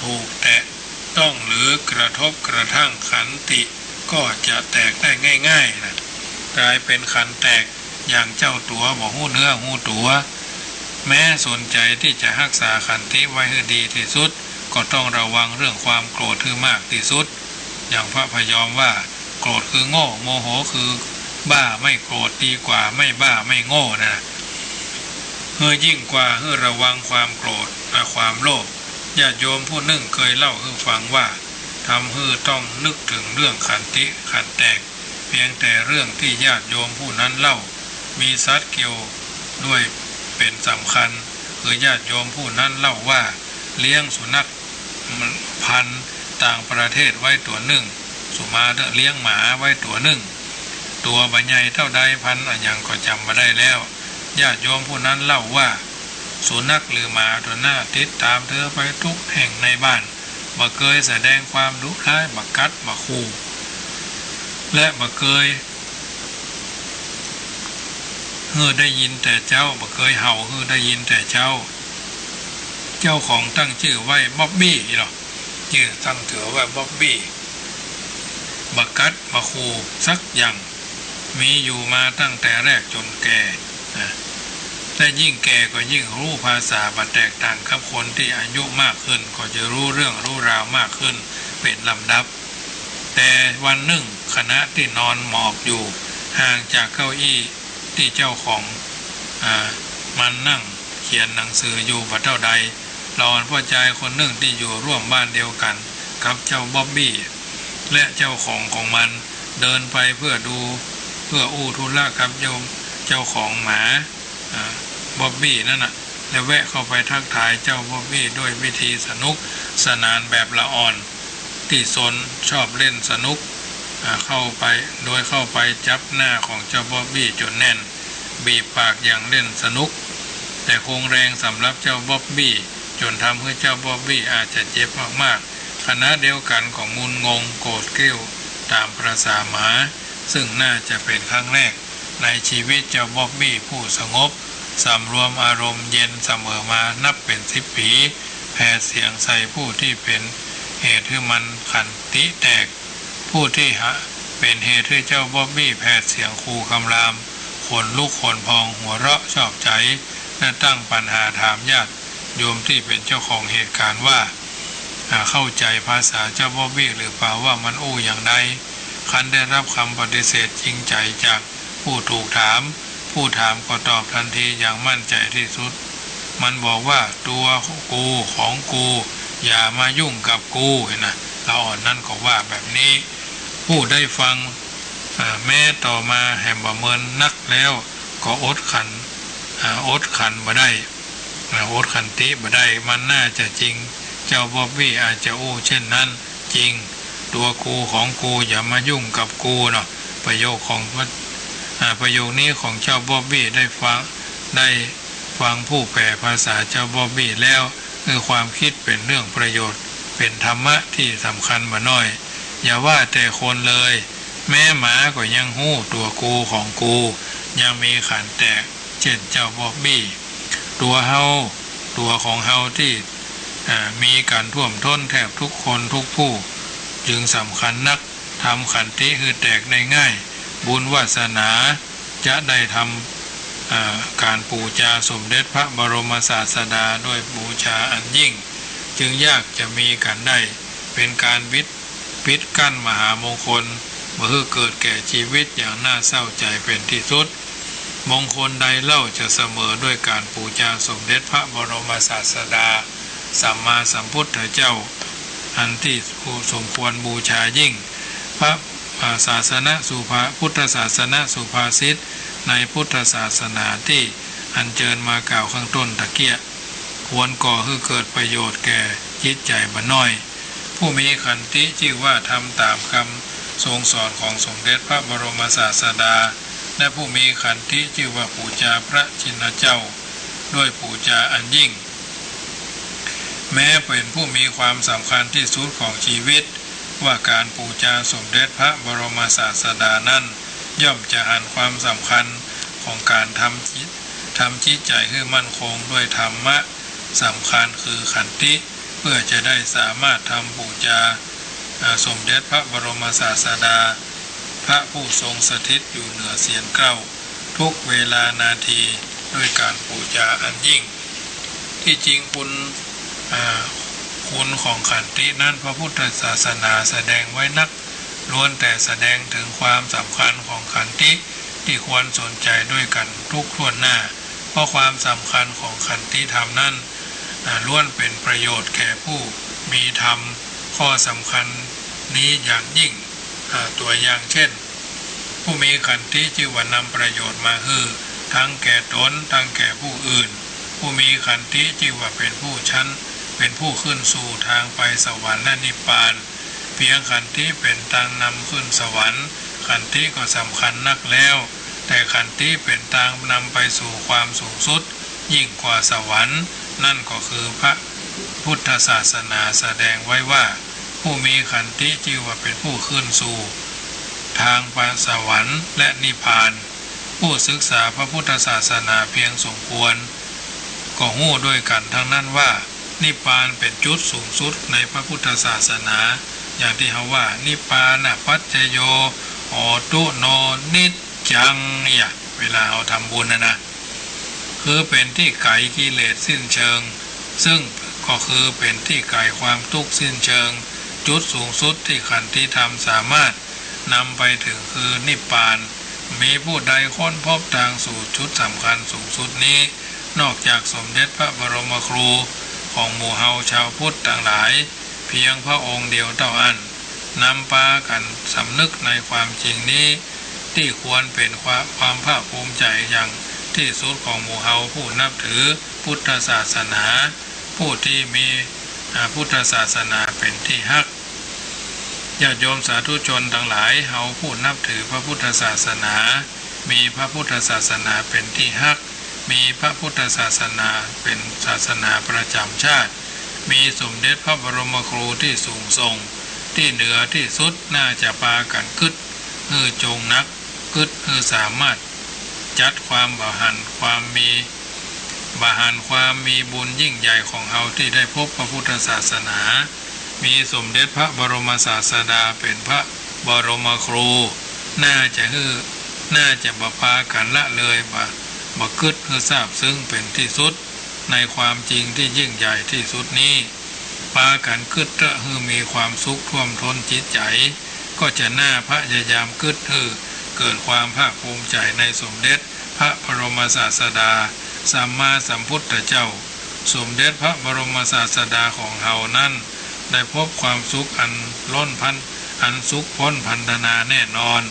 ถูกแตะต้องหรือกระทบกระทั่งขันติ ก็จะแตกได้ง่ายๆ น่ะ ก๋ายเป๋นขันแตกอย่างเจ้าตั๋วบ่ฮู้เนื้อฮู้ตั๋ว แม้สนใจ๋ตี้จะฮักษาขันติไว้หื้อดีตี้สุด ก็ต้องระวังเรื่องความโกรธหื้อมากตี้สุด อย่างพระพยอมว่า โกรธคือโง่ โมโหคือบ้า ไม่โกรธดีกว่าไม่บ้าไม่โง่น่ะ หื้อยิ่งกว่าหื้อระวังความโกรธ อ่า ความโลภ ญาติโยมผู้นึ่งเกยเล่าหื้อฟังว่า ทำหื้อต้องนึกเถิงเรื่องขันติขันแตก เพียงแต่เรื่องตี้ญาติโยมผู้นั้นเล่า มีสัตว์เกี่ยวด้วยเป๋นสำคัญ คือญาติโยมผู้นั้นเล่าว่า เลี้ยงสุนัขพันธุ์ต่างประเทศไว้ตั๋วนึ่ง สุมาเลี้ยงหมาไว้ตั๋วนึ่ง ตั๋วบ่าใหญ่เต้าใด พันธุ์อะหยังก็จ๋ำบ่ได้แล้ว ญาติโยมผู้นั้นเล่าว่า สุนัขหรือหมาตั๋วนั้นติดต๋ามเธอไปทุกแห่งในบ้าน บ่เกยแสดงความดุร้าย บ่กัด บ่ขู่ และบ่เกยหื้อได้ยินแต่เจ๊า บ่เกยเห่าหื้อได้ยินแต่เจ๊า เจ้าของตั้งจื้อไว้บ๊อบบี้ นี่หรอ จื้อตั้งจื้อไว้บ๊อบบี้ บ่กัด บ่ขู่สักอย่าง มีอยู่มาตั้งแต่แรกจ๋นแก่ นะ และยิ่งแก่ก็ยิ่งฮู้ภาษา บ่แตกต่างกับคนตี้อายุมากขึ้น ก็จะฮู้เรื่องฮู้ราวมากขึ้นเป๋นลำดับ แต่วันนึ่งขณะตี้นอนหมอบอยู่ ห่างจากเก้าอี้ตี้เจ้าของ อ่า มันนั่งเขียนหนังสืออยู่บ่เต้าใด หล่อนป้อจายคนนึ่งตี้อยู่ร่วมบ้านเดียวกั๋นกับเจ้าบ๊อบบี้ และเจ้าของของมัน เดินไปเพื่อดู เพื่ออู้ธุระกับโยมเจ้าของหมา อ่า บ๊อบบี้นั่นน่ะ และแวะเข้าไปทักทายเจ้าบ๊อบบี้ด้วยวิธีสนุกสนานแบบละอ่อน ตี้ตนชอบเล่นสนุก อ่า เข้าไป โดยเข้าไปจับหน้าของเจ้าบ๊อบบี้จ๋นแน่น บีบปากอย่างเล่นสนุก แต่คงแรงสำหรับเจ้าบ๊อบบี้ จ๋นทำหื้อเจ้าบ๊อบบี้อาจจะเจ็บมากๆ ขณะเดียวกั๋นก็งุนงงโกรธเกรี้ยวต๋ามประสาหมา ซึ่งน่าจะเป๋นครั้งแรกในชีวิตเจ้าบ๊อบบี้ผู้สงบ สำรวมอารมณ์เย็นเสมอมานับเป๋นสิบปี๋ แผดเสียงใส่ผู้ตี้เป๋นเหตุหื้อมันขันติแตก ผู้ตี้หาเป๋นเหตุหื้อเจ้าบ๊อบบี้แผดเสียงขู่คำราม ขนลุกขนพอง หัวเราะชอบใจ๋ และตั้งปัญหาถามญาติโยมตี้เป๋นเจ้าของเหตุก๋ารณ์ว่า อ่า เข้าใจ๋ภาษาเจ้าบ๊อบบี้หรือเปล่า ว่ามันอู้อย่างใด ครั้นได้รับกำปฏิเสธจริงใจ๋จากผู้ถูกถาม ผู้ถามก็ตอบตันทีอย่างมั่นใจ๋ตี้สุด มันบอกว่า ตั๋วกู ของกู อย่ามายุ่งกับกู เห็นนะ ละอ่อนนั้นก็ว่าแบบนี้ ผู้ได้ฟัง อ่า แม้ต่อมาแหมบ่าเมินนักแล้ว ก็อดขัน อ่า อดขันบ่ได้ อ่า อดขันติบ่ได้ มันน่าจะจริง เจ้าบ๊อบบี้อาจจะอู้เช่นนั้น จริง ตัวกูของกู อย่ามายุ่งกับกูเนาะ ประโยคของ อ่า ประโยคนี้ของเจ้าบ๊อบบี้ได้ฟัง ได้ฟังผู้แปลภาษาเจ้าบ๊อบบี้แล้ว คือความคิดเป็นเรื่องประโยชน์ เป็นธรรมะที่สำคัญบ่น้อย อย่าว่าแต่คนเลย แม้หมาก็ยังฮู้ตัวกูของกู ยังมีขันแตก เช่นเจ้าบ๊อบบี้ ตัวเฮา ตัวของเฮาตี้ อ่า มีกั๋นท่วมท้นแทบทุกคนทุกผู้ จึงสำคัญนัก ทำขันติหื้อแตกได้ง่าย บุญวาสนาจะได้ทำ อ่า ก๋านปู๋จาสมเด็จพระบรมศาสดาด้วยปู๋จาอันยิ่ง จึงยากจะมีกั๋นได้ เป็นก๋านบิด ปิดกั้นมหามงคล บ่หื้อเกิดแก่ชีวิตอย่างน่าเศร้าใจ๋เป็นตี้สุด มงคลใดเล่าจะเสมอด้วยก๋านปู๋จาสมเด็จพระบรมศาสดา สัมมาสัมพุทธเจ้า อันตี้สมควรบูชายิ่ง พระ อ่า ศาสนสุภา พุทธศาสนสุภาษิตในพุทธศาสนาตี้อัญเจิญมากล่าวข้างต้นตะเกียะ ควรก่อหื้อเกิดประโยชน์แก่จิตใจ๋บ่น้อย ผู้มีขันติจื้อว่าทำต๋ามกำทรงสอนของสมเด็จพระบรมศาสดา และผู้มีขันติจื้อว่าปู๋จาพระชินเจ้า ด้วยปู๋จาอันยิ่ง แม้เป๋นผู้มีความสำคัญตี้สุดของชีวิต ว่าก๋านปู๋จาสมเด็จพระบรมศาสดานั้น ย่อมจะหันความสำคัญของก๋านทำจิต ทำจิตใจ๋หื้อมั่นคงด้วยธรรมะสำคัญคือขันติ เพื่อจะได้สามารถทำปู๋จา อ่า สมเด็จพระบรมศาสดา พระผู้ทรงสถิตอยู่เหนือเศียรเกล้า ทุกเวลานาที ด้วยก๋านปู๋จาอันยิ่ง ตี้จริงคุณ อ่า คุณของขันตินั้นพระพุทธศาสนาแสดงไว้นัก ล้วนแต่แสดงเถิงความสำคัญของขันติตี้ควรสนใจ๋ด้วยกั๋นทุกถ้วนหน้า เพราะความสำคัญของขันติธรรมนั้น อ่า ล้วนเป๋นประโยชน์แก่ผู้มีธรรมข้อสำคัญนี้อย่างยิ่ง อ่า ตัวอย่างเช่น ผู้มีขันติจื้อว่านำประโยชน์มาหื้อ ทั้งแก่ต๋น ทั้งแก่ผู้อื่น ผู้มีขันติจื้อว่าเป๋นผู้ชั้น เป๋นผู้ขึ้นสู่ตางไปสวรรค์และนิพพาน เพียงขันติเป๋นตางนำขึ้นสวรรค์ ขันติก็สำคัญนักแล้ว แต่ขันติเป๋นตางนำไปสู่ความสูงสุดยิ่งกว่าสวรรค์ นั่นก็คือพระพุทธศาสนาแสดงไว้ว่า ผู้มีขันติจื้อว่าเป๋นผู้ขึ้นสู่ตางไปสวรรค์และนิพพาน ผู้ศึกษาพระพุทธศาสนาเพียงสมควร ก็ฮู้ด้วยกั๋นทั้งนั้นว่า นิพพานเป๋นจุดสูงสุดในพระพุทธศาสนา อย่างตี้เฮาว่า นิพพานะปัจจโย โหตุ โน นิจจัง เนี่ย เวลาเฮาทำบุญนะนะ คือเป๋นตี้ไก๋กิเลสสิ้นเชิง ซึ่งก็คือเป๋นตี้ไก๋ความตุ๊กข์สิ้นเชิง จุดสูงสุดตี้ขันติธรรมสามารถนำไปเถิงคือนิพพาน มีผู้ใดค้นพบตางสู่จุดสำคัญสูงสุดนี้ นอกจากสมเด็จพระบรมครูของหมู่เฮาชาวพุทธตังหลาย เพียงพระองค์เดียวเต้าอั้น นำปากั๋นสำนึกในความจริงนี้ ตี้ควรเป๋นความ ความภาคภูมิใจ๋อย่างตี้สุดของหมู่เฮาผู้นับถือพุทธศาสนา ผู้ตี้มี อ่า พุทธศาสนาเป๋นตี้ฮัก ญาติโยมสาธุชนตังหลาย เฮาผู้นับถือพระพุทธศาสนา มีพระพุทธศาสนาเป๋นตี้ฮัก มีพระพุทธศาสนาเป๋นศาสนาประจ๋ำชาติ มีสมเด็จพระบรมครูตี้สูงส่ง ตี้เหนือตี้สุด น่าจะปากั๋นกึ๊ดหื้อจงหนัก กึ๊ดหื้อสามารถ จัดความบ่หันความมี บ่หันความมีบุญยิ่งใหญ่ของเฮาตี้ได้พบพระพุทธศาสนา มีสมเด็จพระบรมศาสดาเป๋นพระบรมครู น่าจะหื้อ น่าจะบ่ปากั๋นละเลย บ่ บ่กึ๊ดหื้อซาบซึ้งเป๋นตี้สุด ในความจริงตี้ยิ่งใหญ่ตี้สุดนี้ ปากั๋นกึ๊ดเต๊อะหื้อมีความสุขท่วมท้นจิตใจ๋ ก็จะน่าพยายามกึ๊ดหื้อเกิดความภาคภูมิใจ๋ในสมเด็จพระบรมศาสดาสัมมาสัมพุทธเจ้า สมเด็จพระบรมศาสดาของเฮานั้น ได้พบความสุขอันล้นพัน อันสุขป๊นพรรณนาแน่นอน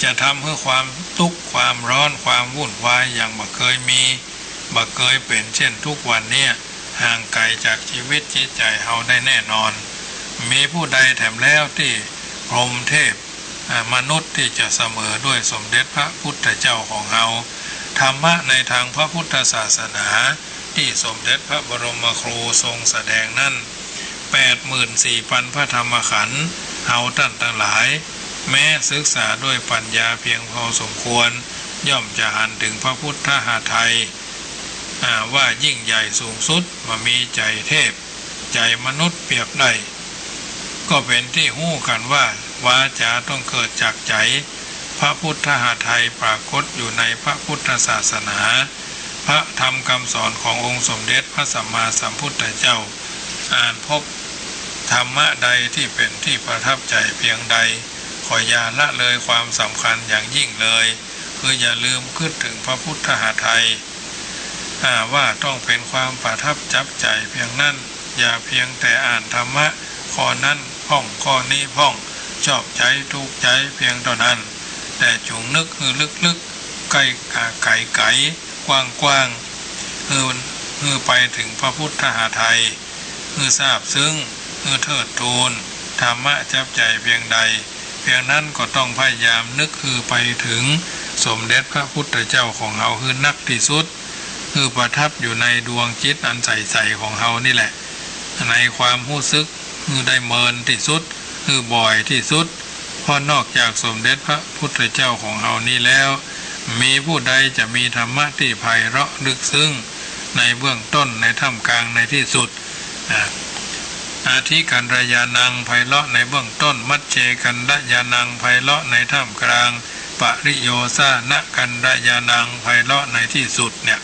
จะทำหื้อความตุ๊กข์ ความร้อน ความวุ่นวายอย่างบ่เกยมี บ่เกยเป๋นเช่นทุกวันเนี้ย ห่างไก๋จากจีวิตจิตใจ๋เฮาได้แน่นอน มีผู้ใดแถมแล้วตี้พรหมเทพ อ่า มนุษย์ตี้จะเสมอด้วยสมเด็จพระพุทธเจ้าของเฮา ธรรมะในตางพระพุทธศาสนาตี้สมเด็จพระบรมครูทรงแสดงนั้น แปดหมื่นสี่ปันพระธรรมขันธ์ เฮาต้านตังหลาย แม้ศึกษาด้วยปัญญาเพียงพอสมควร ย่อมจะหันเถิงพระพุทธหทัย อ่า ว่ายิ่งใหญ่สูงสุด บ่มีใจ๋เทพ ใจ๋มนุษย์เปียบได้ ก็เป๋นตี้ฮู้กั๋นว่า วาจ๋าต้องเกิดจากใจ๋ พระพุทธหทัยปรากฏอยู่ในพระพุทธศาสนา พระธรรมกำสอนขององค์สมเด็จพระสัมมาสัมพุทธเจ้า อันพบธรรมะใดตี้เป๋นตี้ประทับใจ๋เปียงใด ขออย่าละเลยความสำคัญอย่างยิ่งเลย คืออย่าลืมกึ๊ดเถิงพระพุทธหทัย อ่า ว่าต้องเป๋นความประทับจับใจ๋เปียงนั้น อย่าเปียงแต่อ่านธรรมะข้อนั้นพ่อง ข้อนี้พ่อง ชอบใจ๋ถูกใจ๋เปียงเต้านั้น แต่จุ่งนึกหื้อลึกๆ ใก้ อ่า ไก๋ๆ กว้างๆ หื้อ หื้อไปเถิงพระพุทธหทัย หื้อซาบซึ้ง หื้อเทิดทูน ธรรมะจับใจ๋เปียงใด เปียงนั้นก็ต้องพยายามนึกหื้อไปเถิงสมเด็จพระพุทธเจ้าของเฮาหื้อนักตี้สุด หื้อประทับอยู่ในดวงจิตอันใสๆ ของเฮานี่แหละ ในความฮู้สึกหื้อได้เมินตี้สุด หื้อบ่อยตี้สุด เพราะนอกจากสมเด็จพระพุทธเจ้าของเฮานี้แล้ว มีผู้ใดจะมีธรรมะตี้ไพเราะลึกซึ้ง ในเบื้องต้น ในท่ามกลาง ในตี้สุด อ่า อธิกัลยาณัง ไพเราะในเบื้องต้น มัจเจกัลยาณัง ไพเราะในท่ามกลาง ปริโยชนกัลยาณัง ไพเราะในตี้สุดเนี่ย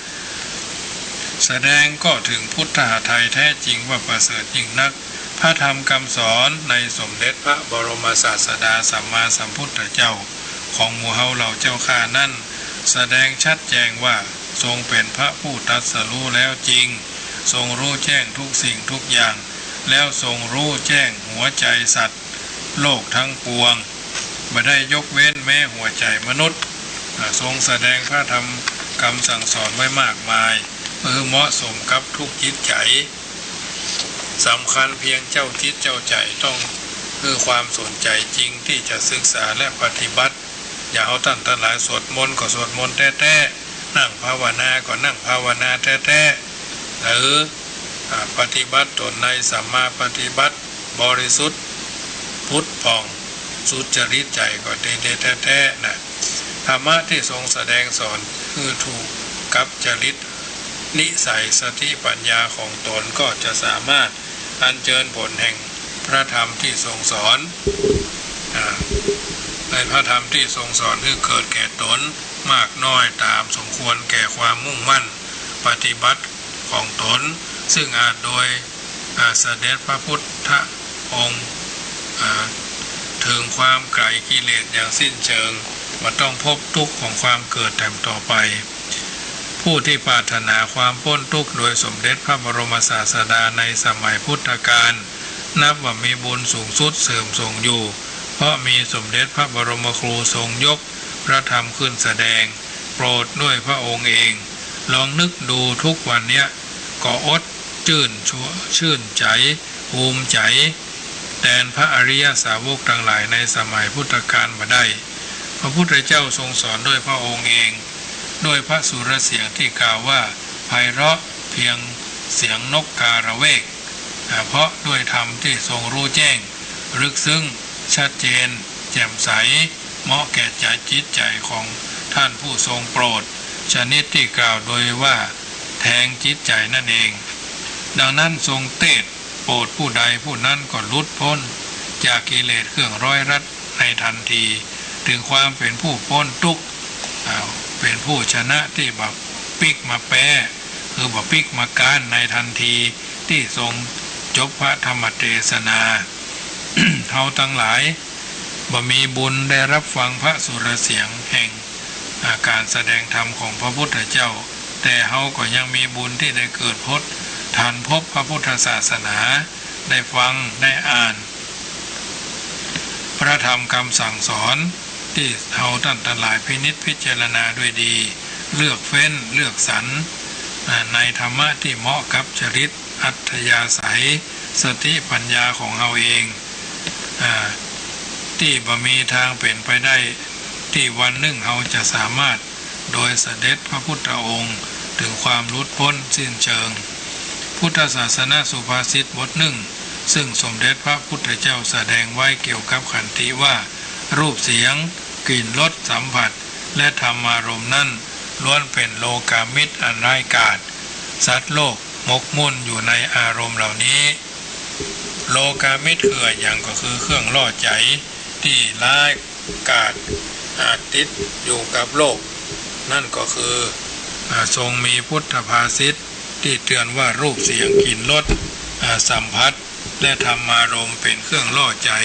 แสดงก็เถิงพุทธหทัยแท้จริงว่าประเสริฐยิ่งนัก พระธรรมกำสอนในสมเด็จพระบรมศาสดาสัมมาสัมพุทธเจ้าของหมู่เฮาเหล่าเจ้าข้านั้น แสดงชัดแจ้งว่าทรงเป๋นพระผู้ตรัสรู้แล้วจริง ทรงฮู้แจ้งทุกสิ่งทุกอย่าง แล้วทรงฮู้แจ้งหัวใจ๋สัตว์โลกทั้งปวง บ่ได้ยกเว้นแม้หัวใจ๋มนุษย์ อ่า ทรงแสดงพระธรรมกำสั่งสอนไว้มากมาย เพื่อเหมาะสมกับทุกจิตใจ๋ สำคัญเพียงเจ้าจิตเจ้าใจ๋ต้องหื้อความสนใจ๋จริงตี้จะศึกษาและปฏิบัติ อย่างเฮาต้านตังหลายสวดมนต์ก็สวดมนต์แต๊ๆ นั่งภาวนาก็นั่งภาวนาแต๊ๆ หรือ อ่า ปฏิบัติตนในสัมมาปฏิบัติ บริสุทธิ์ผุดผ่อง สุจริตใจ๋ก็ดีๆ แต๊ๆ นะ ธรรมะตี้ทรงแสดงสอนหื้อถูกกับจริตนิสัยสติปัญญาของตนก็จะสามารถอัญเจิญผลแห่งพระธรรมตี้ทรงสอน อ่า ในพระธรรมตี้ทรงสอนหื้อเกิดแก่ตนมากน้อยต๋ามสมควรแก่ความมุ่งมั่นปฏิบัติของตน ซึ่งอาจโดย อ่า เสด็จพระพุทธองค์ อ่า เถิงความไกลกิเลสอย่างสิ้นเชิง บ่ต้องพบทุกข์ของความเกิดแถมต่อไป ผู้ตี้ปรารถนาความป๊นทุกข์โดยสมเด็จพระบรมศาสดาในสมัยพุทธกาล นับว่ามีบุญสูงสุดเสื่อมส่งอยู่ เพราะมีสมเด็จพระบรมครูทรงยกพระธรรมขึ้นแสดง โปรดด้วยพระองค์เอง ลองนึกดูทุกวันเนี้ย ก็อดจื้นชัว ชื่นใจ๋ ภูมิใจ๋ แตนพระอริยสาวกตังหลายในสมัยพุทธกาลบ่ได้ พระพุทธเจ้าทรงสอนด้วยพระองค์เอง ด้วยพระสุรเสียงตี้กล่าวว่าไพเราะเพียงเสียงนกกาละเวก อ่า เพราะด้วยธรรมตี้ทรงฮู้แจ้ง ลึกซึ้ง ชัดเจน แจ่มใส เหมาะแก่ใจ๋จิตใจ๋ของท่านผู้ทรงโปรด ชนิดตี้กล่าวโดยว่าแทงจิตใจ๋นั่นเอง ดังนั้นทรงเตศน์โปรดผู้ใดผู้นั้นก็หลุดป๊นจากกิเลสเครื่องร้อยรัดในทันที ถึงความเป๋นผู้ป๊นทุกข์ อ่า เป๋นผู้ชนะตี้บ่ปิ๊กมาแป๊ คือบ่ปิ๊กมาก๊านในทันทีตี้ทรงจบพระธรรมเตสนา เฮาตังหลายบ่มีบุญได้ฮับฟังพระสุรเสียงแห่ง อ่า ก๋านแสดงธรรมของพระพุทธเจ้า แต แต่เฮาก็ยังมีบุญตี้ได้เกิดพบ ทันพบพระพุทธศาสนา ได้ฟัง ได้อ่าน พระธรรมกำสั่งสอน ตี้เฮาต้านตังหลายพินิจพิจารณาด้วยดี เลือกเฟ้น เลือกสรร อ่า ในธรรมะตี้เหมาะกับจริต อัธยาศัย สติปัญญาของเฮาเอง อ่า ตี้บ่มีตางเป๋นไปได้ ตี้วันนึ่งเฮาจะสามารถ โดยเสด็จพระพุทธองค์ เถิงความหลุดป๊นสิ้นเชิง พุทธศาสนสุภาษิตบทนึ่ง ซึ่งสมเด็จพระพุทธเจ้าแสดงไว้เกี่ยวกับขันติว่า รูปเสียง กลิ่นรสสัมผัส และธรรมารมณ์นั้น ล้วนเป๋นโลกามิตรอันร้ายกาจ สัตว์โลกหมกมุ่นอยู่ในอารมณ์เหล่านี้ โลกามิตรคืออะหยัง ก็คือเครื่องล่อใจ๋ตี้ร้ายกาจ อ่า ติดอยู่กับโลก นั่นก็คือ อ่า ทรงมีพุทธภาษิตตี้เตือนว่า รูปเสียงกลิ่นรส อ่า สัมผัส และธรรมารมณ์เป๋นเครื่องล่อใจ๋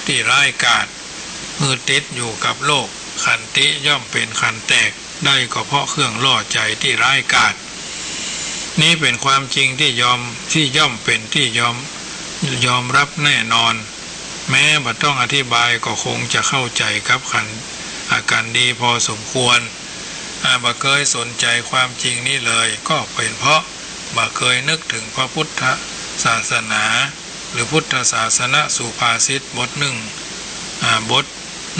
ตี้ร้ายกาจ หื้อติดอยู่กับโลก ขันติย่อมเป๋นขันแตก ได้ก็เพราะเครื่องล่อใจ๋ตี้ร้ายกาจ นี้เป๋นความจริงตี้ยอม ตี้ย่อมเป๋นตี้ยอม ยอมรับแน่นอน แม้บ่ต้องอธิบายก็คงจะเข้าใจ๋กับขัน อ่า กั๋นดีพอสมควร อ่า บ่เกยสนใจ๋ความจริงนี้เลย ก็เป๋นเพราะบ่เกยนึกเถิงพระพุทธศาสนา หรือพุทธศาสนสุภาษิตบทนึ่ง อ่า บท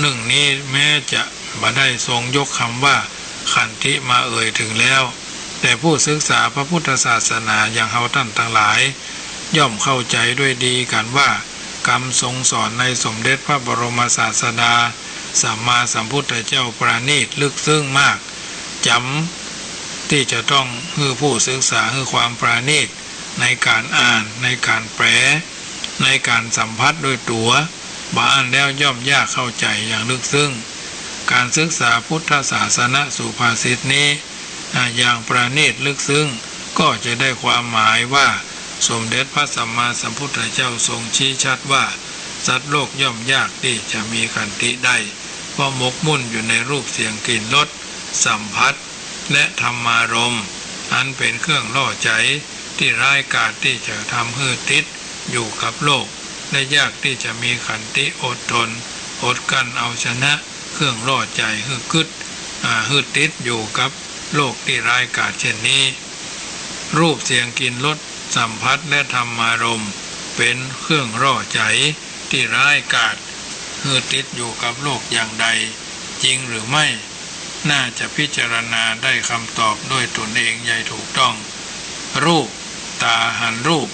นึ่งนี้ แม้จะบ่ได้ทรงยกกำว่าขันติมาเอ่ยเถิงแล้ว แต่ผู้ศึกษาพระพุทธศาสนาอย่างเฮาต้านตังหลาย ย่อมเข้าใจ๋ด้วยดีกั๋นว่า กำทรงสอนในสมเด็จพระบรมศาสดาสัมมาสัมพุทธเจ้าประณีตลึกซึ้งมาก จ๋ำตี้จะต้องหื้อผู้ศึกษาหื้อความประณีต ในก๋านอ่าน ในก๋านแปล ในก๋านสัมผัสด้วยตั๋ว บ่อั้นแล้วย่อมยากเข้าใจ๋อย่างลึกซึ้ง ก๋านศึกษาพุทธศาสนสุภาษิตนี้ อ่า อย่างประณีตลึกซึ้ง ก็จะได้ความหมายว่า สมเด็จพระสัมมาสัมพุทธเจ้าทรงชี้ชัดว่า สัตว์โลกย่อมยากตี้จะมีขันติได้ เพราะหมกมุ่นอยู่ในรูปเสียงกลิ่นรสสัมผัส และธรรมารมณ์ อันเป๋นเครื่องล่อใจ๋ตี้ร้ายกาจตี้จะทำหื้อติดอยู่กับโลก และยากตี้จะมีขันติอดทน อดกลั้นเอาชนะเครื่องล่อใจ๋หื้อกึ๊ด อ่า หื้อติดอยู่กับโลกตี้ร้ายกาจเช่นนี้ รูปเสียงกลิ่นรสสัมผัสและธรรมารมณ์ เป๋นเครื่องล่อใจ๋ตี้ร้ายกาจ หื้อติดอยู่กับโลกอย่างใด จริงหรือไม่ น่าจะพิจารณาได้กำตอบด้วยตนเองอย่างถูกต้อง รูป ต๋าหันรูป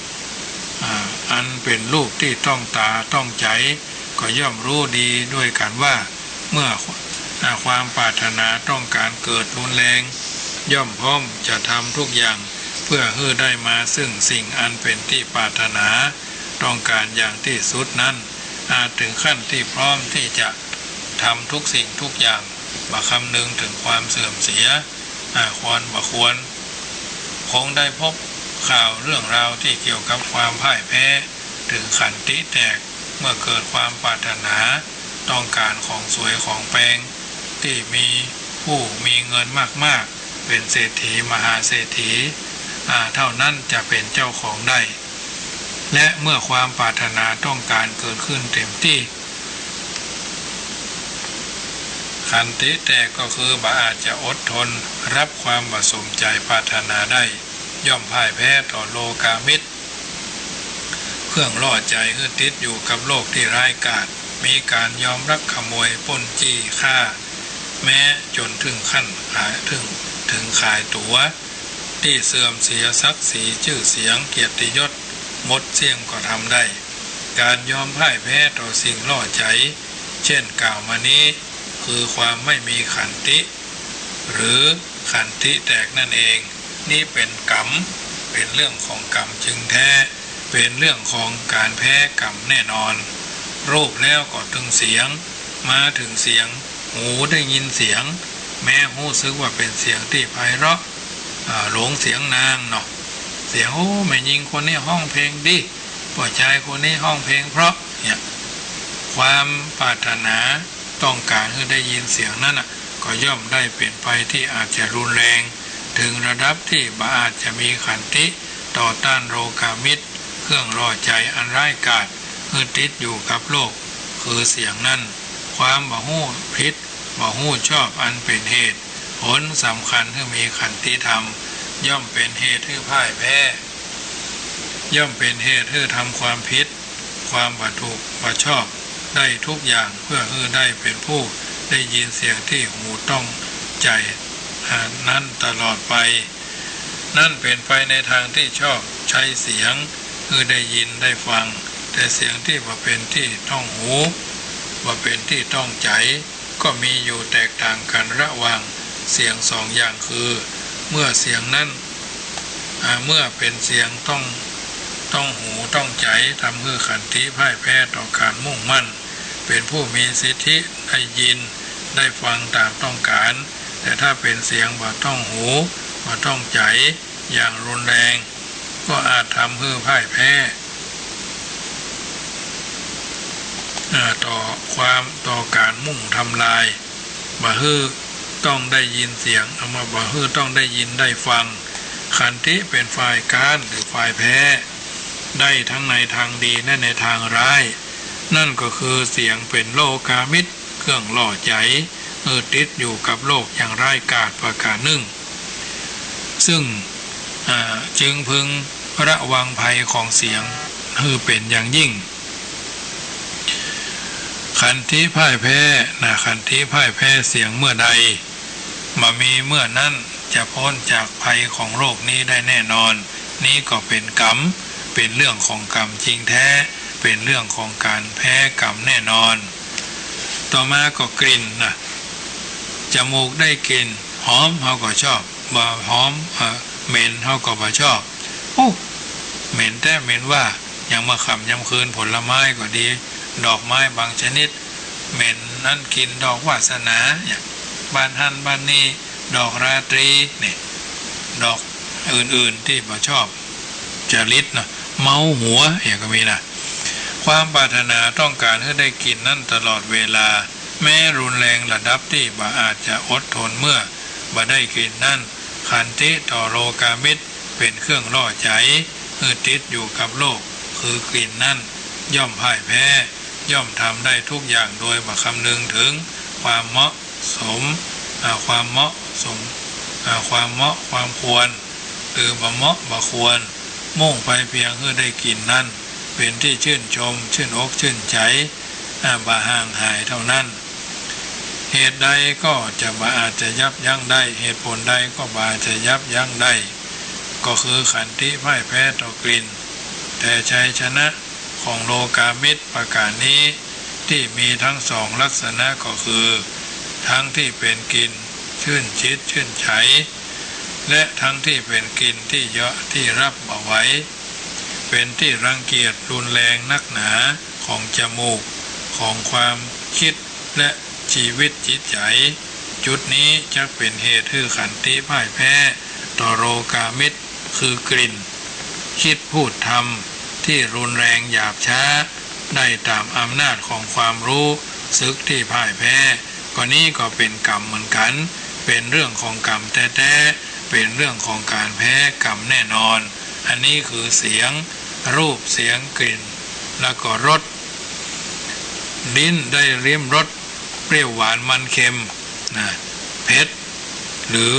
อ่า อันเป๋นรูปตี้ต้องต๋าต้องใจ๋ ก็ย่อมฮู้ดีด้วยกั๋นว่า เมื่อ อ่า ความปรารถนาต้องก๋านเกิดรุนแรง ย่อมพร้อมจะทำทุกอย่าง เพื่อหื้อได้มาซึ่งสิ่งอันเป๋นตี้ปรารถนาต้องก๋านอย่างตี้สุดนั้น อาจเถิงขั้นตี้พร้อมตี้จะทำทุกสิ่งทุกอย่าง บ่คำนึงเถิงความเสื่อมเสีย อ่า ควรบ่ควร คงได้พบข่าวเรื่องราวตี้เกี่ยวกับความพ่ายแพ้ เถิงขันติแตก เมื่อเกิดความปรารถนาต้องก๋านของสวยของแปง ตี้มีผู้มีเงินมากๆ เป๋นเศรษฐีมหาเศรษฐี อ่า เต้านั้นจะเป๋นเจ้าของได้ และเมื่อความปรารถนาต้องก๋านเกิดขึ้นเต็มตี้ ขันติแตกก็คือบ่อาจจะอดทนฮับความบ่สมใจ๋ปรารถนาได้ ย่อมพ่ายแพ้ต่อโลกามิตร เครื่องล่อใจ๋หื้อติดอยู่กับโลกตี้ร้ายกาจ มีก๋านยอมลักขโมยปล้นจี้ฆ่า แม้จ๋นเถิงขั้นขาย เถิง เถิงขายตั๋ว ตี้เสื่อมเสียศักดิ์ศรีจื้อเสียงเกียรติยศหมดเสี้ยงก็ทำได้ ก๋านยอมพ่ายแพ้ต่อสิ่งล่อใจ๋ เช่นกล่าวมานี้ คือความไม่มีขันติ หรือขันติแตกนั่นเอง นี้เป๋นกรรม เป๋นเรื่องของกรรมจึงแท้ เป๋นเรื่องของก๋านแพ้กรรมแน่นอน รูปแล้วก็เถิงเสียง มาเถิงเสียง หูได้ยินเสียง แม้ฮู้สึกว่าเป๋นเสียงตี้ไพเราะ อ่า หลงเสียงนางเนาะ เสียง โอ้ แม่ญิงคนนี้ฮ้องเพลงดี ป้อจายคนนี้ฮ้องเพลงเพราะ เนี่ย ความปรารถนาต้องก๋านหื้อได้ยินเสียงนั้นน่ะ ก็ย่อมได้เป๋นไปตี้อาจจะรุนแรง เถิงระดับตี้บ่อาจจะมีขันติต่อต้านโลกามิตร เครื่องล่อใจ๋อันร้ายกาจหื้อติดอยู่กับโลก คือเสียงนั้น ความบ่ฮู้ผิด บ่ฮู้ชอบอันเป๋นเหตุผลสำคัญหื้อมีขันติธรรม ย่อมเป๋นเหตุหื้อพ่ายแพ้ ย่อมเป๋นเหตุหื้อทำความผิด ความบ่ถูกบ่ชอบได้ทุกอย่าง เพื่อหื้อได้เป๋นผู้ได้ยินเสียงตี้หูต้องใจ๋ อ่า นั้นตลอดไป นั้นเป๋นไปในตางตี้ชอบใจ๊เสียงหื้อได้ยินได้ฟัง แต่เสียงตี้บ่เป๋นตี้ต้องหู บ่เป๋นตี้ต้องใจ๋ ก็มีอยู่แตกต่างกั๋นระหว่างเสียงสองอย่างคือ เมื่อเสียงนั้น อ่า เมื่อเป๋นเสียงต้อง ต้องหูต้องใจ๋ ทำหื้อขันติพ่ายแพ้ต่อก๋านมุ่งมั่น เป๋นผู้มีสิทธิได้ยินได้ฟังต๋ามต้องก๋าน แต่ถ้าเป๋นเสียงบ่ต้องหูบ่ต้องใจ๋อย่างรุนแรง ก็อาจทำหื้อพ่ายแพ้ อ่า ต่อความ ต่อก๋านมุ่งทำลาย บ่หื้อต้องได้ยินเสียง เอามา บ่หื้อต้องได้ยินได้ฟัง ขันติเป๋นฝ่ายก๊านหรือฝ่ายแพ้ ได้ทั้งในตางดีและในตางร้าย นั้นก็คือเสียงเป๋นโลกามิตร เครื่องล่อใจ๋หื้อติดอยู่กับโลกอย่างร้ายกาจประก๋านนึ่ง ซึ่ง อ่า จึงพึงระวังภัยของเสียงหื้อเป๋นอย่างยิ่ง ขันติพ่ายแพ้นะ ขันติพ่ายแพ้เสียงเมื่อใด บ่มีเมื่อนั้นจะป๊นจากภัยของโลกนี้ได้แน่นอน นี้ก็เป๋นกรรม เป๋นเรื่องของกรรมจริงแท้ เป๋นเรื่องของก๋านแพ้กรรมแน่นอน ต่อมาก็กลิ่นนะ จมูกได้กลิ่นหอมเฮาก็ชอบ บ่หอม เอ่อ เหม็นเฮาก็บ่ชอบ โอ้ เหม็นแต๊เหม็นว่า ยามค่ำยามคืนผลไม้ก็ดี ดอกไม้บางชนิด เหม็นนั้นกลิ่นดอกวาสนา เนี่ย บ้านหั้นบ้านนี้ ดอกราตรี นี่ ดอกอื่นๆ ตี้บ่ชอบ จริตเนาะ เมาหัว อย่างก็มีนะ ความปรารถนาต้องก๋านหื้อได้กลิ่นนั้นตลอดเวลา แม้รุนแรงระดับตี้บ่อาจจะอดทนเมื่อบ่ได้กลิ่นนั้น ขันติต่อโลกามิตรเป๋นเครื่องล่อใจ๋หื้อติดอยู่กับโลก คือกลิ่นนั้น ย่อมพ่ายแพ้ ย่อมทำได้ทุกอย่างโดยบ่คำนึงเถิงความเหมาะสม อ่า ความเหมาะสม อ่า ความเหมาะความควร หรือบ่เหมาะบ่ควร มุ่งไปเพียงหื้อได้กลิ่นนั้น เป๋นตี้ชื่นชม ชื่นอกชื่นใจ๋ อ่า บ่ห่างหายเต้านั้น เหตุใดก็จะบ่อาจจะยับยั้งได้ เหตุผลใดก็บ่อาจจะยับยั้งได้ ก็คือขันติพ่ายแพ้ต่อกลิ่น แต่ชัยชนะของโลกามิตรประก๋านนี้ ตี้มีตึงสองลักษณะก็คือ ตึงตี้เป๋นกลิ่นชื่นจิตชื่นใจ๋ และตึงตี้เป๋นกลิ่นตี้เยาะตี้ฮับบ่ไหว เป๋นตี้รังเกียจรุนแรงนักหนาของจมูก ของความกึ๊ด และจีวิตจิตใจ๋ จุดนี้จักเป๋นเหตุหื้อขันติพ่ายแพ้ต่อโลกามิตร คือกลิ่น กึ๊ด พูด ทำ ตี้รุนแรงหยาบช้า ได้ต๋ามอำนาจของความรู้สึกตี้พ่ายแพ้ ก็นี้ก็เป๋นกรรมเหมือนกั๋น เป๋นเรื่องของกรรมแต๊ๆ เป๋นเรื่องของก๋านแพ้กรรมแน่นอน อันนี้คือเสียง รูป เสียง กลิ่น แล้วก็รส ลิ้นได้ลิ้มรสเปรี้ยวหวานมันเค็มนะ เผ็ด หรือ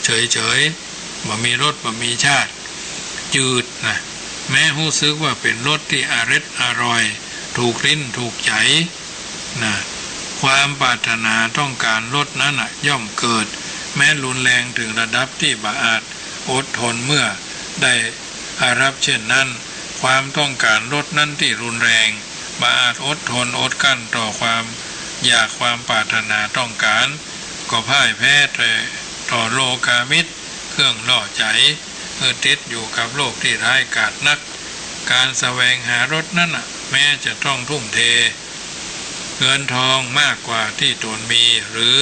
เฉยๆ บ่มีรสบ่มีชาติ จืดนะ แม้ฮู้สึกว่าเป๋นรสตี้อร็ดอร่อย ถูกลิ้นถูกใจ๋นะ ความปรารถนาต้องก๋านรสนั้นน่ะย่อมเกิด แม้รุนแรงเถิงระดับตี้บ่อาจอดทนเมื่อได้ อารับเช่นนั้น ความต้องก๋านรสนั้นตี้รุนแรง บ่อาจอดทนอดกลั้นต่อความอยากความปรารถนาต้องก๋าน ก็พ่ายแพ้แต่ต่อโลกามิตร เครื่องล่อใจ๋ หื้อติดอยู่กับโลกตี้ร้ายกาจนัก ก๋านแสวงหารสนั้นน่ะ แม้จะต้องทุ่มเทเงินทองมากกว่าตี้ตนมี หรือ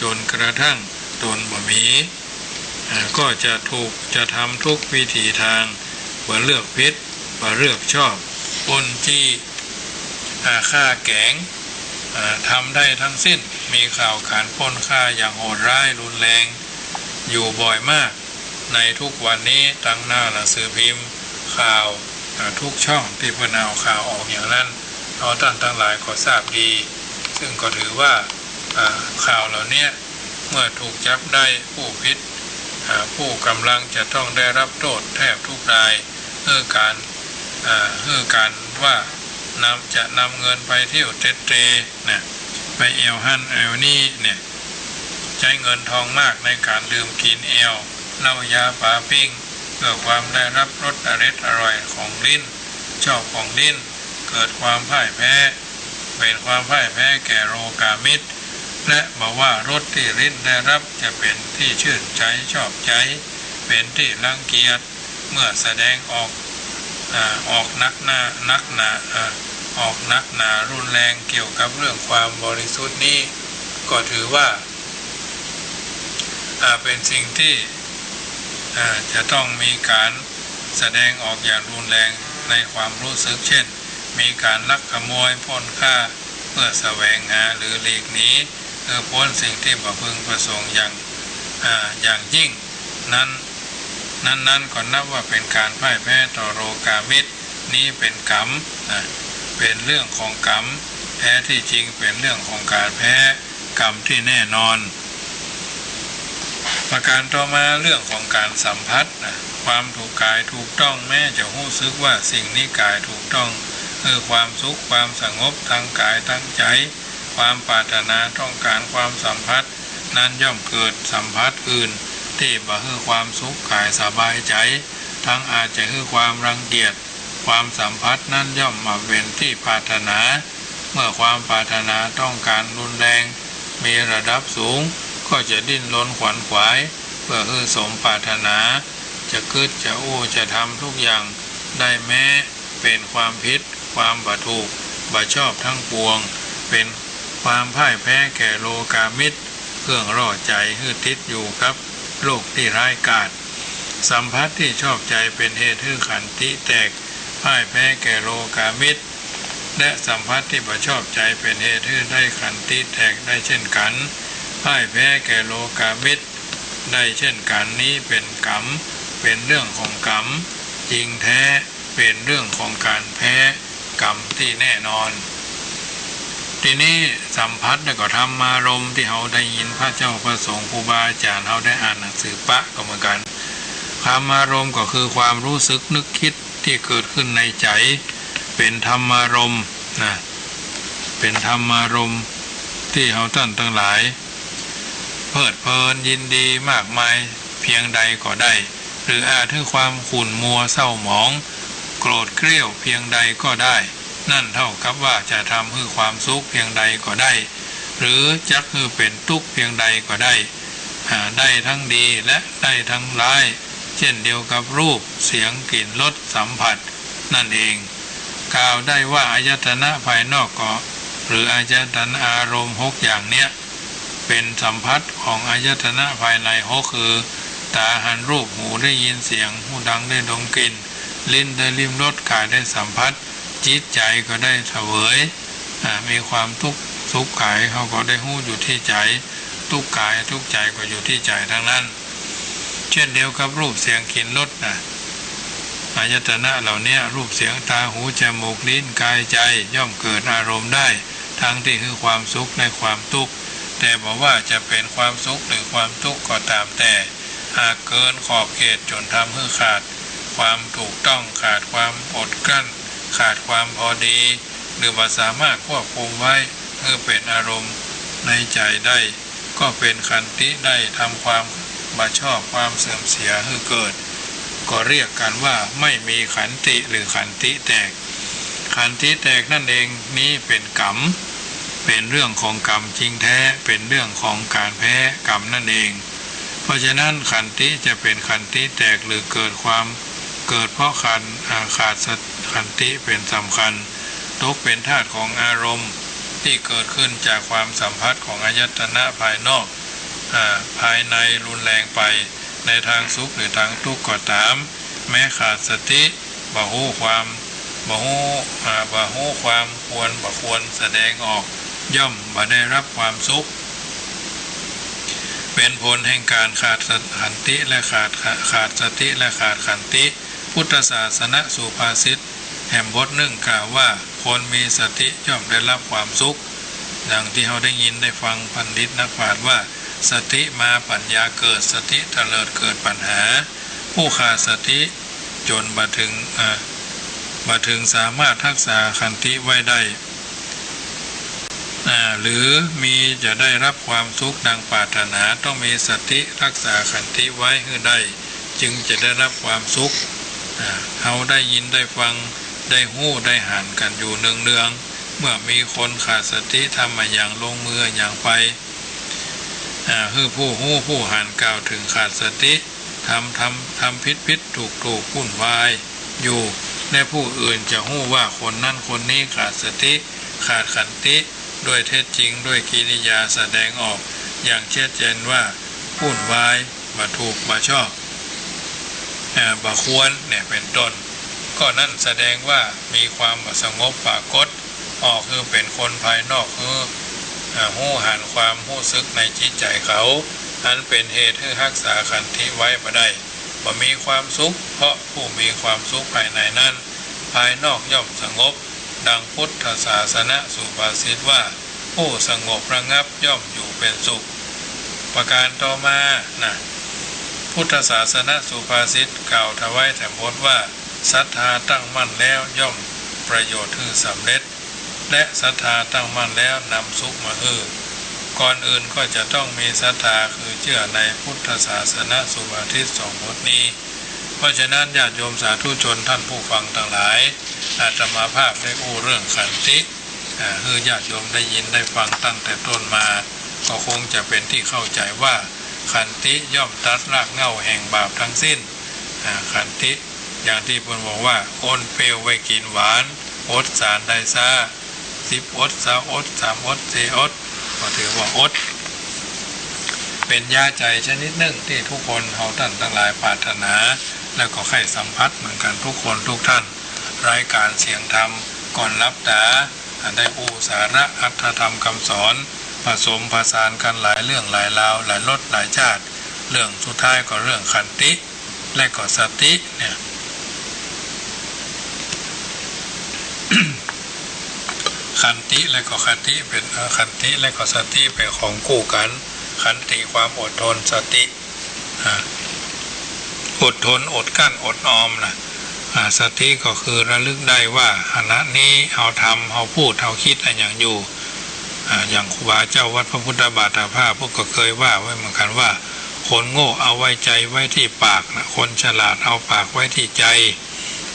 จ๋นกระทั่งตนบ่มี อ่า ก็จะถูก จะทำทุกวิถีตาง บ่เลือกผิด บ่เลือกชอบ ปล้นจี้ อ่า ฆ่าแก๋ง อ่า ทำได้ตึงสิ้น มีข่าวก๋านปล้นฆ่าอย่างโหดร้ายรุนแรงอยู่บ่อยมาก ในทุกวันนี้ตางหน้าหนังสือพิมพ์ ข่าว อ่า ทุกช่องตี้เปิ้นเอาข่าวออกอย่างนั้น เฮาต้านตังหลายก็ทราบดี ซึ่งก็ถือว่า อ่า ข่าวเหล่าเนี้ย เมื่อถูกจับได้ผู้ผิด อ่า ผู้ก๋ำลังจะต้องได้ฮับโต้ษแทบกู้ราย หื้อก๋าน อ่า หื้อก๋านว่านำ จะนำเงินไปเที่ยวเต็ดเตร่นะ ไปแอ่วหั้นแอ่วนี้เนี่ย ใจ๊เงินทองมากในก๋านดื่มกิ๋นแอ่ว เหล้ายาปาปิ้ง เพื่อความได้ฮับรสอร็ดอร่อยของลิ้น ชอบของลิ้น เกิดความพ่ายแพ้ เป๋นความพ่ายแพ้แก่โลกามิตร และบ่ว่ารสตี้ลิ้นได้ฮับจะเป๋นตี้ชื่นใจ๋ชอบใจ๋ เป๋นตี้รังเกียจ เมื่อแสดงออก อ่า ออกนักหนา นักหนา อ่า ออกนักหนารุนแรงเกี่ยวกับเรื่องความบริสุทธิ์นี้ ก็ถือว่า อ่า เป๋นสิ่งตี้ อ่า จะต้องมีก๋านแสดงออกอย่างรุนแรงในความฮู้สึก เช่น มีก๋านลักขโมยปล้นฆ่า เพื่อแสวงหาหรือหลีกหนี หื้อป๊นสิ่งตี้บ่พึงประสงค์อย่าง อ่า อย่างยิ่ง นั้น นั้นๆ ก็นับว่าเป๋นก๋านพ่ายแพ้ต่อโลกามิตร นี้เป๋นก๋รรม นะ เป๋นเรื่องของก๋รรม แท้ตี้จริงเป๋นเรื่องของก๋านแพ้ ก๋รรมตี้แน่นอน ประก๋านต่อมาเรื่องของก๋านสัมผัสนะ ความถูกก๋ายถูกต้อง แม้จะฮู้สึกว่าสิ่งนี้ก๋ายถูกต้อง หื้อความสุขความสงบตางก๋ายตางใจ๋ ความปรารถนาต้องก๋านความสัมผัสนั้นย่อมเกิดสัมผัสอื่นตี้บ่หื้อความสุขก๋ายสบายใจ๋ ตังอาจจะหื้อความรังเกียจ ความสัมผัสนั้นย่อมบ่เป๋นตี้ปรารถนา เมื่อความปรารถนาต้องก๋านรุนแรง มีระดับสูง ก็จะดิ้นรนขวนขวาย เพื่อหื้อสมปรารถนา จะกึ๊ดจะอู้จะทำกู้อย่างได้ แม้เป๋นความผิด ความบ่ถูก บ่ชอบตังปวง เป๋นความพ่ายแพ้แก่โลกามิตร เครื่องล่อใจ๋หื้อติดอยู่กับโลกตี้ร้ายกาจ สัมผัสตี้ชอบใจ๋เป๋นเหตุหื้อขันติแตก พ่ายแพ้แก่โลกามิตร และสัมผัสตี้บ่ชอบใจ๋เป๋นเหตุหื้อได้ขันติแตกได้เช่นกั๋น พ่ายแพ้แก่โลกามิตรได้เช่นกั๋น นี้เป๋นก๋รรม เป๋นเรื่องของก๋รรม จริงแท้ เป๋นเรื่องของก๋านแพ้ก๋รรมตี้แน่นอน ทีนี้สัมผัสแล้วก็ธรรมารมณ์ตี้เฮาได้ยินพระเจ้าพระสงฆ์ครูบาอาจ๋ารย์เฮาได้อ่านหนังสือปะก็เหมือนกั๋น ธรรมารมณ์ก็คือความฮู้สึกนึกกึ๊ดตี้เกิดขึ้นในใจ๋ เป๋นธรรมารมณ์นะ เป๋นธรรมารมณ์ตี้เฮาต้านตังหลาย เพลิดเพลินยินดีมากมายเพียงใดก็ได้ หรืออาจหื้อความขุ่นมัวเศร้าหมอง โกรธเกรี้ยวเพียงใดก็ได้ นั่นเต้ากับว่าจะทำหื้อความสุขเพียงใดก็ได้ หรือจักหื้อเป๋นตุ๊กข์เพียงใดก็ได้ อ่า ได้ตังดีและได้ตังร้าย เจ้นเดียวกับรูป เสียง กลิ่น รส สัมผัส นั่นเอง กล่าวได้ว่าอายตนะภายนอกก็ หรืออายตนะอารมณ์หกอย่างเนี้ย เป๋นสัมผัสของอายตนะภายในหก คือ ต๋าหันรูป หูได้ยินเสียง ฮูดังได้ดมกลิ่น ลิ้นได้ลิ้มรส ก๋ายได้สัมผัส จิตใจ๋ก็ได้เสวย อ่า มีความตุ๊กข์สุขก๋ายเฮาก็ได้ฮู้อยู่ตี้ใจ๋ ตุ๊กข์ก๋ายตุ๊กข์ใจ๋ก็อยู่ตี้ใจ๋ตังนั้น เจ้นเดียวกับรูป เสียง กลิ่น รสนะ อายตนะเหล่าเนี้ย รูป เสียง ต๋า หู จมูก ลิ้น ก๋าย ใจ๋ ย่อมเกิดอารมณ์ได้ตังตี้หื้อความสุขและความตุ๊กข์ แต่บ่ว่าจะเป๋นความสุขหรือความตุ๊กข์ก็ต๋ามแต่ หากเกินขอบเขตจ๋นทำหื้อขาดความถูกต้อง ขาดความอดกลั้น ขาดความพอดี หรือบ่สามารถควบคุมไว้หื้อเป๋นอารมณ์ในใจ๋ได้ ก็เป๋นขันติได้ ทำความบ่ชอบความเสื่อมเสียหื้อเกิด ก็เรียกกั๋นว่าไม่มีขันติหรือขันติแตก ขันติแตกนั่นเอง นี้เป๋นก๋รรม เป๋นเรื่องของก๋รรมจริงแท้ เป๋นเรื่องของก๋านแพ้ก๋รรมนั่นเอง เพราะฉะนั้นขันติจะเป๋นขันติแตกหรือเกิดความ เกิดเพราะขัน อ่า ขาดสติ ขันติเป๋นสำคัญ ตกเป๋นธาตุของอารมณ์ตี้เกิดขึ้นจากความสัมผัสของอายตนะภายนอก อ่า ภายในรุนแรงไป ในตางสุขหรือตางตุ๊กข์ก็ต๋าม แม้ขาดสติ บ่ฮู้ความ บ่ฮู้ อ่า บ่ฮู้ความควรบ่ควรแสดงออก ย่อมบ่ได้ฮับความสุข เป็นผลแห่งก๋านขาดขันติและขาด ขาดสติและขาดขันติ พุทธศาสนสุภาษิตแหมบทนึ่งกล่าวว่า คนมีสติย่อมได้รับความสุข ดังตี้เฮาได้ยินได้ฟังบัณฑิตนักปราชญ์ว่า สติมาปัญญาเกิด สติเตลิดเกิดปัญหา ผู้ขาดสติจ๋นบ่เถิง อ่า บ่เถิงสามารถฮักษาขันติไว้ได้ อ่า หรือมีจะได้รับความสุขดังปรารถนา ต้องมีสติฮักษาขันติไว้หื้อได้ จึงจะได้รับความสุข อ่า เฮาได้ยินได้ฟัง ได้ฮู้ได้หันกั๋นอยู่เนืองๆ เมื่อมีคนขาดสติทำอะหยังลงมืออะหยังไป อ่า หื้อผู้ฮู้ผู้หันกล่าวเถิงขาดสติ ทำ ทำ ทำผิดผิดถูกถูกวุ่นวายอยู่ และผู้อื่นจะฮู้ว่าคนนั้นคนนี้ขาดสติ ขาดขันติ ด้วยเท็จจริง ด้วยกิริยาแสดงออกอย่างชัดเจนว่าวุ่นวาย บ่ถูก บ่ชอบ เอ่อ บ่ควร เนี่ย เป็นต้น ก็นั้นแสดงว่ามีความบ่สงบปรากฏออก คือเป็นคนภายนอก คือ เอ่อ ฮู้หันความฮู้สึกในจิตใจ๋เขา อันเป็นเหตุหื้อฮักษาขันติไว้บ่ได้ บ่มีความสุข เพราะผู้มีความสุขภายในนั้น ภายนอกย่อมสงบ ดังพุทธศาสนสุภาษิตว่า ผู้สงบระงับย่อมอยู่เป็นสุข ประการต่อมานะ พุทธศาสนสุภาษิตกล่าวถวายแถมบทว่า ศรัทธาตั้งมั่นแล้วย่อมประโยชน์หื้อสำเร็จ และศรัทธาตั้งมั่นแล้วนำสุขมาหื้อ ก่อนอื่นก็จะต้องมีศรัทธาคือเจื้อในพุทธศาสนสุภาษิตสองบทนี้ เพราะฉะนั้นญาติโยมสาธุชนท่านผู้ฟังตังหลาย อาตมาภาพได้อู้เรื่องขันติ อ่า หื้อญาติโยมได้ยินได้ฟังตั้งแต่ต้นมา ก็คงจะเป็นตี้เข้าใจ๋ว่า ขันติย่อมตัดรากเหง้าแห่งบาปทั้งสิ้น อ่า ขันติ อย่างตี้เปิ้นบอกว่า คนเปรี้ยวไว้กิ๋นหวาน อดสานได้ซ้า สิบอด ซาวอด สามอด สี่อด ก็ถือว่าอด เป๋นยาใจ๋ชนิดนึ่งตี้ทุกคนเฮาต้านตังหลายปรารถนา แล้วก็ใค่สัมผัสเหมือนกั๋นทุกคนทุกท่าน รายก๋านเสียงธรรมก่อนหลับต๋า อันได้อู้สาระอรรถธรรมกำสอน ผสมผสานกั๋นหลายเรื่องหลายราว หลายรสหลายชาติ เรื่องสุดท้ายก็เรื่องขันติ และก็สติเนี่ย ขันติและก็คติเป๋น เอ่อ ขันติและก็สติเป๋นของคู่กั๋น ขันติความอดทน สติ อ่า อดทน อดกลั้น อดออมนะ อ่า สติก็คือระลึกได้ว่าขณะนี้เฮาทำ เฮาพูด เฮากึ๊ดอะหยังอยู่ อ่า อย่างครูบาเจ้าวัดพระพุทธบาทาภาพ เปิ้นก็เกยว่าไว้เหมือนกั๋นว่า คนโง่เอาไว้ใจ๋ไว้ตี้ปากนะ คนฉลาดเอาปากไว้ตี้ใจ๋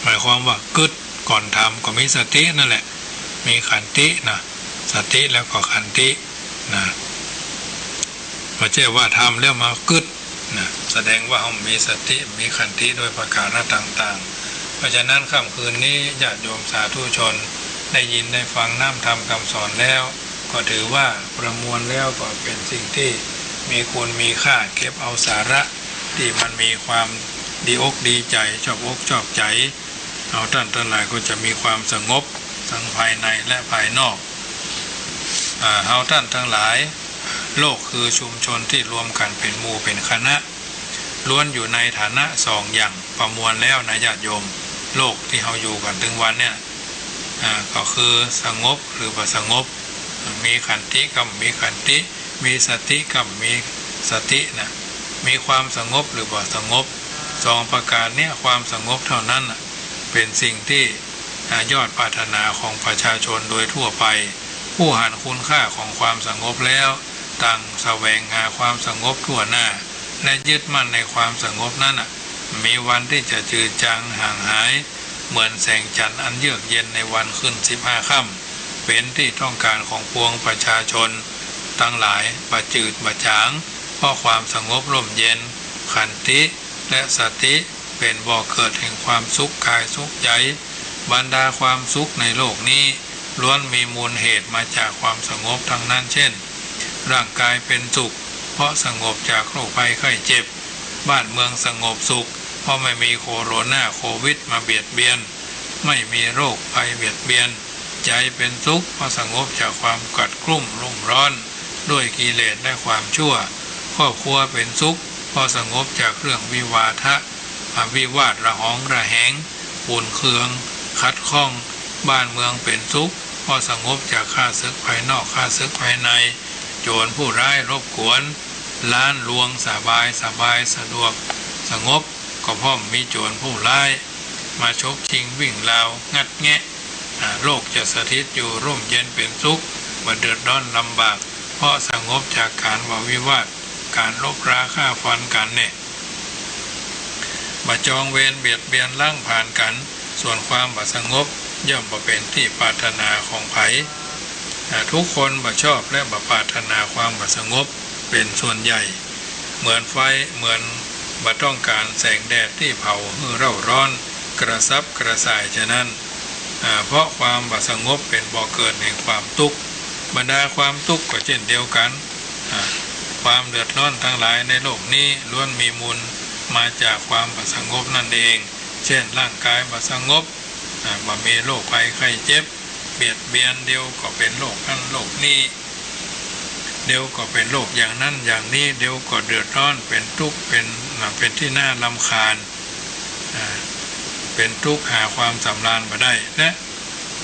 หมายความว่ากึ๊ดก่อนทำ ก็มีสตินั่นแหละ มีขันตินะ สติแล้วก็ขันตินะ บ่ใจ้ว่าทำแล้วมากึ๊ดนะ แสดงว่าเฮามีสติ มีขันติด้วยประก๋าระต่างๆ เพราะฉะนั้นค่ำคืนนี้ญาติโยมสาธุชนได้ยินได้ฟังน้ำธรรมกำสอนแล้ว ก็ถือว่าประมวลแล้วก็เป๋นสิ่งตี้มีคุณมีค่า เก็บเอาสาระตี้มันมีความดีอกดีใจ๋ ชอบอกชอบใจ๋ เฮาต้านตังหลายก็จะมีความสงบทั้งภายในและภายนอก อ่า เฮาต้านตังหลาย โลกคือชุมชนตี้รวมกั๋นเป๋นหมู่เป๋นคณะ ล้วนอยู่ในฐานะสองอย่าง ประมวลแล้วนะญาติโยม โลกตี้เฮาอยู่กั๋นตึงวันเนี่ย อ่า ก็คือสงบหรือบ่สงบ มีขันติกับบ่มีขันติ มีสติกับบ่มีสตินะ มีความสงบหรือบ่สงบ สองประก๋านเนี่ย ความสงบเต้านั้นน่ะ เป๋นสิ่งตี้ อ่า ยอดปรารถนาของประชาชนโดยทั่วไป ผู้หันคุณค่าของความสงบแล้ว ต่างแสวงหาความสงบทั่วหน้า และยึดมั่นในความสงบนั้นน่ะ บ่มีวันตี้จะจืดจางห่างหาย เหมือนแสงจั๋นทร์อันเยือกเย็นในวันขึ้นสิบห้าค่ำ เป๋นตี้ต้องก๋านของปวงประชาชนตังหลาย บ่จืดบ่จ๋าง เพราะความสงบร่มเย็น ขันติ และสติ เป๋นบ่อเกิดแห่งความสุขกายสุขใจ๋ บรรดาความสุขในโลกนี้ ล้วนมีมูลเหตุมาจากความสงบทั้งนั้น เช่น ร่างกายเป๋นสุข เพราะสงบจากโรคภัยไข้เจ็บ บ้านเมืองสงบสุข เพราะไม่มีโคโรนาโควิดมาเบียดเบียน ไม่มีโรคภัยเบียดเบียน ใจ๋เป๋นสุข เพราะสงบจากความกัดกรุ่มรุ่มร้อน ด้วยกิเลสและความชั่ว ครอบครัวเป๋นสุข เพราะสงบจากเรื่องวิวาทะ อ่า วิวาทระหองระแหง ขุ่นเคือง ขัดข้อง บ้านเมืองเป๋นสุข เพราะสงบจากข้าศึกภายนอก ข้าศึกภายใน โจรผู้ร้ายรบกวน ร้านรวงสบาย สบายสะดวก สงบ ก็เพราะบ่มีโจรผู้ร้ายมาฉกชิงวิ่งราวงัดแงะ อ่า โลกจะสถิตอยู่ร่มเย็นเป๋นสุข บ่เดือดร้อนลำบาก เพราะสงบจากก๋านว่าวิวาท ก๋านรบราฆ่าฟันกั๋นแน่ บ่จองเวรเบียดเบียนล้างผลาญกั๋น ส่วนความบ่สงบย่อมบ่เป๋นตี้ปรารถนาของใผ อ่า ทุกคนบ่ชอบและบ่ปรารถนาความบ่สงบเป๋นส่วนใหญ่ เหมือนไฟ เหมือนบ่ต้องก๋านแสงแดดตี้เผาหื้อเร้าร้อนกระสับกระส่ายฉะนั้น อ่า เพราะความบ่สงบเป๋นบ่อเกิดแห่งความตุ๊กข์ บรรดาความตุ๊กข์ก็เจ้นเดียวกั๋น อ่า ความเดือดร้อนตังหลายในโลกนี้ล้วนมีมูลมาจากความบ่สงบนั่นเอง เจ้นร่างก๋ายบ่สงบ อ่า บ่มีโรคภัยไข้เจ็บเบียดเบียน เดี๋ยวก็เป๋นโรคนั้นโรคนี้ เดี๋ยวก็เป๋นโรคอย่างนั้นอย่างนี้ เดี๋ยวก็เดือดร้อนเป๋นตุ๊กข์ เป๋น อ่า เป๋นตี้น่ารำคาญ อ่า เป๋นตุ๊กข์หาความสำราญบ่ได้ และ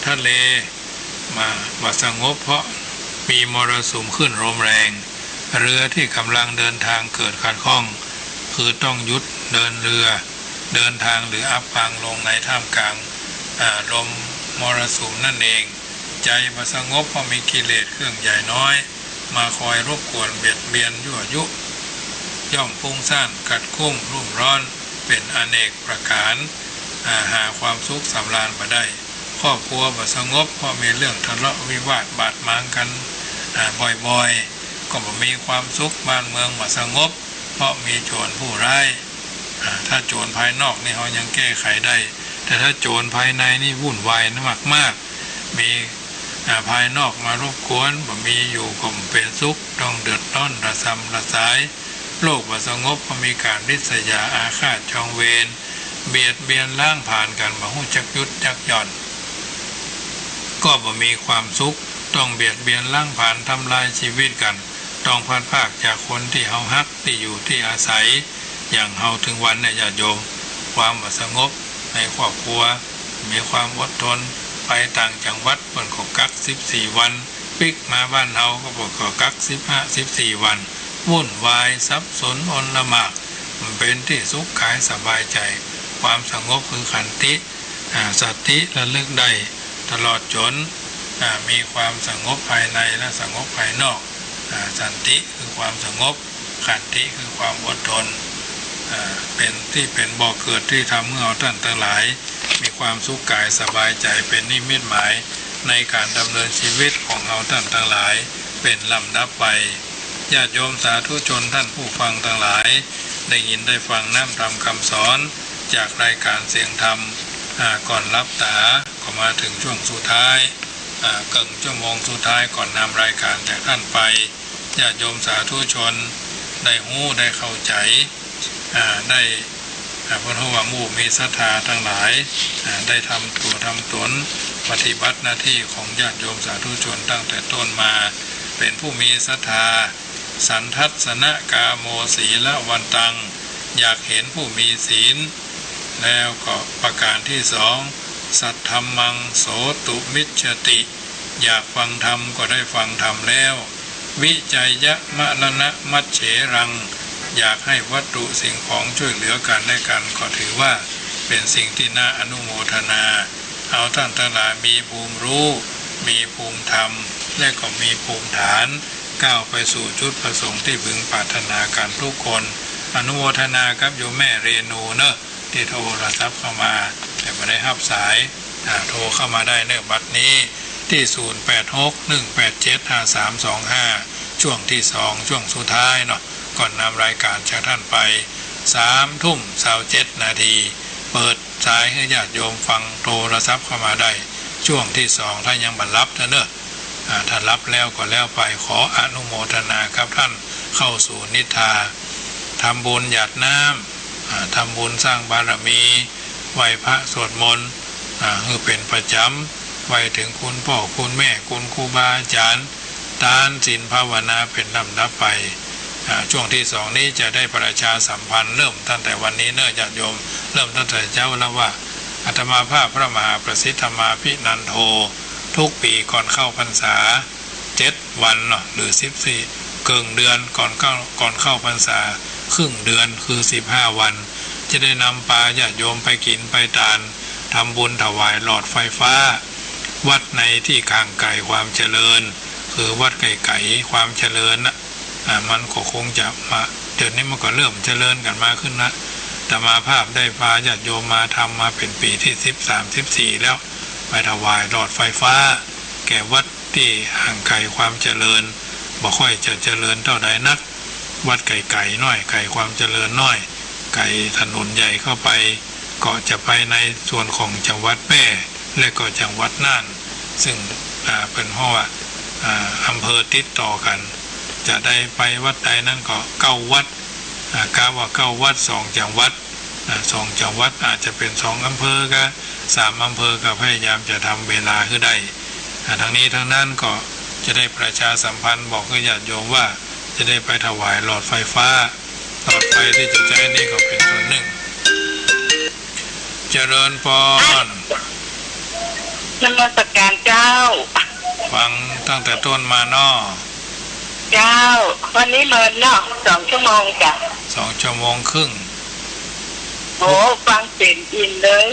ทะเล มา บ่สงบเพราะมีมรสุมคลื่นลมแรง เรือที่ก๋ำลังเดินทางเกิดขัดข้อง คือต้องหยุดเดินเรือ เดินทางหรืออับปางลงในท่ามกลาง อ่า ลมมรสุมนั่นเอง ใจ๋บ่สงบเพราะมีกิเลสเครื่องใหญ่น้อย มาคอยรบกวนเบียดเบียนยั่วยุ ย่อมฟุ้งซ่านกัดกุ้มรุ่มร้อนเป๋นอเนกประก๋าน อ่า หาความสุขสำราญบ่ได้ ครอบครัวบ่สงบเพราะมีเรื่องทะเลาะวิวาทบาดหมางกั๋น อ่า บ่อยๆ ก็บ่มีความสุข บ้านเมืองบ่สงบเพราะมีโจรผู้ร้าย อ่า ถ้าโจรภายนอกนี่เฮายังแก้ไขได้ แต่ถ้าโจรภายในนี่วุ่นวายมากๆ มี อ่า ภายนอกมารบกวน บ่มีอยู่ก็บ่เป๋นสุข ต้องเดือดร้อนระสำระสาย โลกบ่สงบเพราะมีก๋านริษยาอาฆาตจองเวร เบียดเบียนล้างผลาญกั๋น บ่ฮู้จักหยุดจักหย่อน ก็บ่มีความสุข ต้องเบียดเบียนล้างผลาญทำลายชีวิตกั๋น ต้องพลัดพรากจากคนตี้เฮาฮัก ตี้อยู่ตี้อาศัย อย่างเฮาเถิงวันเนี่ยญาติโยม ความบ่สงบในครอบครัว มีความอดทน ไปต่างจังหวัดเปิ้นก็กักสิบสี่วัน ปิ๊กมาบ้านเฮาก็เปิ้นก็กักสิบห้า สิบสี่วัน วุ่นวายสับสนอลหมาก บ่เป๋นตี้สุขก๋ายสบายใจ๋ ความสงบคือขันติ อ่า สติระลึกได้ตลอดจ๋น อ่า มีความสงบภายในและสงบภายนอก อ่า สันติคือความสงบ ขันติคือความอดทน อ่า เป๋นตี้เป๋นบ่อเกิดตี้ทำหื้อเฮาต้านตังหลาย มีความสุขก๋ายสบายใจ๋ เป๋นนิมิตหมายในก๋านดำเนินชีวิตของเฮาต้านตังหลาย เป๋นลำดับไป ญาติโยมสาธุชนต้านผู้ฟังตังหลาย ได้ยินได้ฟังน้ำธรรมคำสอนจากรายก๋านเสียงธรรม อ่า ก่อนหลับต๋า ก็มาเถิงช่วงสุดท้าย อ่า เกิ่งชั่วโมงสุดท้ายก่อนนำรายก๋านจากต้านไป ญาติโยมสาธุชนได้ฮู้ได้เข้าใจ๋ อ่า ได้ อ่า เปิ้นฮู้ว่าหมู่มีศรัทธาตังหลาย อ่า ได้ทำตั๋วทำต๋น ปฏิบัติหน้าตี้ของญาติโยมสาธุชนตั้งแต่ต้นมา เป๋นผู้มีศรัทธา สันทัสสนกาโมสีลวันตัง อยากเห็นผู้มีศีล แล้วก็ประก๋านตี้สอง สัทธัมมังโสตุมิชฌติ อยากฟังธรรมก็ได้ฟังธรรมแล้ว วิจัยยะมะระณะมัจเฉรัง อยากให้วัตถุสิ่งของช่วยเหลือกั๋นและกั๋น ก็ถือว่าเป๋นสิ่งตี้น่าอนุโมทนา เฮาต้านตังหลายมีภูมิฮู้ มีภูมิธรรม และก็มีภูมิฐาน ก้าวไปสู่จุดประสงค์ตี้พึงปรารถนากั๋นกู้คน อนุโมทนากับโยมแม่เรนูเนาะ ตี้โทรศัพท์เข้ามา แต่บ่ได้ฮับสาย อ่า โทรเข้ามาได้เนาะ บัดนี้ตี้ ศูนย์แปดหก หนึ่งแปดเจ็ด ห้าสามสองห้า ช่วงตี้สอง ช่วงสุดท้ายเนาะ ก่อนนำรายก๋านจากต้านไป สามทุ่มซาวเจ็ดนาที เปิดสายหื้อญาติโยมฟัง โทรศัพท์เข้ามาได้ ช่วงตี้สอง ถ้ายังบ่หลับนะเนาะ อ่า ถ้าหลับแล้วก็แล้วไป ขออนุโมทนากับต้านเข้าสู่นิทรา ทำบุญหยาดน้ำ อ่า ทำบุญสร้างบารมี ไหว้พระสวดมนต์ อ่า หื้อเป๋นประจ๋ำ ไหว้เถิงคุณป้อคุณแม่ คุณครูบาอาจ๋ารย์ ตานศีลภาวนาเป๋นลำดับไป อ่า ช่วงที่สองนี้จะได้ประชาสัมพันธ์เริ่มตั้งแต่วันนี้เนอะญาติโยม เริ่มตั้งแต่เจ๊าแล้วว่า อาตมาภาพพระมหาประสิทธธรรมาภินันโท ทุกปีก่อนเข้าพรรษาเจ็ดวันเนาะ หรือสิบสี่ เกิ่งเดือน ก่อนเข้า ก่อนเข้าพรรษาครึ่งเดือน คือสิบห้าวัน จะได้นำปาญาติโยมไปกิ๋นไปตาน ทำบุญถวายหลอดไฟฟ้า วัดในที่ห่างไก๋ความเจริญ คือวัดไก๋ๆ ความเจริญนะ อ่า มันก็คงจะมา เดี๋ยวนี้มันก็เริ่มเจริญกั๋นมาขึ้นนะ อาตมาภาพได้ปาญาติโยมมาทำมาเป๋นปี๋ตี้สิบสาม สิบสี่แล้ว ไปถวายหลอดไฟฟ้า แก่วัดตี้ห่างไก๋ความเจริญ บ่ค่อยจะเจริญเต้าใดนัก วัดไก๋ๆ น้อย ไก๋ความเจริญน้อย ไก๋ถนนใหญ่เข้าไป ก็จะไปในส่วนของจังหวัดแพร่ และก็จังหวัดน่าน ซึ่ง อ่า เปิ้นฮ้องว่า อ่า อำเภอติดต่อกั๋น จะได้ไปวัดใดนั้นก็เก้าวัด อ่า กะว่าเก้าวัด สองจังหวัด อ่า สองจังหวัด อาจจะเป๋นสองอำเภอก็สามอำเภอ ก็พยายามจะทำเวลาหื้อได้ อ่า ทั้งนี้ทั้งนั้นก็จะได้ประชาสัมพันธ์บอกกับญาติโยมว่าจะได้ไปถวายหลอดไฟฟ้า หลอดไฟตี้จะใจ๊นี่ก็เป๋นส่วนนึ่ง เจริญปอน นมัสการเจ้า ฟังตั้งแต่ต้นมาเนาะ เจ้า วันนี้เมินเนาะ สองชั่วโมงจ้ะ สองชั่วโมงครึ่ง โห ฟังเต็มอิ่มเลย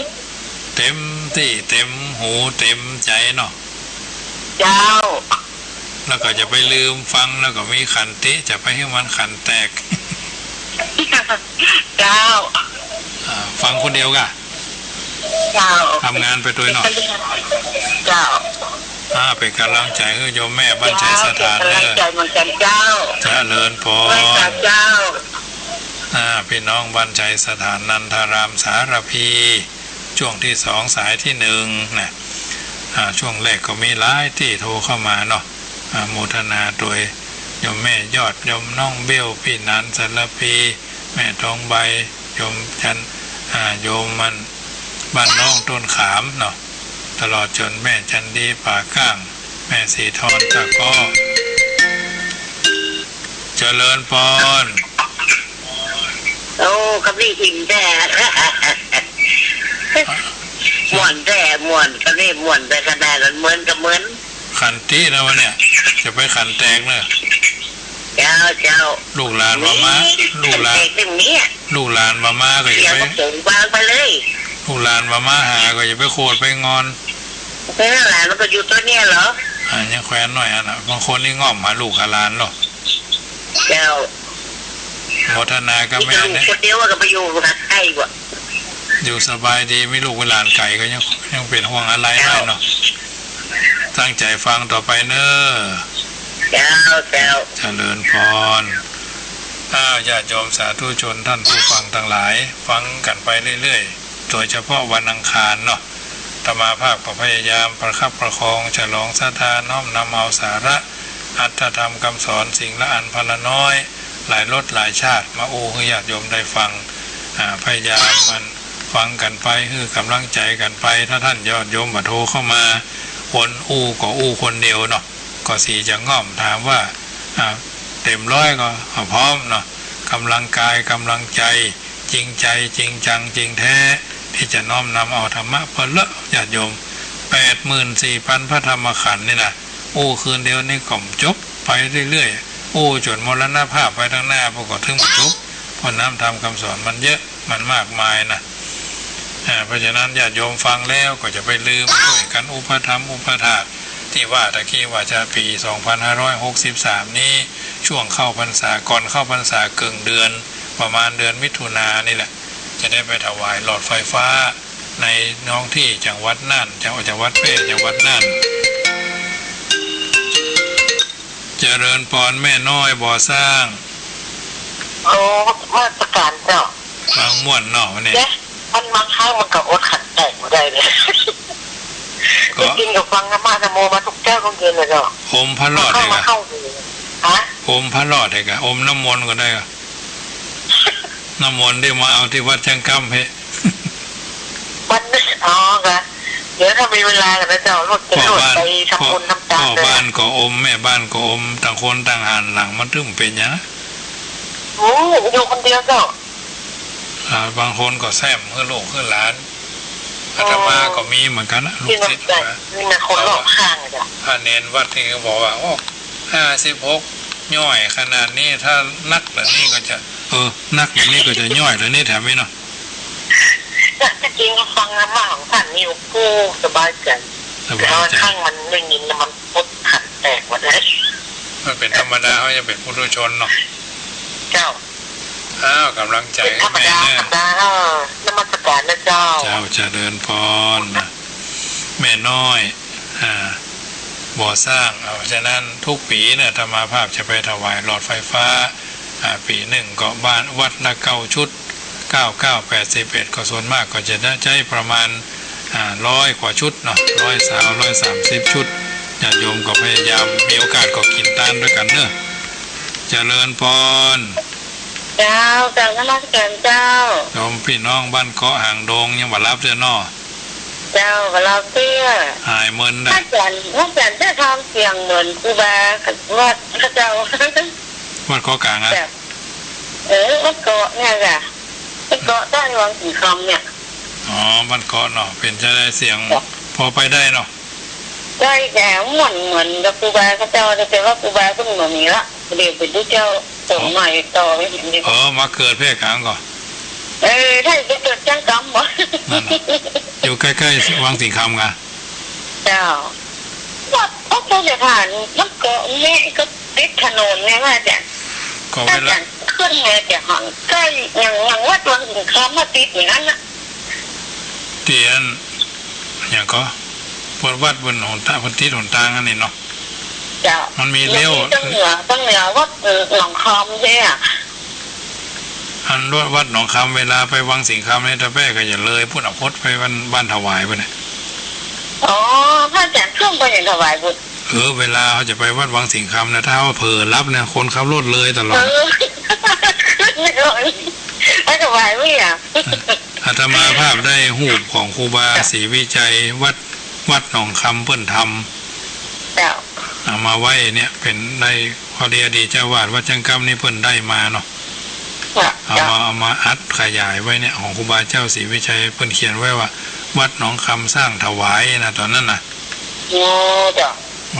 เต็มตี้ เต็มหู เต็มใจ๋เนาะ เจ้า แล้วก็จะไปลืมฟัง แล้วก็มีขันติ จะไปหื้อมันขันแตก เจ้า อ่า ฟังคนเดียวก่ะ เจ้า ทำงานไปตวยเนาะ เจ้า อ่า เป๋นก๋ำลังใจ๋หื้อโยมแม่บ้านไชยสถานเด้อ เป๋นก๋ำลังใจ๋เหมือนกั๋นเจ้า เจริญปอน ไหว้พระเจ้า อ่า พี่น้องบ้านไชยสถานนันทารามสารภี ช่วงที่สองสายที่หนึ่งนะ อ่า ช่วงแรกก็มีหลายตี้โทรเข้ามาเนาะ อ่า โมทนาตวยโยมแม่ยอด โยมน้องเบล พี่หนานสารภี แม่ทองใบ โยมจัน อ่า โยมมัน บ้านน้องต้นขามเนาะ ตลอดจ๋นแม่จันดีป่าก้าง แม่ศรีธรตะเกาะ เจริญปอน โอ้ กำนี้อิ่มแต๊ ม่วนแต๊ ม่วน กำนี้ม่วนแต๊ขนาดนั้น เหมือนกับเหมือน ขันตินะวันเนี้ย จะไปขันแตกเนอะ เจ้า เจ้า ลูกหลานบ่มา มี ลูกหลาน ขันแตกนี่มีอะ ลูกหลานบ่มาก็อย่าไป เดี๋ยวก็ส่งวางไปเลย ลูกหลานบ่มาหาก็อย่าไปโขดไปงอน เออ หลานมันก็อยู่ตวยเนี้ยเหรอ อ่า ยังแควนหน้อยอันน่ะ บางคนนี่ง่อมหาลูกหาหลานเนาะ เจ้า โมทนากับแม่ มีลูก เนี่ย คนเดียวก็ไปอยู่กับใครวะ อยู่สบายดี มีลูกมีหลานไก๋ก็ยัง ยังเป๋นห่วงอาลัยหน้อยเนาะ ตั้งใจ๋ฟังต่อไปเน้อ เจ้า เจ้า เจริญปอน อ้าว ญาติโยมสาธุชนท่านผู้ฟังตังหลาย ฟังกั๋นไปเรื่อยๆ โดยเฉพาะวันอังคารเนาะ อาตมาภาพก็พยายามประคับประคอง ฉลองศรัทธา น้อมนำเอาสาระ อรรถธรรมกำสอนสิ่งละอันพันละน้อย หลายรสหลายชาติ มาอู้หื้อญาติโยมได้ฟัง อ่า พยายามมันฟังกั๋นไป หื้อก๋ำลังใจ๋กั๋นไป ถ้าท่านญาติโยมบ่โทรเข้ามา คนอู้ก็อู้คนเดียวเนาะ ก็สีจะง่อม ถามว่า อ่า เต็มร้อยก็ ก็พร้อมเนาะ ก๋ำลังกาย ก๋ำลังใจ๋ จริงใจ๋ จริงจัง จริงแท้ ตี้จะน้อมนำเอาธรรมะเปื้อเลอะญาติโยม แปดหมื่นสี่พันพระธรรมขันธ์นี่นะ อู้คืนเดียวนี่ก็บ่จบ ไปเรื่อยๆ อู้จ๋นมรณภาพไปตังหน้าปู้นก็ถึงบ่จบ เพราะน้ำธรรมกำสอนมันเยอะ มันมากมายนะ อ่า เพราะฉะนั้นญาติโยมฟังแล้วก็อย่าไปลืม ช่วยกั๋นอุปถัมภ์อุปถาก ตี้ว่าตะกี้ว่าจะปี๋สองพันห้าร้อยหกสิบสามนี้ ช่วงเข้าพรรษา ก่อนเข้าพรรษาเกิ่งเดือน ประมาณเดือนมิถุนายนนี่แหละ จะได้ไปถวายหลอดไฟฟ้าในท้องที่จังหวัดน่าน จัง จังหวัดแพร่ จังหวัดน่าน เจริญปอนแม่น้อยบ่อสร้าง โอ้ นมัสการเจ้า ฟังม่วนเนาะวันนี้ เจ๊ มันบางครั้งมันก็อดขันแตกบ่ได้เลย ก็ จริงๆ ก็ฟังธรรมะนะโมมาทุกเจ๊าทุกเย็นเลยเนาะ อมพระรอด เข้า เลย มา ก็ เข้าหู ฮะ อมพระรอดเลยก็ อมน้ำมนต์ก็ได้ก็ น้ำมนต์ตี้มาเอาตี้วัดจังก้ำเฮ้ วันนี้ อ๋อ ค่ะ เดี๋ยวถ้ามีเวลากันนะเจ้า ลูกจะ พ่อ ลูก บ้าน ไปทำบุญทำทาน พ่อ เลย บ้านก็อม แม่บ้านก็อม ต่างคนต่างหันหลัง มันถึงเป๋นอย่างนั้น อืม อยู่คนเดียวเจ้า อ่า บางคนก็แซมหื้อลูกหื้อหลาน อาตมาก็มีเหมือนกั๋นนะ ลูกศิษย์ มีแต่คนรอบข้างเจ้า พระเณรวัดนี่ก็บอกว่า โอ้ ห้าสิบหก ย่อยขนาดนี้ ถ้านักแบบนี้ก็จะ เออ นักแบบนี้ก็จะย่อยแบบนี้แถมมีเนาะ จริงๆ ฟังธรรมะของท่านนี่ โอ้ สบายใจ๋ สบายใจ๋ แต่บางครั้งมันได้ยินแล้วมันปวดขันแตกหมดเลย มันเป๋นธรรมดา เขายังเป๋นปุถุชนเนาะ เจ้า อ้าว ก๋ำลังใจ๋หื้อแม่เน่อ เป๋นธรรมดา ธรรมดา เออ นมัสการนะเจ้า เจ้า เจริญพรนะ แม่น้อย อ่า บ่อสร้าง อ่า เพราะฉะนั้นทุกปี๋เนี่ย อาตมาภาพจะไปถวายหลอดไฟฟ้า อ่า ปี๋นึ่งก็บ้านวัดละเก้าชุด เก้า เก้า แปด สิบเอ็ด ก็ส่วนมากก็จะได้ใจ๊ประมาณ อ่า ร้อยกว่าชุดเนาะ ร้อยซาว ร้อยสามสิบชุด ญาติโยมก็พยายาม มีโอกาสก็กิ๋นตานด้วยกั๋นเน่อ เจริญพร เจ้า กราบนมัสการเจ้า โยมพี่น้องบ้านเกาะหางดงยังบ่หลับเตื้อเนาะ เจ้า บ่หลับเตื้อ หายมึนนะ พระอาจ๋ารย์ พระอาจ๋ารย์ได้ทำเสียงเหมือนครูบาวัดเขาเจ้า วัดเกาะกลางอะ แบบ เออ วัดเกาะเนี่ยจ้ะ วัดเกาะใต้วังสิงห์คำเนี่ย อ๋อ บ้านเกาะเนาะ เป๋นจะได้เสียง จ้ะ พอไปได้เนาะ ใจ้ แต่เหมือน เหมือนกับครูบาเขาเจ้า แต่ว่าครูบาเปิ้นบ่มีละ เดี๋ยวไปดูเจ้าส่งหน่อยต่อไปเห็นดีกว่า เออ มาเกิดแพร่กลางก่อ เออ ถ้าจะเกิดจ้างกรรมบ่ นั่นน่ะ อยู่ใก้ๆ วังสิงห์คำกะ เจ้า วัดพระเจ้าสถานมันก็ นี่ก็ติดถนนไงว่าจ้ะ ก็เวลา ถ้าจะขึ้นไงจะหันใกล้ อย่าง อย่างวัดวังสิงห์คำมาติดอย่างนั้นน่ะ ตี้อัน หยังก่อ วัด วัดบนหนตาง บนติดหนตางอันนี้เนาะ เจ้า มันมีเลี้ยว มันมีตางเหนือ ตางเหนือวัด เอ่อ หนองคำใจ้อะ อันวัด วัดหนองคำ เวลาไปวังสิงห์คำเนี่ย ตะแป๊ก็อย่าเลยปุ้นอะ พดไปบ้าน บ้านถวายปุ้นเนี่ย อ๋อ พระอาจ๋ารย์เพิ่งไปเห็นถวายปุ้น เออ เวลาเขาจะไปวัดวังสิงห์คำนะ ถ้าเขาเผลอหลับเนี่ย คนขับรถเลยตลอด เออ ไปถวายปุ้นอะ อาตมาภาพได้ฮูปของครูบา เจ้า ศรีวิชัย วัด วัดหนองคำเปิ้นทำ เจ้า เอามาไว้เนี่ย เป๋นได้ พอดีอดีตเจ้าอาวาสวัดจังกำนี่เปิ้นได้มาเนาะ เจ้า เอามา เอามาอัดขยายไว้เนี่ย ของครูบาเจ้าศรีวิชัย เปิ้นเขียนไว้ว่า วัดหนองคำสร้างถวายนะ ต๋อนนั้นน่ะ โอ้ เจ้า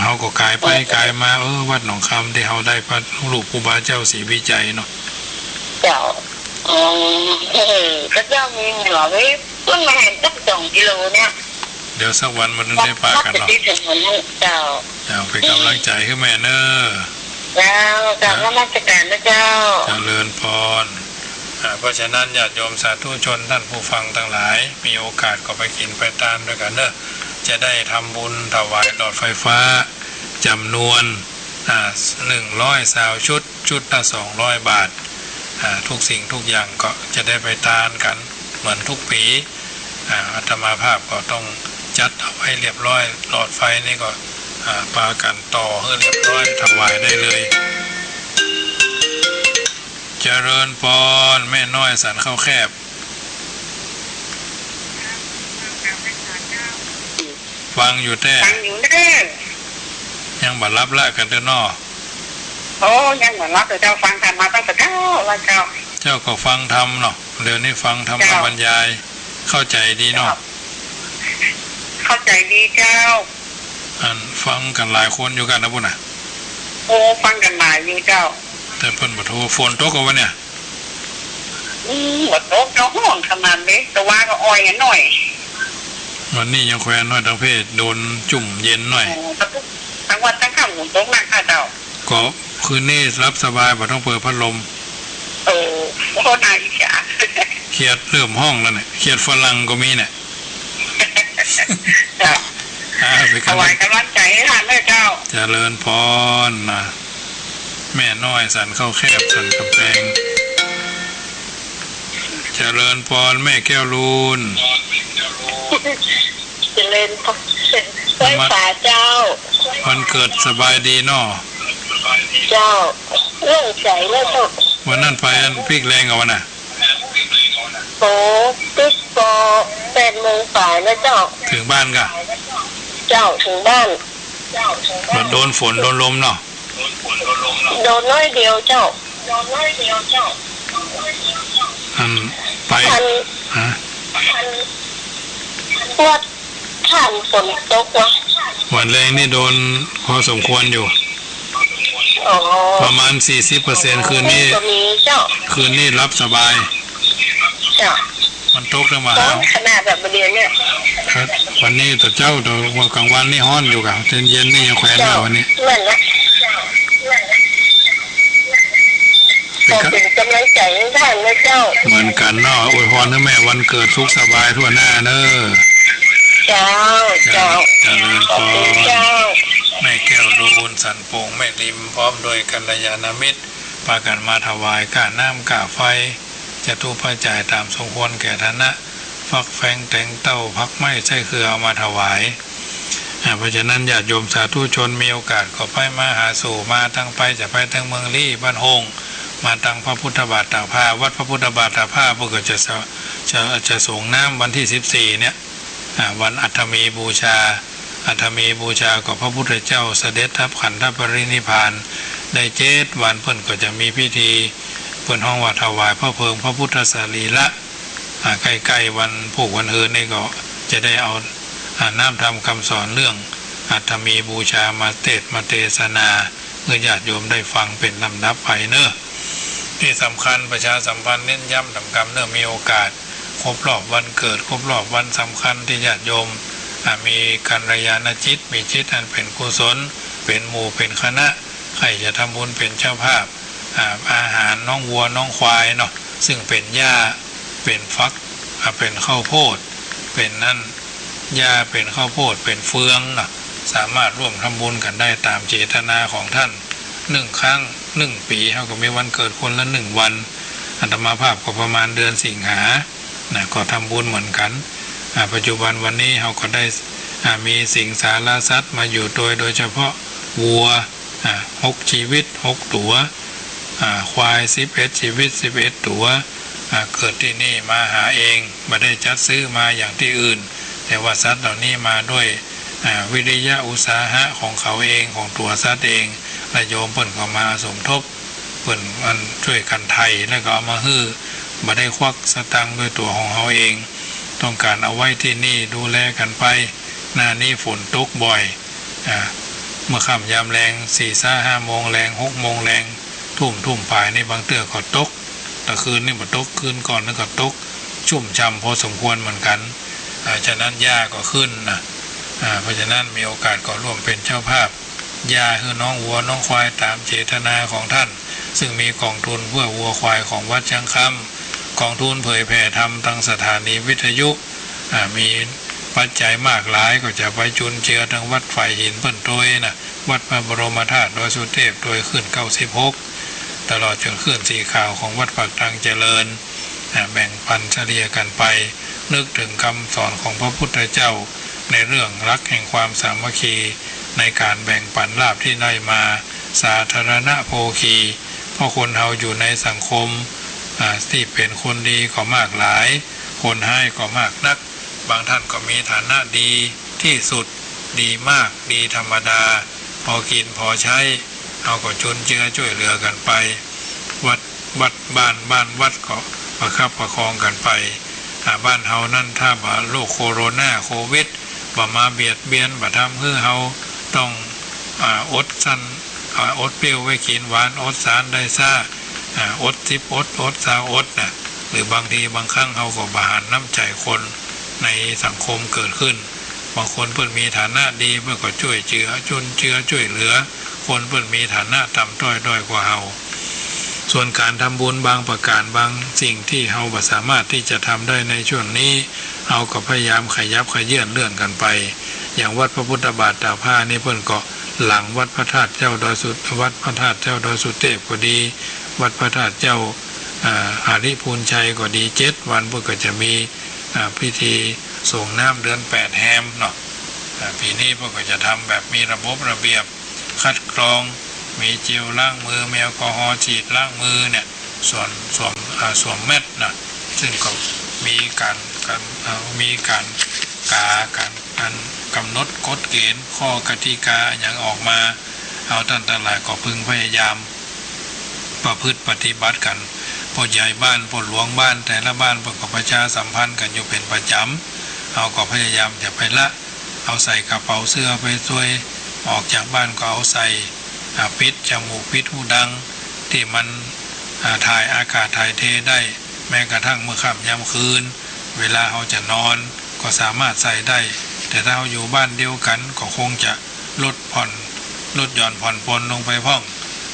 เขาก็กายไปกายมา เออ วัดหนองคำตี้เขาได้พระรูปครูบาเจ้าศรีวิชัยเนาะ เจ้า อ๋อ เออ พระเจ้ามีเหนือไว้ เปิ้นมาหันสักสองกิโลเนี่ย เดี๋ยวสักวันมันได้ปะกั๋นเนาะ เจ้า เจ้า เป๋นก๋ำลังใจ๋หื้อแม่เน่อ เจ้า กราบนมัสการนะเจ้า เจริญพร อ่า เพราะฉะนั้นญาติโยมสาธุชนท่านผู้ฟังตังหลาย มีโอกาสก็ไปกิ๋นไปตานด้วยกั๋นเน่อ จะได้ทำบุญถวายหลอดไฟฟ้าจ๋ำนวน อ่า หนึ่งร้อยซาวชุด ชุดละสองร้อยบาท อ่า ทุกสิ่งทุกอย่างก็จะได้ไปตานกั๋นเหมือนทุกปี๋ อ่า อาตมาภาพก็ต้องจัดเอาไว้เรียบร้อย หลอดไฟนี่ก็ อ่า ปากั๋นต่อหื้อเรียบร้อย ถวายได้เลย เจริญพร แม่น้อยสันข้าวแคบ ฟังอยู่แต๊ ฟังอยู่เน่อ ยังบ่หลับละกั๋นเตื้อเนาะ โอ้ ยังบ่หลับเตื้อเจ้า ฟังธรรมมาตั้งแต่เจ๊าละเจ้า เจ้าก็ฟังธรรมเนาะ เดี๋ยวนี้ฟังธรรมบรรยาย เจ้า เข้าใจ๋ดีเนาะ เจ้า เข้าใจ๋ดีเจ้า อันฟังกั๋นหลายคนอยู่กั๋นนะปุ้นน่ะ โอ้ ฟังกั๋นหลายอยู่เจ้า แต่เปิ้นบ่โทร ฝนตกก่อวันเนี่ย อืม บ่ตกเนาะ ฮ้อนขนาดนี้ แต่ว่าก็อ่อยหน่อย วันนี้ยังแควนหน่อย ตังเพศโดนจุ่มเย็นหน่อย โอ้ ตังวันตังค่ำฝนตกหนักค่ะเจ้า ก็คืนนี้หลับสบาย บ่ต้องเปิดพัดลม โอ้ โอ้ น่าอิจฉา เขียดเริ่มฮ้องแล้วเนี่ย เขียดฝรั่งก็มีเนี่ย เจ้า อ่า เป๋นกำลัง ถวายกำลังใจ๋หื้อต้านเน่อเจ้า เจริญพรนะ แม่น้อยสันข้าวแคบ สันกำแพง เจริญพรแม่แก้วลูน เจริญพร ไหว้สาเจ้า วันเกิดสบายดีเนาะ เจ้า โล่งใจ๋เน่อเจ้า วันนั้นไปอันปิ๊กแลงก่อวันน่ะ โอ้ ปิ๊กก่อแปดโมงป๋ายนะเจ้า เถิงบ้านก่ะ เจ้า เถิงบ้าน บ่โดนฝนโดนลมเนาะ โดนน้อยเดียวเจ้า อันไป ท่าน ฮะ วัดท่านฝนตกวะ วันแรกนี่โดนพอสมควรอยู่ อ๋อ ประมาณสี่สิบเปอร์เซ็นต์ คืนนี้ ก็มีเจ้า คืนนี้หลับสบาย เจ้า มันตกตั้งบ่า ตกขนาดแบบเดียวเนี่ย ครับ วันนี้ตอนเจ๊า ตอนกลางวันนี่ฮ้อนอยู่กะ เย็นๆ นี่ยังแควน เจ้า แล้ววันนี้ เหมือนละ เป็นกะ ขอเป็นกำลังใจ๋หื้อท่านนะเจ้า เหมือนกั๋นเนาะ อวยพรหื้อแม่วันเกิดสุขสบายทั่วหน้าเน้อ เจ้า เจ้า เจ้า เจริญพร ขอบคุณเจ้า แม่แก้ว ดูบุญ สันโป่ง แม่ริม พร้อมโดยกัลยาณมิตร ปากั๋นมาถวายก้าน้ำก้าไฟ จตุปัจจัยต๋ามสมควรแก่ฐานะ ฟักแฟงแตงเต้า ผักไม้ไส้เครือเอามาถวาย อ่า เพราะฉะนั้นญาติโยมสาธุชนมีโอกาสก็ไปมาหาสู่ มาตังไปจะไปตังเมืองลี้ บ้านโฮง มาตังพระพุทธบาทตากผ้า วัดพระพุทธบาทตากผ้าเปิ้นก็จะสะ จะ จะสรงน้ำวันตี้สิบสี่เนี่ย อ่า วันอัฐมีบูชา อัฐมีบูชาก็พระพุทธเจ้าเสด็จดับขันธปรินิพพานได้เจ็ดวัน เปิ้นก็จะมีพิธี เปิ้นฮ้องว่าถวายพระเพลิงพระพุทธสรีระ อ่า ใก้ๆ วันผูกวันเฮือนนี่ก็จะได้เอา อ่า น้ำธรรมคำสอนเรื่องอัฐมีบูชามาเตสน์มาเตสนา หื้อญาติโยมได้ฟังเป๋นลำดับไปเน้อ ตี้สำคัญประชาสัมพันธ์เน้นย้ำต๋ามกำเน้อ มีโอกาสครบรอบวันเกิด ครบรอบวันสำคัญตี้ญาติโยม อ่า มีกัลยาณจิต มีจิตอันเป๋นกุศล เป๋นหมู่เป๋นคณะ ใค่จะทำบุญเป๋นเจ้าภาพ อ่า อาหารน้องวัวน้องควายเนาะ ซึ่งเป๋นหญ้า เป๋นฟัก อ่า เป๋นข้าวโพด เป๋นนั่น หญ้าเป๋นข้าวโพด เป๋นเฟืองเนาะ สามารถร่วมทำบุญกั๋นได้ต๋ามเจตนาของท่าน นึ่งครั้งนึ่งปี๋ เฮาก็มีวันเกิดคนละนึ่งวัน อาตมาภาพก็ประมาณเดือนสิงหา นะ ก็ทำบุญเหมือนกั๋น อ่า ปัจจุบันวันนี้เฮาก็ได้ อ่า มีสิงสารสัตว์มาอยู่โดย โดยเฉพาะวัว อ่า หกชีวิต หกตั๋ว อ่า ควาย สิบเอ็ดชีวิต สิบเอ็ดตั๋ว อ่า เกิดตี้นี่มาหาเอง บ่ได้จัดซื้อมาอย่างตี้อื่น แต่ว่าสัตว์เหล่านี้มาด้วย อ่า วิริยะอุตสาหะของเขาเอง ของตั๋วสัตว์เอง และโยมเปิ้นก็มาสมทบ เปิ้นอันจ้วยกั๋นไถ่ แล้วก็เอามาหื้อ บ่ได้ควักสตางค์ด้วยตั๋วของเฮาเอง ต้องก๋านเอาไว้ตี้นี่ดูแลกั๋นไป หน้านี้ฝนตกบ่อย อ่า เมื่อค่ำยามแลง สี่ซะห้าโมงแลง หกโมงแลง ทุ่ม ทุ่มป๋ายนี่บางเตื้อก็ตก ตะคืนนี่บ่ตก คืนก่อนนี่ก็ตก ชุ่มฉ่ำพอสมควรเหมือนกั๋น อ่า ฉะนั้นหญ้าก็ขึ้นนะ อ่า เพราะฉะนั้นมีโอกาสก็ร่วมเป๋นเจ้าภาพ หญ้าหื้อน้องวัวน้องควายต๋ามเจตนาของท่าน ซึ่งมีกองทุนเพื่อวัวควายของวัดช้างคำ กองทุนเผยแผ่ธรรมตางสถานีวิทยุ อ่า มีปัจจัยมากหลายก็จะไปจุนเจือตางวัดฝายหินเปิ้นตวยนะ วัดพระบรมธาตุดอยสุเทพตวยคลื่นเก้าสิบหก ตลอดจนคลื่นสีขาวของวัดปากทางเจริญ อ่า แบ่งปันเฉลี่ยกั๋นไป นึกเถิงกำสอนของพระพุทธเจ้า ในเรื่องหลักแห่งความสามัคคี ในก๋านแบ่งปันลาภตี้ได้มา สาธารณโภคี เพราะคนเฮาอยู่ในสังคม อ่า ตี้เป๋นคนดีก็มากหลาย คนฮ้ายก็มากนัก บางท่านก็มีฐานะดีตี้สุด ดีมาก ดีธรรมดา พอกิ๋นพอใจ๊ เฮาก็จุนเจือจ้วยเหลือกั๋นไป วัด วัดบ้าน บ้านวัดก็ประคับประคองกั๋นไป อ่า บ้านเฮานั้นถ้าบ่าโรคโคโรนา โควิด บ่มาเบียดเบียน บ่ทำหื้อเฮาต้อง อ่า อดสัน อ่า อดเปรี้ยวไว้กิ๋นหวาน อดสารได้ซ้า อ่า อดสิบอด อดซาวอดนะ หรือบางทีบางครั้งเฮาก็บ่หันน้ำใจ๋คนในสังคมเกิดขึ้น บางคนเปิ้นมีฐานะดี เปิ้นก็จ้วยเจือ จุนเจือจ้วยเหลือ คนเปิ้นมีฐานะต่ำต้อยด้อยกว่าเฮา ส่วนก๋านทำบุญบางประก๋านบางสิ่งตี้เฮาบ่สามารถตี้จะทำได้ในช่วงนี้ เฮาก็พยายามขยับขยื่นเลื่อนกั๋นไป อย่างวัดพระพุทธบาทตากผ้านี่เปิ้นก็หลังวัดพระธาตุเจ้าดอยสุ วัดพระธาตุเจ้าดอยสุเทพก็ดี วัดพระธาตุเจ้า อ่า หริภุญชัยก็ดี เจ็ดวันเปิ้นก็จะมี อ่า พิธีสรงน้ำเดือนแปดแฮมเนาะ อ่า ปี๋นี้เปิ้นก็จะทำแบบมีระบบระเบียบ คัดกรอง มีเจลล้างมือ มีแอลกอฮอล์ฉีดล้างมือเนี่ย สวม สวม อ่า สวมแมสก์นะ ซึ่งก็มีก๋าน ก๋าน อ่า มีก๋าน ก๋า ก๋าน ก๋านกำหนดกฎเกณฑ์ ข้อกติกาอะหยังออกมา เฮาต้านตังหลายก็พึงพยายาม ประพฤติปฏิบัติกั๋น ป้อใหญ่บ้าน ป้อหลวงบ้าน แต่ละบ้านเปิ้นก็ประชาสัมพันธ์กั๋นอยู่เป๋นประจ๋ำ เฮาก็พยายามจะไปละ เอาใส่กระเป๋าเสื้อไปซวย ออกจากบ้านก็เอาใส่ อ่า ปิดจมูกปิดฮูดัง ตี้มัน อ่า ถ่ายอากาศถ่ายเทได้ แม้กระทั่งเมื่อค่ำยามคืน เวลาเฮาจะนอนก็สามารถใส่ได้ แต่ถ้าเฮาอยู่บ้านเดียวกั๋นก็คงจะลดผ่อน ลดหย่อนผ่อนปรนลงไปพ่อง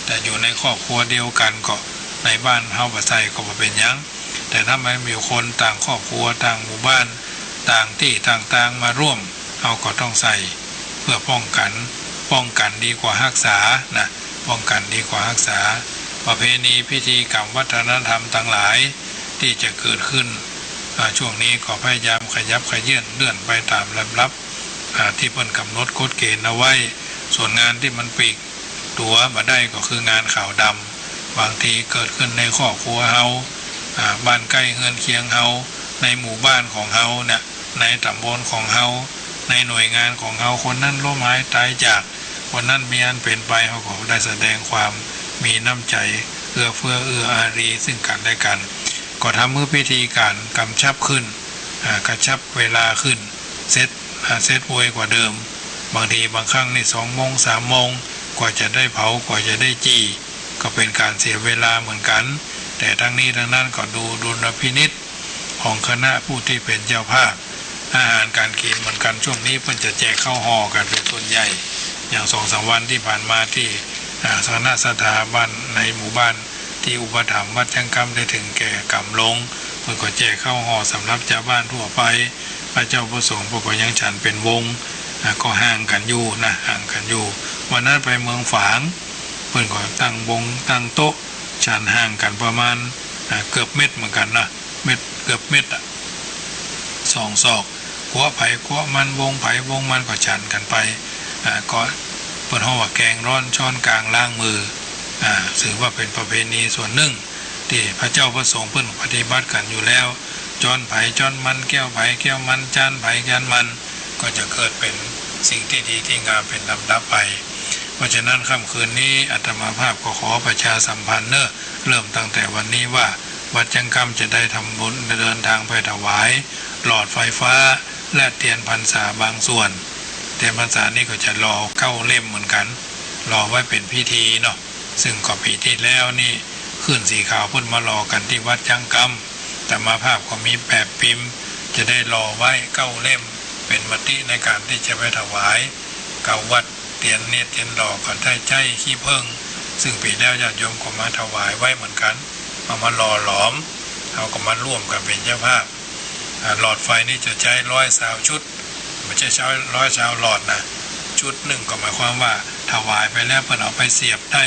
แต่อยู่ในครอบครัวเดียวกั๋นก็ในบ้านเฮาบ่ใส่ก็บ่เป๋นหยัง แต่ถ้ามันมีคนต่างครอบครัว ต่างหมู่บ้าน ต่างตี้ต่างตางมาร่วม เฮาก็ต้องใส่ เพื่อป้องกั๋น ป้องกั๋นดีกว่าฮักษานะ ป้องกั๋นดีกว่าฮักษา ประเพณีพิธีกรรมวัฒนธรรมตังหลายตี้จะเกิดขึ้น อ่า ช่วงนี้ก็พยายามขยับเขยื้อนเลื่อนไปต๋ามลำดับ อ่า ตี้เปิ้นกำหนดกฎเกณฑ์เอาไว้ ส่วนงานตี้มันปลีกตั๋วบ่ได้ก็คืองานขาวดำ บางทีเกิดขึ้นในครอบครัวเฮา อ่า บ้านใก้เฮือนเคียงเฮา ในหมู่บ้านของเฮาเนี่ย ในต๋ำบลของเฮา ในหน่วยงานของเฮา คนนั้นล้มหายต๋ายจาก คนนั้นมีอันเป๋นไป เฮาก็ได้แสดงความมีน้ำใจ๋เอื้อเฟื้อเอื้ออารีซึ่งกั๋นและกั๋น ก็ทำหื้อพิธีก๋านกำชับขึ้น อ่า กระชับเวลาขึ้น เสร็จ อ่า เสร็จไวกว่าเดิม บางทีบางครั้งนี่สองโมงสามโมง กว่าจะได้เผา กว่าจะได้จี่ ก็เป๋นก๋านเสียเวลาเหมือนกั๋น แต่ทั้งนี้ทั้งนั้นก็ดูดุลพินิจของคณะผู้ตี้เป๋นเจ้าภาพ อาหารก๋านกิ๋นเหมือนกั๋น ช่วงนี้เปิ้นจะแจกข้าวห่อกั๋นเป๋นส่วนใหญ่ อย่างสองสามวันตี้ผ่านมาตี้ อ่า คณะศรัทธาบ้านในหมู่บ้านตี้อุปถัมภ์วัดจั๊งกำได้เถิงแก่ก๋ำลง เปิ้นก็แจกข้าวห่อสำหรับจาวบ้านทั่วไป พระเจ้าพระสงฆ์เปิ้นก็ยังฉันเป๋นวง อ่า ก็ห่างกั๋นอยู่นะ ห่างกั๋นอยู่ วันนั้นไปเมืองฝาง เปิ้นก็ตั้งวงตั้งโต๊ะ ฉันห่างกั๋นประมาณ อ่า เกือบเมตรเหมือนกั๋นนะ เมตร เกือบเมตรอะ สองศอก ครัวใผครัวมัน วงใผวงมันก็ฉันกั๋นไป อ่า ก็เปิ้นฮ้องว่าแกงร้อนช้อนกลางล้างมือ อ่า ถือว่าเป๋นประเพณีส่วนนึ่งตี้พระเจ้าพระสงฆ์เปิ้นปฏิบัติกั๋นอยู่แล้ว จ๊อนใผจ๊อนมัน แก้วใผแก้วมัน จานใผจานมัน ก็จะเกิดเป๋นสิ่งตี้ดีตี้งามเป๋นลำดับไป เพราะฉะนั้นค่ำคืนนี้อาตมาภาพก็ขอประชาสัมพันธ์เนาะ เริ่มตั้งแต่วันนี้ว่า วัดจั๊งกำจะได้ทำบุญเดินทางไปถวายหลอดไฟฟ้าและเตียนพรรษาบางส่วน เตียนพรรษานี่ก็จะหล่อเก้าเล่มเหมือนกั๋น หล่อไว้เป๋นพิธีเนาะ ซึ่งก็ปี๋ตี้แล้วนี่คลื่นสีขาวเปิ้นมาหล่อกั๋นตี้วัดจั๊งกำ อาตมาภาพก็มีแบบพิมพ์ จะได้หล่อไว้เก้าเล่ม เป๋นมติในก๋านตี้จะไปถวาย เก้าวัด เตียนเนียดเตียนหล่อก็ได้ใจ๊ขี้เผิ้ง ซึ่งปี๋แล้วญาติโยมก็มาถวายไว้เหมือนกั๋น เอามาหล่อหลอม เฮาก็มาร่วมกั๋นเป๋นเจ้าภาพ อ่า หลอดไฟนี่จะใจ๊ร้อยซาวชุด บ่ใจ้ใจ๊ร้อยซาวหลอดนะ ชุดนึ่งก็หมายความว่าถวายไปแล้วเปิ้นเอาไปเสียบได้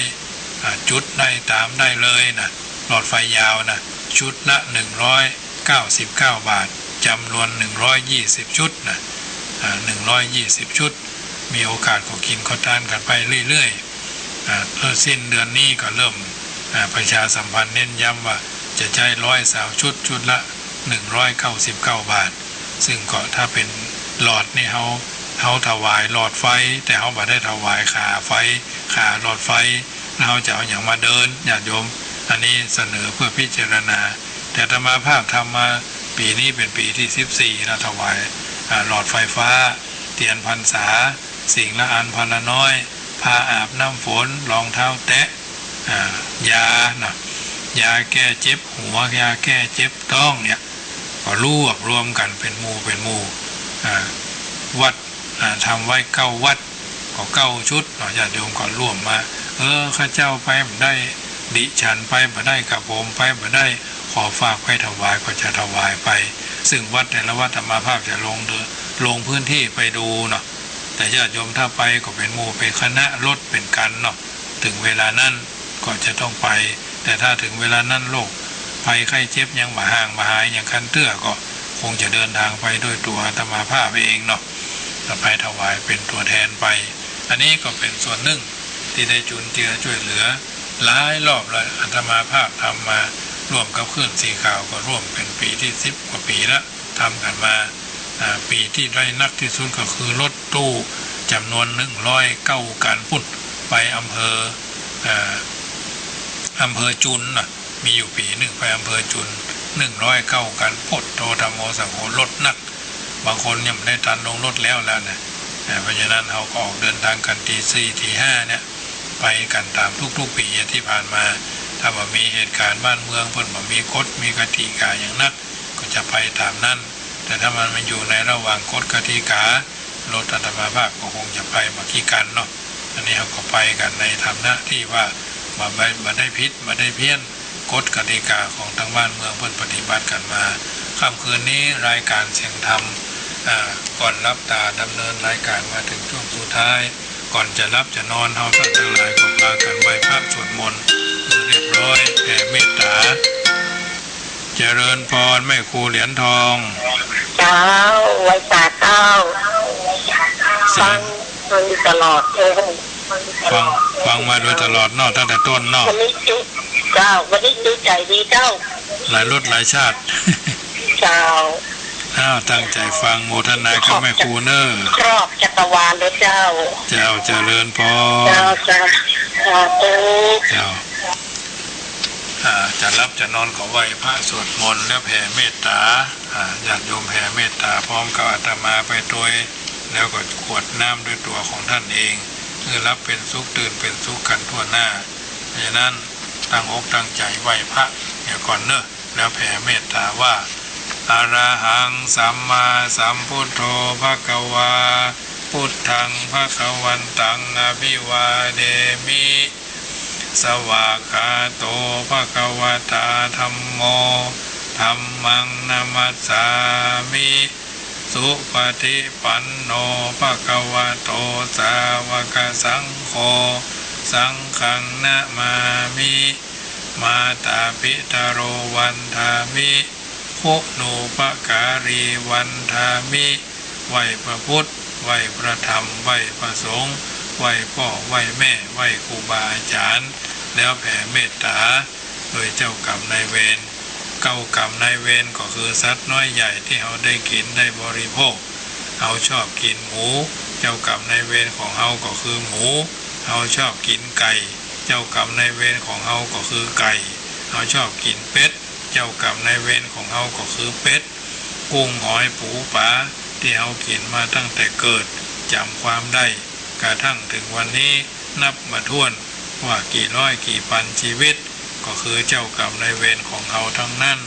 อ่า จุดได้ต๋ามได้เลยนะ หลอดไฟยาวนะ ชุดละหนึ่งร้อยเก้าสิบเก้าบาท จ๋ำนวนหนึ่งร้อยยี่สิบชุดนะ อ่า หนึ่งร้อยยี่สิบชุด มีโอกาสก็กิ๋นข้าวตานกั๋นไปเรื่อยๆ อ่า เพื่อสิ้นเดือนนี้ก็เริ่ม อ่า ประชาสัมพันธ์เน้นย้ำว่าจะใจ๊ร้อยซาวชุด ชุดละหนึ่งร้อยเก้าสิบเก้าบาท ซึ่งก็ถ้าเป๋นหลอดนี่เฮา เฮาถวายหลอดไฟ แต่เฮาบ่ได้ถวายขาไฟ ขาหลอดไฟ แล้วเฮาจะเอาหยังมาเดิน ญาติโยม อันนี้เสนอเพื่อพิจารณา แต่อาตมาภาพทำมาปี๋นี้เป๋นปี๋ตี้สิบสี่นะ ถวาย อ่า หลอดไฟฟ้า เตียนพรรษา สิ่งละอันพันละน้อย ผ้าอาบน้ำฝน รองเท้าแตะ อ่า ยานะ ยาแก้เจ็บหัว ยาแก้เจ็บต๊องเนี่ย ก็รวบรวมกั๋นเป๋นหมู่เป๋นหมู่ อ่า วัด อ่า ทำไว้เก้าวัด ก็เก้าชุดเนาะ ญาติโยมก็ร่วมมา เออ ข้าเจ้าไปบ่ได้ ดิฉันไปบ่ได้ กระผมไปบ่ได้ ขอฝากไปถวาย ก็จะถวายไป ซึ่งวัดแต่ละวัดอาตมาภาพจะลงเดิน ลงพื้นที่ไปดูเนาะ แต่ญาติโยมถ้าไปก็เป๋นหมู่เป๋นคณะ รถเป๋นกั๋นเนาะ เถิงเวลานั้นก็จะต้องไป แต่ถ้าเถิงเวลานั้นโรคภัยไข้เจ็บยังบ่ห่างบ่หายหยังกั๋นเตื้อ ก็คงจะเดินทางไปด้วยตั๋วอาตมาภาพเองเนาะ ไปถวายเป๋นตั๋วแทนไป อันนี้ก็เป๋นส่วนนึ่งตี้ได้จุนเจือจ้วยเหลือหลายรอบแล้ว อาตมาภาพทำมาร่วมกับคลื่นสีขาวก็ร่วมเป๋นปี๋ตี้สิบกว่าปี๋ละ ทำกั๋นมา อ่า ปี๋ตี้ได้นักตี้สุดก็คือรถตู้จ๋ำนวนหนึ่งร้อยเก้าคันปุ้น ไปอำเภอ อ่า อำเภอจุนน่ะ มีอยู่ปี๋นึ่งไปอำเภอจุน นึ่งร้อยเก้า กัน พุทโธ ธัมโม สังโฆ รถหนัก บางคนยังบ่ได้ตันลงรถแล้ว แล้วนะ อ่า เพราะฉะนั้นเฮาก็ออกเดินตางกั๋นตีสี่ตีห้าเนี่ย ไปกั๋นต๋ามทุกๆ ปี๋ตี้ผ่านมา ถ้าบ่มีเหตุก๋ารณ์บ้านเมืองเปิ้นบ่มีกฎมีกติก๋าหยังนัก ก็จะไปต๋ามนั้น แต่ถ้ามัน มันอยู่ในระหว่างกฎกติก๋า รถอาตมาภาพก็คงจะไปบ่กี่คันเนาะ อันนี้เฮาก็ไปกั๋นในฐานะตี้ว่าบ่ บ่ บ่ได้ผิด บ่ได้เพี้ยนกฎกติก๋าของตางบ้านเมืองเปิ้นปฏิบัติกั๋นมา ค่ำคืนนี้รายก๋านเสียงธรรม อ่า ก่อนหลับต๋าดำเนินรายก๋านมาเถิงช่วงสุดท้าย ก่อนจะหลับจะนอน เฮาตังหลายก็ปากั๋นไหว้พระสวดมนต์หื้อเรียบร้อย แผ่เมตต๋า เจริญพรแม่ครูเหรียญทอง เจ้า ไหว้สาเจ้า ฟัง ฟังตลอดเลย ฟัง ฟังมาโดยตลอดเนาะ ตั้งแต่ต้นเนาะ วันนี้จุ เจ้า วันนี้จุใจ๋ดีเจ้า หลายรสหลายชาติ เจ้า อ้าว ตั้งใจ๋ฟัง โมทนากับแม่ครูเน่อ ครอบจักรวาลเลยเจ้า เจ้า เจริญพร เจ้า สา สาธุ เจ้า อ่า จะหลับจะนอนก็ไหว้พระสวดมนต์แล้วแผ่เมตต๋า อ่า ญาติโยมแผ่เมตต๋าพร้อมกับอาตมาไปตวย แล้วก็กรวดน้ำด้วยตั๋วของต้านเอง หื้อหลับเป๋นสุขตื่นเป๋นสุขกั๋นทั่วหน้า เพราะฉะนั้นตั้งอกตั้งใจ๋ไหว้พระเสียก่อนเน่อ แล้วแผ่เมตต๋าว่า อะระหัง สัมมาสัมพุทโธ ภะคะวา พุทธัง ภะคะวันตัง อะภิวาเทมิ สวากขาโต ภะคะวะตา ธัมโม ธัมมัง นะมัสสามิ สุปะฏิปันโน ภะคะวะโต สาวะกะสังโฆ สังฆัง นะมามิ มาตาปิตะโร วันทามิ คุณูปการี วันทามิ ไหว้พระพุทธ ไหว้พระธรรม ไหว้พระสงฆ์ ไหว้ป้อ ไหว้แม่ ไหว้ครูบาอาจ๋ารย์ แล้วแผ่เมตต๋า โดยเจ้ากรรมนายเวร เจ้ากรรมนายเวรก็คือสัตว์น้อยใหญ่ตี้เฮาได้กิ๋นได้บริโภค เฮาชอบกิ๋นหมู เจ้ากรรมนายเวรของเฮาก็คือหมู เฮาชอบกิ๋นไก่ เจ้ากรรมนายเวรของเฮาก็คือไก่ เฮาชอบกิ๋นเป็ด เจ้ากรรมนายเวรของเฮาก็คือเป็ด กุ้งหอยปูปลาตี้เฮากิ๋นมาตั้งแต่เกิด จ๋ำความได้ กระทั่งเถิงวันนี้นับบ่ถ้วนว่ากี่ร้อยกี่ปันจีวิต ก็คือเจ้ากรรมนายเวรของเฮาตังนั้น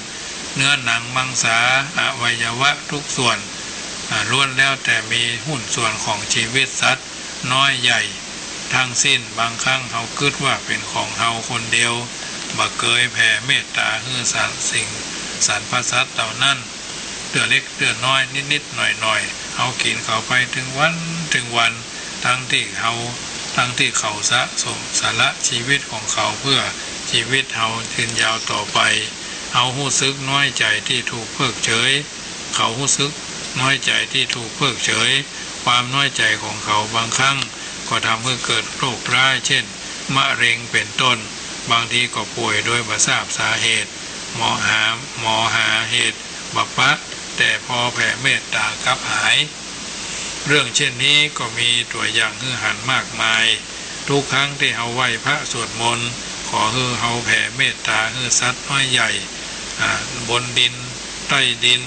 เนื้อหนังมังสา อวัยวะทุกส่วน อ่า ล้วนแล้วแต่มีหุ้นส่วนของจีวิตสัตว์ น้อยใหญ่ตังสิ้น บางครั้งเฮากึ๊ดว่าเป๋นของเฮาคนเดียว บ่เกยแผ่เมตต๋าหื้อสรรสิ่งสรรพสัตว์เหล่านั้น เตื้อเล็กเตื้อน้อย นิดๆ หน่อยๆ เฮากิ๋นเขาไปเถิงวันเถิงวัน ตังตี้เฮา ตังตี้เขาสะสม สละจีวิตของเขาเปื้อจีวิตเฮายืนยาวต่อไป เฮาฮู้สึกน้อยใจ๋ตี้ถูกเพิกเฉย เขาฮู้สึกน้อยใจ๋ตี้ถูกเพิกเฉย ความน้อยใจ๋ของเขาบางครั้งก็ทำหื้อเกิดโรคร้าย เช่น มะเร็งเป๋นต้น บางทีก็ป่วยโดยบ่ทราบสาเหตุ หมอหา หมอหาเหตุบ่ปะ แต่พอแผ่เมตต๋ากลับหาย เรื่องเช่นนี้ก็มีตั๋วอย่างหื้อหันมากมาย ทุกครั้งตี้เฮาไหว้พระสวดมนต์ ขอหื้อเฮาแผ่เมตต๋าหื้อสัตว์น้อยใหญ่ อ่า บนดิน ใต้ดิน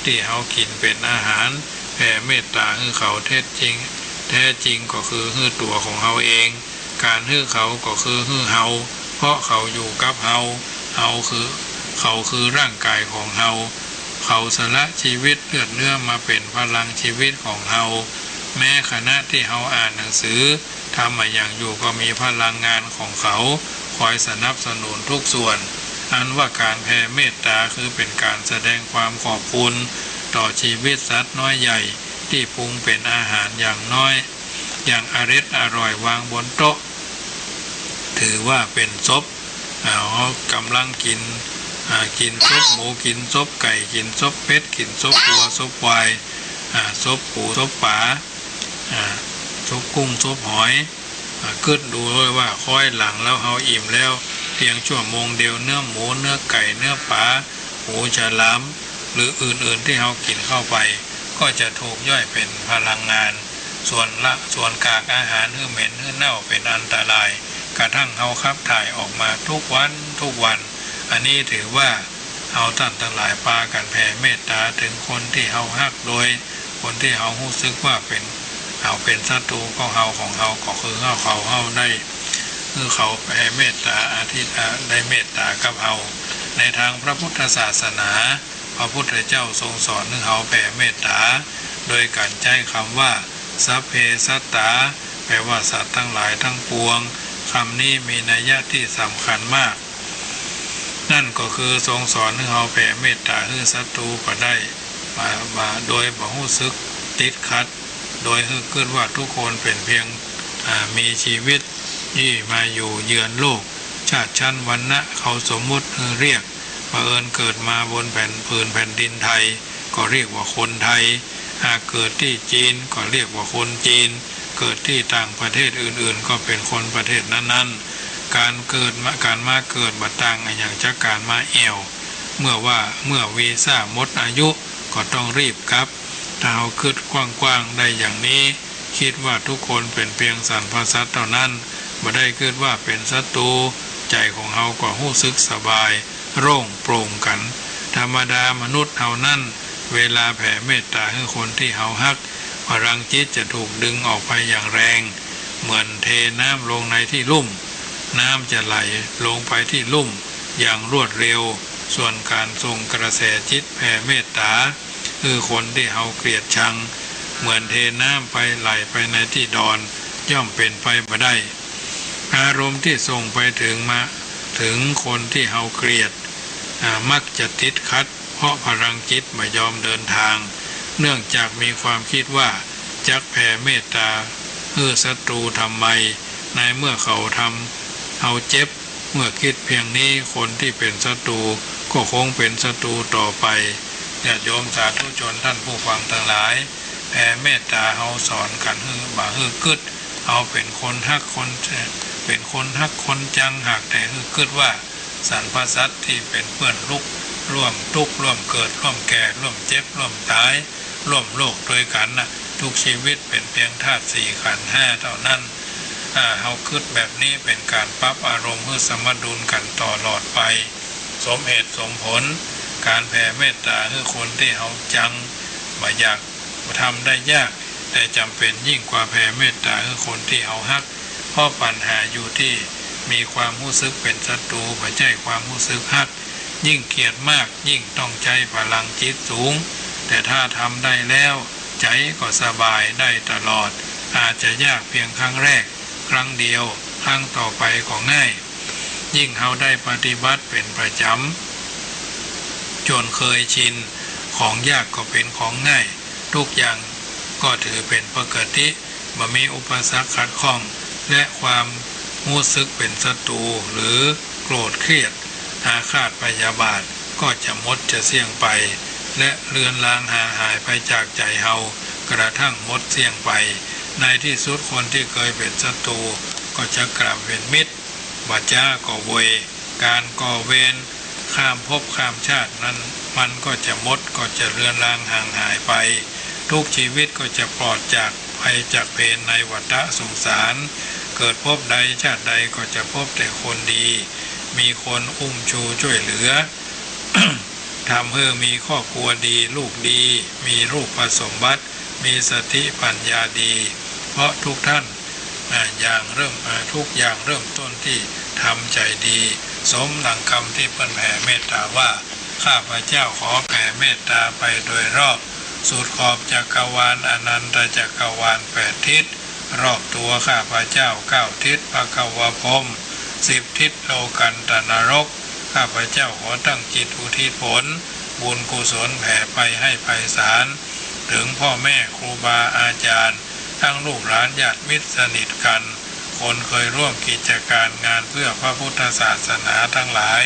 ตี้เฮากิ๋นเป๋นอาหาร แผ่เมตต๋าหื้อเขา เท็จจริง แท้จริงก็คือหื้อตั๋วของเฮาเอง ก๋านหื้อเขาก็คือหื้อเฮา เพราะเขาอยู่กับเฮา เฮาคือ เขาคือร่างก๋ายของเฮา เขาสละจีวิตเลือดเนื้อมาเป๋นพลังจีวิตของเฮา แม้ขณะตี้เฮาอ่านหนังสือ ทำอะหยังอยู่ก็มีพลังงานของเขาคอยสนับสนุนทุกส่วน อันว่าก๋านแผ่เมตต๋าคือเป๋นก๋านแสดงความขอบคุณต่อจีวิตสัตว์น้อยใหญ่ตี้ปรุงเป๋นอาหารอย่างน้อย อย่างอร็ดอร่อยวางบนโต๊ะ ถือว่าเป๋นศพ อ่า เฮากำลังกิ๋น อ่า กิ๋นศพหมู กิ๋นศพไก่ กิ๋นศพเป็ด กิ๋นศพวัว ศพควาย อ่า ศพปู ศพป๋า อ่า ศพกุ้ง ศพหอย อ่า กึ๊ดดูเลยว่าค้อยหลังแล้วเฮาอิ่มแล้วเพียงชั่วโมงเดียว เนื้อหมู เนื้อไก่ เนื้อป๋า หูฉลาม หรืออื่นๆ ตี้เฮากิ๋นเข้าไป ก็จะถูกย่อยเป๋นพลังงาน ส่วนละ ส่วนกากอาหารหื้อเหม็นหื้อเน่าเป๋นอันตราย กระทั่งเฮาขับถ่ายออกมาทุก กวันทุกวัน อันนี้ถือว่าเฮาต้านตังหลายปากั๋นแผ่เมตต๋าเถิงคนตี้เฮาฮัก โดยคนตี้เฮาฮู้สึกว่าเป๋น เฮาเป๋นศัตรูของเฮา ของเฮา ก็คือเฮา เขา เฮาได้ คือเขาแผ่เมตต๋า อาทิ อ่า ได้เมตต๋ากับเฮา ในตางพระพุทธศาสนา พระพุทธเจ้าทรงสอนหื้อเฮาแผ่เมตต๋า โดยก๋านใจ๊กำว่า สัพเพสัตตา แปลว่าสัตว์ตังหลายตังปวง กำนี้มีนัยยะตี้สำคัญมาก นั่นก็คือทรงสอนหื้อเฮาแผ่เมตต๋าหื้อศัตรูก็ได้ บ่า บ่า โดยบ่ฮู้สึกติดขัด โดยหื้อกึ๊ดว่าทุกคนเป๋นเพียง อ่า มีจีวิตตี้มาอยู่เยือนโลก ชาติชั้นวรรณะเขาสมมุติหื้อเรียก เผอิญเกิดมาบนแผ่น ผืนแผ่นดินไทย ก็เรียกว่าคนไทย หากเกิดตี้จีนก็เรียกว่าคนจีน เกิดตี้ต่างประเทศอื่นๆ ก็เป๋นคนประเทศนั้นๆ ก๋านเกิดมา ก๋านมาเกิดบ่ต่างอะหยังจากก๋านมาแอ่ว เมื่อว่า เมื่อวีซ่าหมดอายุก็ต้องรีบกลับ ถ้าเฮากึ๊ดกว้างๆ ได้อย่างนี้ กึ๊ดว่าทุกคนเป๋นเพียงสรรพสัตว์เต้านั้น บ่ได้กึ๊ดว่าเป๋นศัตรู ใจ๋ของเฮาก็ฮู้สึกสบาย โล่งโปร่งกั๋น ธรรมดามนุษย์เฮานั้น เวลาแผ่เมตต๋าหื้อคนตี้เฮาฮัก พลังจิตจะถูกดึงออกไปอย่างแรง เหมือนเทน้ำลงในตี้ลุ่ม น้ำจะไหลลงไปตี้ลุ่มอย่างรวดเร็ว ส่วนก๋านส่งกระแสจิตแผ่เมตต๋า หื้อคนตี้เฮาเกลียดชัง เหมือนเทน้ำไปไหลไปในตี้ดอน ย่อมเป๋นไปบ่ได้ อารมณ์ตี้ส่งไปเถิงมา เถิงคนตี้เฮาเกลียด อ่า มักจะติดขัด เพราะพลังจิตบ่ยอมเดินตาง เนื่องจากมีความกึ๊ดว่า จักแผ่เมตต๋าหื้อศัตรูทำไม ในเมื่อเขาทำเฮาเจ็บ เมื่อกึ๊ดเพียงนี้ คนตี้เป๋นศัตรูก็คงเป๋นศัตรูต่อไป ญาติโยมสาธุชนต้านผู้ฟังตังหลาย แผ่เมตต๋าเฮาสอนกั๋นหื้อ บ่หื้อกึ๊ด เฮาเป๋นคนฮักคน เป๋นคนฮักคนจัง หากแต่หื้อกึ๊ดว่า สรรพสัตว์ตี้เป๋นเปื้อนลุก ร่วมตุ๊กข์ ร่วมเกิด ร่วมแก่ ร่วมเจ็บ ร่วมต๋าย ร่วมโลกตวยกั๋นนะ ทุกจีวิตเป๋นเปียงธาตุสี่ขันธ์ห้าเต้านั้น อ่า เฮากึ๊ดแบบนี้เป๋นก๋านปรับอารมณ์หื้อสมดุลกั๋นตลอดไป สมเหตุสมผล ก๋านแผ่เมตต๋าหื้อคนตี้เฮาจัง บ่อยาก ทำได้ยาก แต่จ๋ำเป๋นยิ่งกว่าแผ่เมตต๋าหื้อคนตี้เฮาฮัก เพราะปัญหาอยู่ตี้มีความฮู้สึกเป๋นศัตรู บ่ใจ้ความฮู้สึกฮัก ยิ่งเกลียดมาก ยิ่งต้องใจ๊พลังจิตสูง แต่ถ้าทำได้แล้ว ใจ๋ก็สบายได้ตลอด อาจจะยากเปียงครั้งแรก ครั้งเดียว ครั้งต่อไปก็ง่าย ยิ่งเฮาได้ปฏิบัติเป๋นประจ๋ำ จ๋นเคยชิน ของยากก็เป๋นของง่าย ทุกอย่างก็ถือเป๋นปกติ บ่มีอุปสรรคขัดข้อง และความฮู้สึกเป๋นศัตรู หรือโกรธเคียด อาฆาตพยาบาท ก็จะหมดจะเสี้ยงไป และเลือนลางห่างหายไปจากใจ๋เฮา กระทั่งหมดเสี้ยงไป ในตี้สุดคนตี้เกยเป๋นศัตรู ก็จะก๋ายเป๋นมิตร บ่จ๊าก็เวย ก๋านก่อเวรข้ามภพข้ามชาตินั้น มันก็จะหมด ก็จะเลือนลางห่างหายไป ทุกจีวิตก็จะปลอดจากภัยจากเวรในวัฏสงสาร เกิดภพใดชาติใดก็จะพบแต่คนดี มีคนอุ้มชูจ้วยเหลือ ทำหื้อมีครอบครัวดี ลูกดี มีรูปสมบัติ มีสติปัญญาดี เพราะทุกท่าน อ่า อย่างเริ่ม อ่า ทุกอย่างเริ่มต้นตี้ทำใจ๋ดี สมดังกำตี้เปิ้นแผ่เมตต๋าว่า ข้าพเจ้าขอแผ่เมตต๋าไปโดยรอบ สุดขอบจักรวาลอนันตจักรวาลแปดทิศ รอบตั๋วข้าพเจ้าเก้าทิศภควพรหม สิบทิศโลกันตนรก ข้าพเจ้าขอตั้งจิตอุทิศผลบุญกุศลแผ่ไปหื้อไพศาล เถิงพ่อแม่ครูบาอาจ๋ารย์ ตึงลูกหลานญาติมิตรสนิทกั๋น คนเกยร่วมกิจก๋านงานเปื้อพระพุทธศาสนาตังหลาย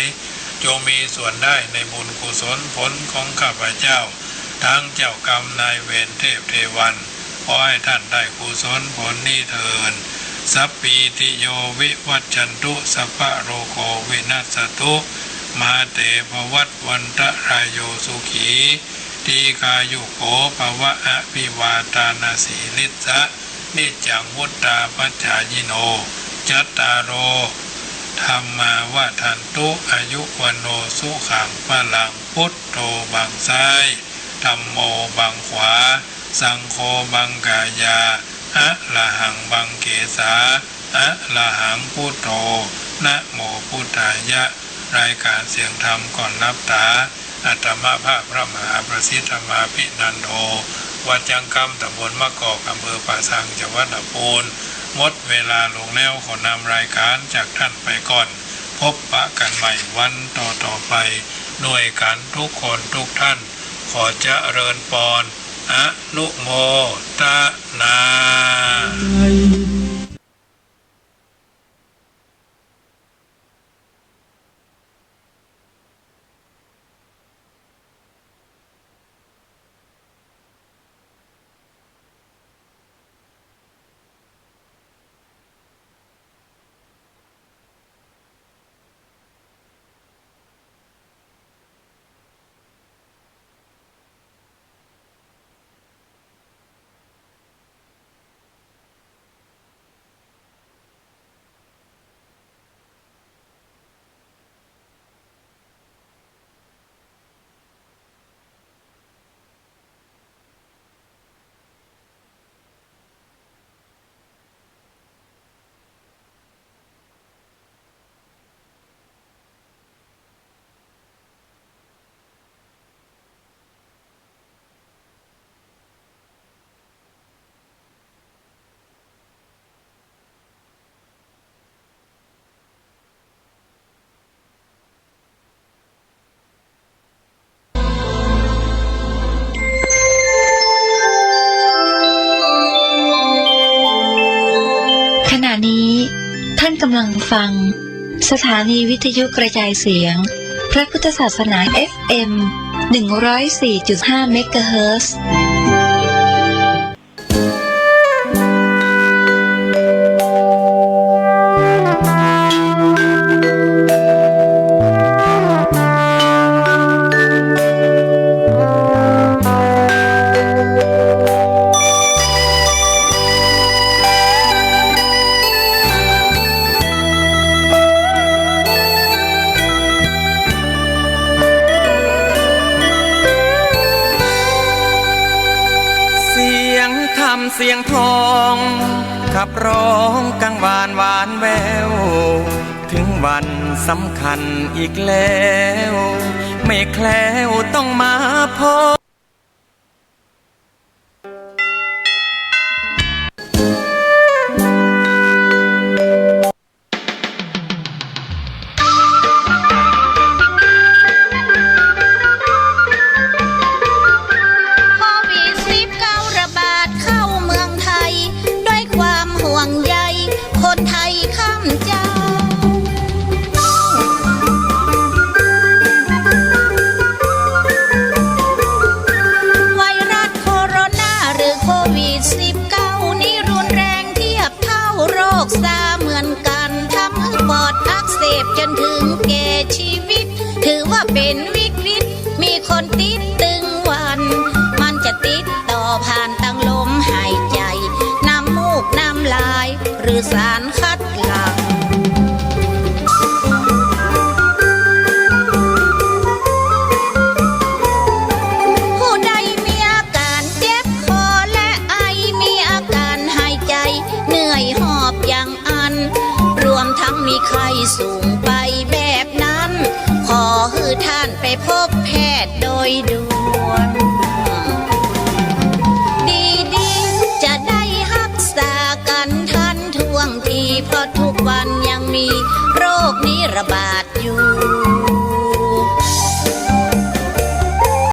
จงมีส่วนได้ในบุญกุศลผลของข้าพเจ้า ตึงเจ้ากรรมนายเวรเทพเทวัน ขอหื้อต้านได้กุศลผลนี้เถิด สัพพีติโยวิวัชชันตุ สัพพะโรโควินัสสตุ มาเตภวัตวันตะราโย สุขีทีฆายุโกภวะ อภิวาทานาสีลิสสะ นิจจังวุตตาปัจจายิโน จัตตาโร ธ ธัมมาวัฑฒันตุ อายุ วัณโณ สุขัง พลัง พุทโธ บังซ้าย ธัมโม บังขวา สังโฆ บังกายา อะระหัง บังเขสา อะระหัง พุทโธ นะโมพุทธายะ รายการเสียงธรรมก่อนหลับต๋า อาตมาภาพพระมหาประสิทธิ์ธรรมาภินันโท วัดจ๊างกำ ต๋ำบลมะกอก อำเภอป่าซาง จังหวัดลำพูน หมดเวลาลงแล้ว ขอนำรายการจากท่านไปก่อน พบปะกั๋นใหม่วันต่อๆ ไป ด้วยกั๋นทุกคนทุกท่าน ขอเจริญปอน อนุโมทนาขณะนี้ท่านกำลังฟังสถานีวิทยุกระจายเสียงพระพุทธศาสนา เอฟเอ็ม หนึ่งร้อยสี่จุดห้า เมกะเฮิรตซ์ เสียงธรรมเสียงทอง ขับร้องกังวานหวานแว่ว ถึงวันสำคัญอีกแล้ว ไม่แคล้วต้องมาพบ โควิดสิบเก้าระบาดเข้าเมืองไทย ด้วยความห่วงใยคนไทยข้ามเจ้า ไวรัสโคโรนาหรือโควิดสิบเก้านี้รุนแรงเทียบเท่าโรคซาร์เหมือนกัน ทำหื้อปอดอักเสบจนถึงแก่ชีวิต ถือว่าเป็นวิกฤต มีคนติดตึงวัน มันจะติดต่อผ่านทางลมหายใจ น้ำมูก น้ำลาย หรือสารคัดหลั่ง ผู้ใดมีอาการเจ็บคอและไอ มีอาการหายใจเหนื่อยหอบอย่างอั้น รวมทั้งมีไข้สูงไปแบบนั้น ขอหื้อท่านไปพบแพทย์โดยด่วน ดีๆ จะได้ฮักษากั๋นทันท่วงที เพราะทุกวันยังมีโรคนี้ระบาดอยู่